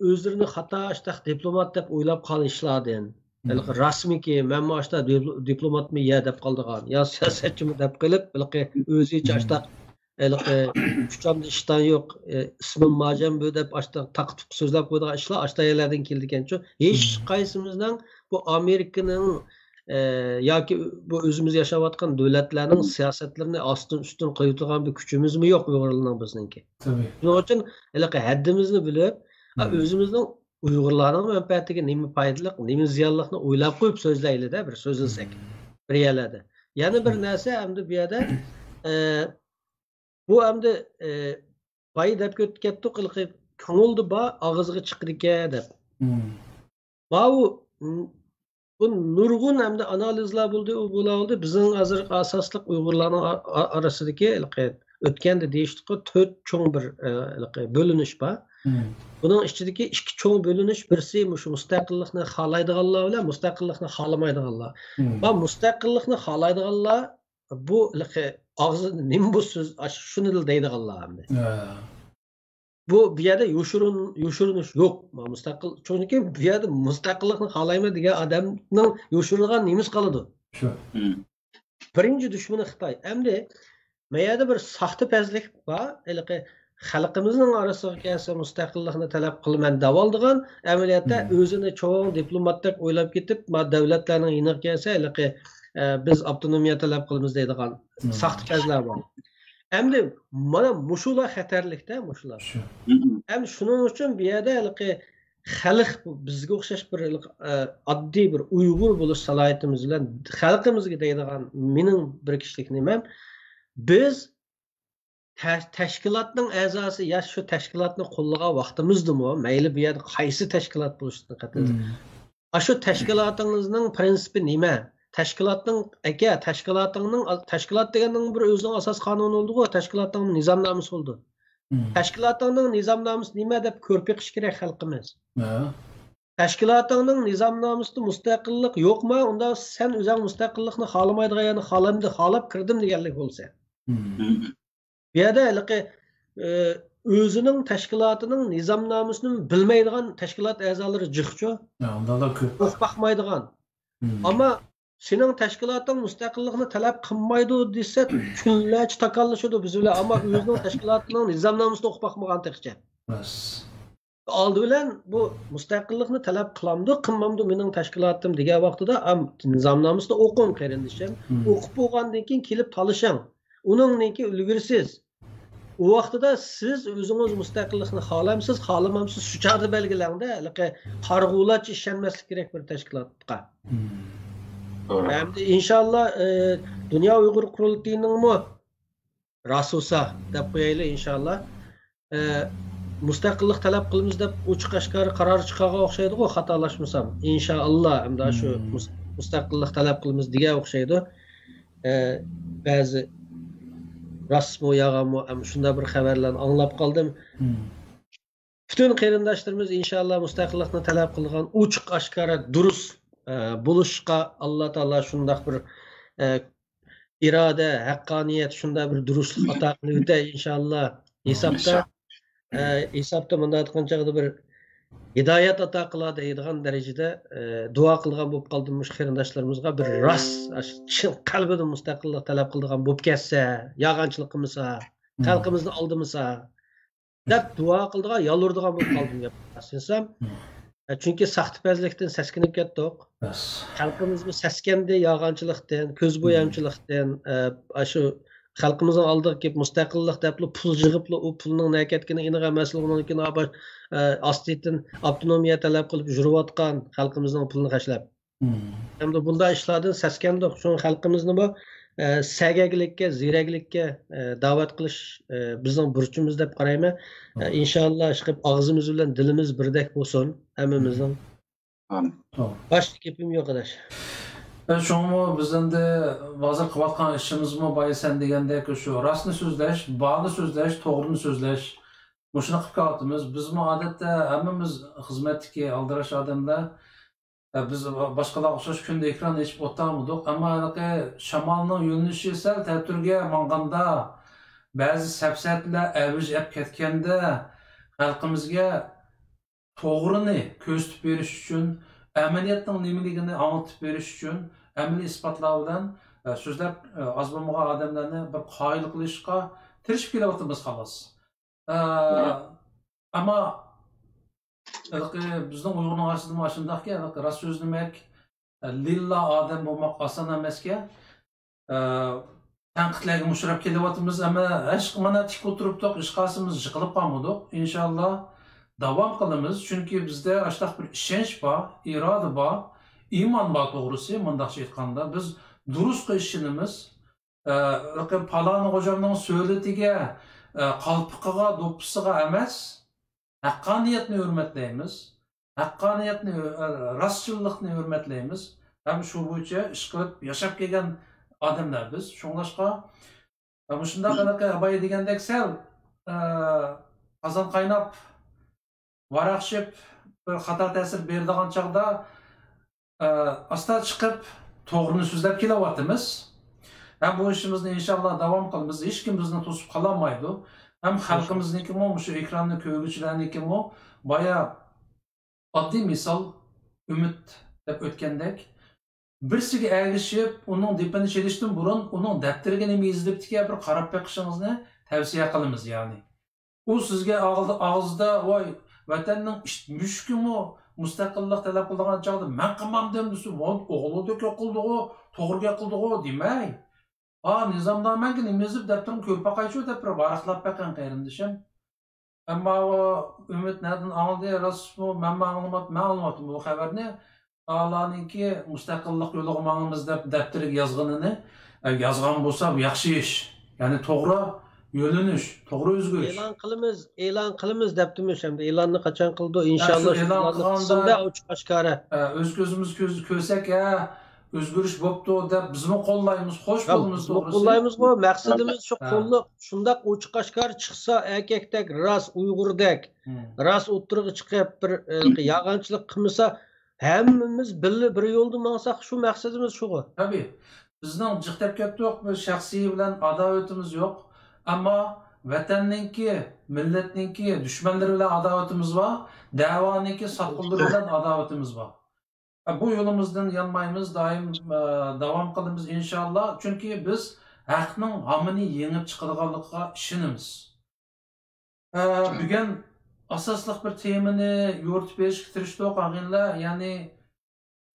ئۆزلىرىنى خاتا ئاشتاق دىپلومات دەپ ئويلاپ قالغان ئىشلاردىن. ھېلىقى راستمىكى، مەنمۇ ئاشتا دىپلو-، دىپلوماتمۇ يە دەپ قالىدىغان، يا سىياسەتچىمۇ دەپ قېلىپ، ھېلىقى ئۆزىچە ئاشتاق، ھېلىقى ئۇچامدا ئىشتان يوق، ئە، ئىسمىم ماجەنبۇ دەپ ئاشتا تاقا-تۇقا سۆزلەپ قويىدىغان ئىشلار ئاشتا يەرلەردىن كېلىدىكەنچۇ. ھېچ قايسىمىزنىڭ بۇ ئامېرىكىنىڭ، ئە، ياكى بۇ ئۆزىمىز ياشاۋاتقان دۆلەتلەرنىڭ سىياسەتلىرىنى ئاستىن-ئۈستۈن قىلىۋېتىدىغان بىر كۈچىمىزمۇ يوق ئۇيغۇرلارنىڭ بىزنىڭكى. شۇنىڭ ئۈچۈن ھېلىقى ھەددىمىزنى بىلىپ، ئا، ئۆزىمىزنىڭ ئۇيغۇرلارنىڭ مەنپەئەتىگە نېمە پايدىلىق، نېمە زىيانلىقنى ئويلاپ قويۇپ سۆزلەيلى-دە، بىر سۆزلىسەك، بىر يەرلەردە. يەنە بىر نەرسە، ئەمدى بۇ يەردە، ئە، بۇ ئەمدى، ئە، بايا دەپ كەتتۇق، ھېلىقى كۆڭۈلدە بار، ئاغزىغا چىقىدىكەن دەپ. ماۋۇ، بۇ نۇرغۇن ئەمدى ئانالىزلار بولدى، ئۇ بۇلار بولدى. بىزنىڭ ھازىر ئاساسلىق ئۇيغۇرلارنىڭ ئا-، ئا-، ئارىسىدىكى ھېلىقى ئۆتكەندە دېيىشتۇققۇ، تۆت چوڭ بىر، ئە، ھېلىقى بۆلۈنۈش بار. بۇنىڭ ئىچىدىكى ئىككى چوڭ بۆلۈنۈش، بىرسى مۇشۇ مۇستەقىللىقنى خالايدىغانلار بىلەن مۇستەقىللىقنى خالىمايدىغانلار. ۋە مۇستەقىللىقنى خالايدىغانلار بۇ ھېلىقى ئاغزىدا نېمە بولسا سۆز، ئاشۇ شۇنىلا دەيدىغانلار ئەمدى. بۇ، بۇ يەردە يوشۇرۇن-، يوشۇرۇنۇش يوق. مۇستەقىل، چۈنكى بۇ يەردە مۇستەقىللىقنى خالايمەن دېگەن ئادەمنىڭ يوشۇرىدىغان نېمىسى قالىدۇ؟ شۇ. بىرىنچى دۈشمىنى خىتاي. ئەمدى ما يەردە بىر ساختىپەزلىك بار. ھېلىقى خەلقىمىزنىڭ ئارىسىغا كەلسە، مۇستەقىللىقنى تەلەپ قىلىمەن دەۋالىدىغان، ئەمەلىيەتتە ئۆزىنى چوڭ دىپلوماتتەك ئويلاپ كېتىپ، ما دۆلەتلەرنىڭ يېنىغا كەلسە، ھېلىقى، ئە، بىز ئاپتونومىيە تەلەپ قىلىمىز دەيدىغان ساختىپەزلەر بار. ئەمدى مانا مۇشۇلار خەتەرلىكتە، مۇشۇلار. شۇ. ئەمدى شۇنىڭ ئۈچۈن بۇ يەردە ھېلىقى خەلق، بىزگە ئوخشاش بىر، ئە، ئاددىي بىر ئۇيغۇر بولۇش سالاھىيىتىمىز بىلەن خەلقىمىزگە دەيدىغان مېنىڭ بىر كىشىلىك نېمەم، بىز تە-، تەشكىلاتنىڭ ئەزاسى يا شۇ تەشكىلاتنى قوللىغان ۋاقتىمىزدىمۇ، مەيلى بۇ يەردە قايسى تەشكىلات بولۇشىدىن قەتئىينەزەر، ئاشۇ تەشكىلاتىڭىزنىڭ پرىنسىپى نېمە؟ تەشكىلاتنىڭ، ئاكا، تەشكىلاتىڭنىڭ، تەشكىلات دېگەننىڭ بىر ئۆزىنىڭ ئاساس قانۇنى بولىدىغۇ، تەشكىلاتنىڭ نىزامنامىسى بولىدۇ. تەشكىلاتىڭنىڭ نىزامنامىسى نېمە دەپ كۆرۈپ بېقىش كېرەك خەلقىمىز. تەشكىلاتىڭنىڭ نىزامنامىسىدا مۇستەقىللىق يوقما؟ ئۇندا سەن ئۆزۈڭ مۇستەقىللىقنى خالىمايدىغان، يەنى خالامدى-، خالام-، خالام كىردىم دېگەنلىك بولىسەن. بۇ يەردە ھېلىقى، ئى، ئۆزىنىڭ تەشكىلاتىنىڭ نىزامنامىسىنى بىلمەيدىغان تەشكىلات ئەزالىرى جىقچۇ. ھە، ئۇنداقلار كۆپ. ئوقۇپ باقمايدىغان. ئەمما سېنىڭ تەشكىلاتىڭ مۇستەقىللىقنى تەلەپ قىلمايدۇ دېسە، كۈنلەرچە تاكاللىشىدۇ بىز بىلەن. ئەمما ئۆزىنىڭ تەشكىلاتىنىڭ نىزامنامىسىنى ئوقۇپ باقمىغان تېخىچە. ئالدى بىلەن بۇ مۇستەقىللىقنى تەلەپ قىلامدۇ، قىلمامدۇ مېنىڭ تەشكىلاتىم دېگەن ۋاقتىدا، ئام، نىزامنامىسىنى ئوقۇڭ، قېرىندىشىم. ئوقۇپ بولغاندىن كېيىن كېلىپ تالىشىڭ. ئۇنىڭدىن كېيىن ئۈلگۈرىسىز. ئۇ ۋاقتىدا سىز ئۆزىڭىز مۇستەقىللىقنى خالامسىز، خالىمامسىز، شۇ چاغدا بەلگىلەڭدە، ھېلىقى قارىغۇلارچە ئىشەنمەسلىك كېرەك بىر تەشكىلاتقا. ئەمدى ئىنشاللا، ئى، دۇنيا ئۇيغۇر قۇرۇلتىيىنىڭمۇ راست بولسا دەپ قويايلى، ئىنشاللا. ئە، مۇستەقىللىق تەلەپ قىلىمىز دەپ ئوچۇق ئاشكارا قارار چىقارغان ئوخشايدىغۇ، خاتالاشمىسام. ئىنشائاللا، ئەمدى شۇ مۇس-، مۇستەقىللىق تەلەپ قىلىمىز دېگەن ئوخشايدۇ. ئە، بەزى راستمۇ، يالغانمۇ، ئەمدى شۇنداق بىر خەۋەرلەرنى ئاڭلاپ قالدىم. پۈتۈن قېرىنداشلىرىمىز ئىنشائاللا مۇستەقىللىقنى تەلەپ قىلىدىغان ئوچۇق ئاشكارا دۇرۇس، ئە، بولۇشقا ئاللا تائالا شۇنداق بىر، ئە، ئىرادە، ھەققانىيەت، شۇنداق بىر دۇرۇسلۇق ئاتا قىلىۋېتەي، ئىنشاللا. ھېسابتا، ئىنشاللا. ئە، ھېسابتا مۇنداق ئېيتقان چاغدا بىر ھىدايەت ئاتا قىلا دەيدىغان دەرىجىدە، ئە، دۇئا قىلىدىغان بولۇپ قالدىم مۇشۇ قېرىنداشلىرىمىزغا. بىر راست، ئاشۇ چىن قەلبىدىن مۇستەقىللىق تەلەپ قىلىدىغان بولۇپ كەتسە، يالغانچىلىق قىلمىسا، خەلقىمىزنى ئالدىمىسا، دەپ دۇئا قىلىدىغان، يالۋۇرىدىغان بولۇپ قالدىم گەپ راستىنى ئېيتسام. ئە، چۈنكى ساختىپەزلىكتىن سەسكىنىپ كەتتۇق. خەلقىمىزمۇ سەسكەندى يالغانچىلىقتىن، كۆزبويامچىلىقتىن، ئە، ئاشۇ خەلقىمىزنىڭ ئالدىغا كېلىپ مۇستەقىللىق دەپلا پۇل يىغىپلا، ئۇ پۇلنىڭ نەگە كەتكىنى ئېنىق ئەمەسلىكى، ئۇنىڭدىن كېيىن ئا-، ئاستىدىن ئاپتونومىيە تەلەپ قىلىپ يۈرۈۋاتقان خەلقىمىزنىڭ پۇلىنى خەجلەپ. ئەمدى بۇنداق ئىشلاردىن سەسكەندۇق. شۇڭا خەلقىمىزنىمۇ، ئە، سەگەكلىككە، زېرەكلىككە، ئە، داۋەت قىلىش، ئە، بىزنىڭ بۇرچىمىز دەپ قارايمەن. ئە، ئىنشاللا، ئىشقىلىپ ئاغزىمىز بىلەن دىلىمىز بىردەك بولسۇن ھەممىمىزنىڭ. باشقا گېپىم يوق، ئاداش. ئە، شۇڭىمۇ بىز ئەمدى ھازىر قىلىۋاتقان ئىشىمىزمۇ بايا سەن دېگەندەك شۇ راستنى سۆزلەش، بارنى سۆزلەش، توغرىنى سۆزلەش. مۇشۇنى قىلىپ كېلىۋاتىمىز. بىزمۇ ئادەتتە ھەممىمىز خىزمەتتىكى ئالدىراش ئادەملەر. ئە، بىز باشقىلارغا ئوخشاش كۈندە ئېكران ئېچىپ ئولتۇرمىدۇق. ئەمما ھېلىقى شامالنىڭ يۆنىلىشى سەل تەتۈرگە ماڭغاندا، بەزى سەپسەتىلەر ئەۋج ئەپ كەتكەندە، خەلقىمىزگە توغرىنى كۆرسىتىپ بېرىش ئۈچۈن، ئەمەلىيەتنىڭ نېمىلىكىنى ئاڭلىتىپ بېرىش ئۈچۈن ئەمەلىي ئىسپاتلار بىلەن، ئە، سۆزلەپ، ئە، ئاز بولمىغان ئادەملەرنى بىر قايىل قىلىشقا تىرىشىپ كېلىۋاتىمىز، خالاس. ئە، ئەمما ھېلىقى بىزنىڭ ئۇيغۇرنىڭ ئارىسىدىمۇ ئاشۇنداقكەن، ھېلىقى راست سۆزلىمەك، ئە، لىللا ئادەم بولماق ئاسان ئەمەسكەن. ئە، تەنقىدلەرگە ئۇچراپ كېلىۋاتىمىز، ئەمما ھېچ مانا تىك ئولتۇرۇپتۇق، ھېچقايسىمىز يىقىلىپ قالمىدۇق. ئىنشاللا داۋام قىلىمىز، چۈنكى بىزدە ئاشۇنداق بىر ئىشەنچ بار، ئىرادە بار، ئىمان بار توغرىسى، مۇنداقچە ئېيتقاندا. بىز دۇرۇسقا ئىشىنىمىز. ئە، پالانى غوجامنىڭ سۆلىتىگە، ئە، قالپىقىغا، دوپپىسىغا ئەمەس، ھەققانىيەتنى ھۆرمەتلەيمىز. ھەققانىيەتنى، ئە، راستچىللىقنى ھۆرمەتلەيمىز. ھەم شۇ بويىچە ئىش قىلىپ ياشاپ كەلگەن ئادەملەر بىز. شۇڭلاشقا، ئە، مۇشۇنداق ھېلىقى بايا دېگەندەك سەل، ئە، قازان قايناپ، ۋاراقشىپ، بىر خاتا تەسىر بېرىدىغان چاغدا، ئە، ئاستا چىقىپ، توغرىنى سۆزلەپ كېلىۋاتىمىز. ھەم بۇ ئىشىمىزنى ئىنشاللا داۋام قىلىمىز. ھېچكىم بىزنى توسۇپ قالالمايدۇ. ھەم خەلقىمىزنىڭكىمۇ، مۇشۇ ئېكراننى كۆرگۈچىلەرنىڭكىمۇ بايا ئاددىي مىسال ئۈمىد دەپ ئۆتكەندەك، بىرسىگە ئەگىشىپ، ئۇنىڭ دېپىنى چېلىشتىن بۇرۇن، ئۇنىڭ دەپتىرىگە نېمە يېزىلىپتىكەن، بىر قاراپ بېقىشىڭىزنى تەۋسىيە قىلىمىز، يەنى. ئۇ سىزگە ئاغزىدا، ئاغزىدا، ۋاي، ۋەتەننىڭ ئىت مۈشۈكىمۇ مۇستەقىللىق تەلەپ قىلىدىغان چاغدا مەن قىلمامدىم دېسە، ۋاي، ئوغلىدەك قىلدىغۇ، توغرا گەپ قىلدىغۇ دېمەي. ھا، نىزامنامەڭگە نېمە يېزىپ دەپتىرىڭ كۆرۈپ باقايچۇ دەپ بىر ۋاراقلاپ بېقىڭ، قېرىندىشىم. ئەمما ئۇ ئۈمىد نەدىن ئاڭلىدى؟ راستمۇ؟ مەنمۇ ئاڭلىماپتىمەن، مەن ئاڭلىماپتىمەن بۇ خەۋەرنى. ئالانىڭكى مۇستەقىللىق يولىغا ماڭىمىز دەپ دەپتىرىگە يازغىنىنى، ئە، يازغان بولسا، بۇ ياخشى ئىش. يەنى توغرا يۆنىلىش، توغرا ئۆزگىرىش. ئېلان قىلىمىز، ئېلان قىلىمىز دەپتىمىش ئەمدى. ئېلاننى قاچان قىلىدۇ؟ ئىنشاللا شۇ ئېلان قىلغاندا ئوچۇق ئاشكارا. ئە، ئۆزى كۆزىمىز كۆز-، كۆرسەك، ھە، ئۆزگىرىش بوپتۇ دەپ بىزمۇ قوللايمىز، خوش بولىمىز، توغرىسى. قوللايمىزغۇ، مەقسىتىمىز شۇ، قوللۇق شۇنداق ئوچۇق ئاشكارا چىقسا، ئەركەكتەك، راست ئۇيغۇردەك، راست ئوتتۇرىغا چىقىپ، بىر، ئە، يالغانچىلىق قىلمىسا، ھەممىمىز بىللە بىر يولدا ماڭساق، شۇ مەقسىتىمىز شۇغۇ. تەبىئىي. بىزنىڭ جىق دەپ كەتتۇق، بىز شەخسىي بىلەن ئاداۋىتىمىز يوق. ئەمما ۋەتەننىڭكى، مىللەتنىڭكى دۈشمەنلىرى بىلەن ئاداۋىتىمىز بار، دەۋانىڭكى ساتقۇنلىرى بىلەن ئاداۋىتىمىز بار. بۇ يولىمىزدىن يانمايمىز، دائىم، ئە، داۋام قىلىمىز، ئىنشاللا. چۈنكى بىز ھەقنىڭ ھامىنى يېڭىپ چىقىدىغانلىقىغا ئىشىنىمىز. ئە، بۈگۈن ئاساسلىق بىر تېمىنى يورۇتۇپ بېرىشكە تىرىشتۇق، ئاغىنىلەر. يەنى،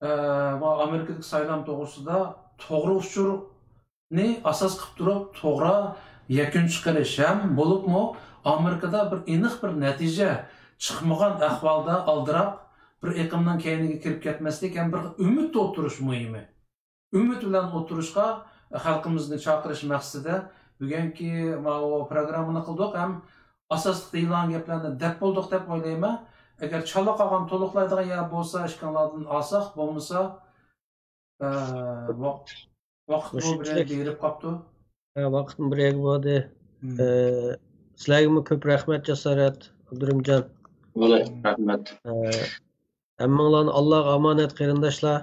ئە، ئامېرىكىدىكى سايلام توغرىسىدا توغرا ئۇچۇرنى ئاساس قىلىپ تۇرۇپ، توغرا يەكۈن چىقىرىش ھەم بولۇپمۇ ئامېرىكىدا بىر ئېنىق بىر نەتىجە چىقمىغان ئەھۋالدا ئالدىراپ، بىر ئېقىمنىڭ كەينىگە كىرىپ كەتمەسلىك ھەم بىر ئۈمىدتە ئولتۇرۇش مۇھىمى. ئۈمىد بىلەن ئولتۇرۇشقا خەلقىمىزنى چاقىرىش مەقسىتىدە بۈگۈنكى ماۋۇ پروگراممىنى قىلدۇق ھەم ئاساسلىق دېيىلغان گەپلەرنى دەپ بولدۇق دەپ ئويلايمەن. ئەگەر چالا قالغان، تولۇقلايدىغان يەر بولسا، ئىككىڭلاردىن ئالساق، بولمىسا، ئە، ۋاق-، ۋاقىتمۇ بىر يەرگە بېرىپ قاپتۇ. ھە، ۋاقىتمۇ بىر يەرگە بولدى. ئە، سىلەرگىمۇ كۆپ رەھمەت، جاسارەت، ئابدۇرېھىمجان. ۋەئەلەيكۇم رەھمەت. ئە، ھەممىڭلارنى ئاللاغا ئامانەت، قېرىنداشلار.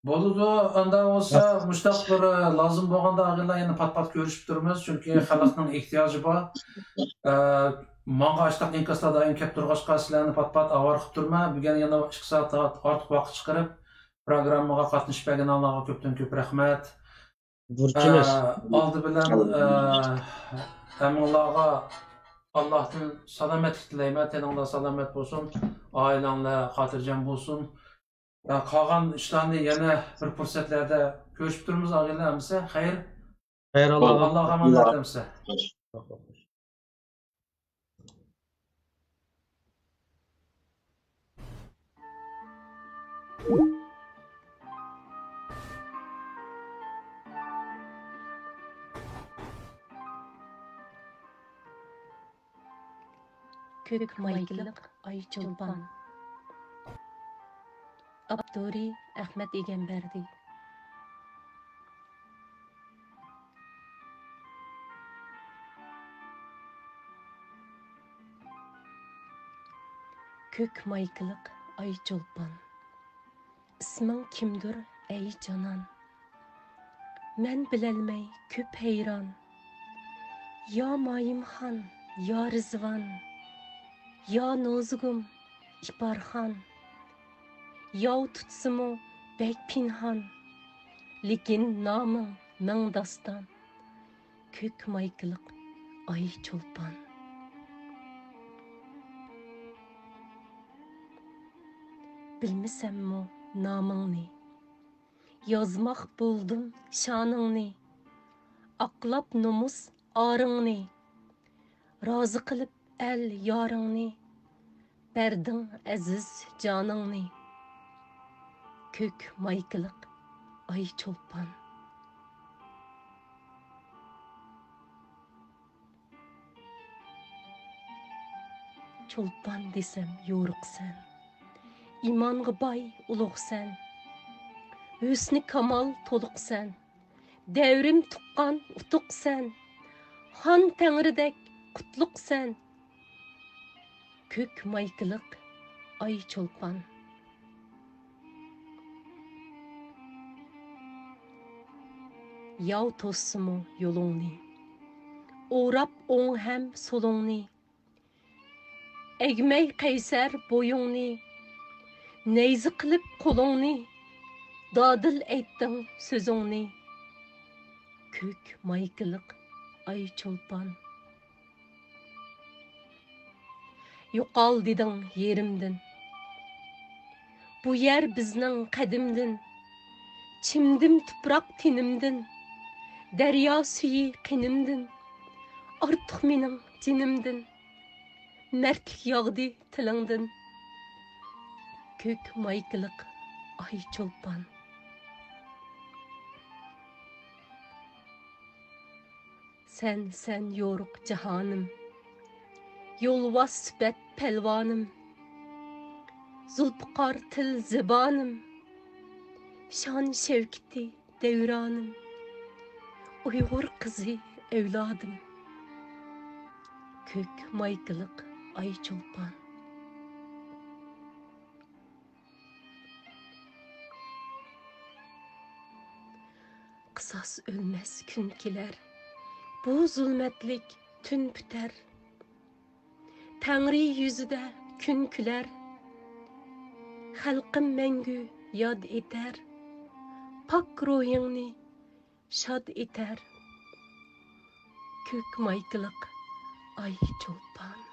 بولىدۇ، ئاندا بولسا مۇشتاق بىر، ئە، لازىم بولغاندا ئاغىنىلەر يەنە پات-پات كۆرۈشۈپ تۇرىمىز، چۈنكى خەلقنىڭ ئېھتىياجى بار. ئە، ماڭا ئاشتاق ئىنكاسلار دائىم كەپ تۇرغاچقا، سىلەرنى پات-پات ئاۋارە قىلىپ تۇرىمەن. بۈگۈن يەنە ئىككى سائەت ئارتۇق ۋاقىت چىقىرىپ، پروگراممىغا قاتنىشىپ بەرگىنىڭلارغا كۆپتىن كۆپ رەھمەت. بۇرچىمىز. ئە، ئالدى بىلەن، ئە، ھەممىڭلارغا ئاللاھتىن سالامەتلىك تىلەيمەن. تېنىڭلار سالامەت بولسۇن، ئائىلەڭلار خاتىرجەم بولسۇن. ئە، قالغان ئىشلارنى يەنە بىر پۇرسەتلەردە كۆرۈشۈپ تۇرىمىز، ئاغىنىلەر، ئەمىسە. خەير. خەير، ئاللاغا ئاللاغا ئامانەت، ئەمىسە. كۆك مايكىلىق ئاي چولپان. ئاپتورى ئەخمەت ئىگەمبەردى. كۆك مايكىلىق ئاي چولپان. ئىسمىڭ كىمدۇر، ئەي جانان؟ مەن بىلەلمەي كۆپ ھەيران. يا مايىمخان، يا رىزۋان، يا نوزۇگۇم، ئىپارخان. ياۋ تۇتسىمۇ بەك پىنھان، لېكىن نامىڭ مىڭ داستان. كۆك مايكىلىق ئاي چولپان. بىلمىسەممۇ نامىڭنى، يازماق بولدۇم شانىڭنى. ئاقلاپ نومۇس ئارىڭنى، رازى قىلىپ ئەل يارىڭنى، بەردىڭ ئەزىز جانىڭنى. كۆك مايكىلىق ئاي چولپان. چولپان دېسەم يورۇقسەن، ئىمانغا باي ئۇلۇغسەن، ھۆسنى كامال تولۇقسەن، دەۋرىم تۇغقان ئۇتۇقسەن، خان تەڭرىدەك قۇتلۇقسەن. كۆك مايكىلىق ئاي چولپان. ياۋ توسسىمۇ يولۇڭنى، ئوراپ ئوڭ ھەم سولۇڭنى، ئەگمەي قەيسەر بويۇڭنى، نەيزە قىلىپ قولۇڭنى، دادىل ئېيتتىڭ سۆزۈڭنى. كۆك مايكىلىق ئاي چولپان. يوقال دېدىڭ يېرىمدىن، بۇ يەر بىزنىڭ قەدىمدىن. چىمدىم تۇپراق تېنىمدىن، دەريا سۈيى قېنىمدىن، ئارتۇق مېنىڭ جېنىمدىن. مەردلىك ياغدى تىلىڭدىن، كۆك مايكىلىق ئاي چولپان. سەن، سەن يورۇق جاھانىم، يولۋاس سۈپەت پەلۋانىم، زۇلپىقار تىل زىبانىم، شان شەۋكىتى دەۋرانىم، ئۇيغۇر قىزى ئەۋلادىم، كۆك مايكىلىق ئاي چولپان. قىساس ئۆلمەس كۈن كېلەر، بۇ زۇلمەتلىك تۈن پۈتەر. تەڭرى يۈزىدە كۈن كۈلەر، خەلقىم مەڭگۈ ياد ئېتەر. پاك روھىڭنى شاد ئېتەر، كۆك مايكىلىق ئاي چولپان.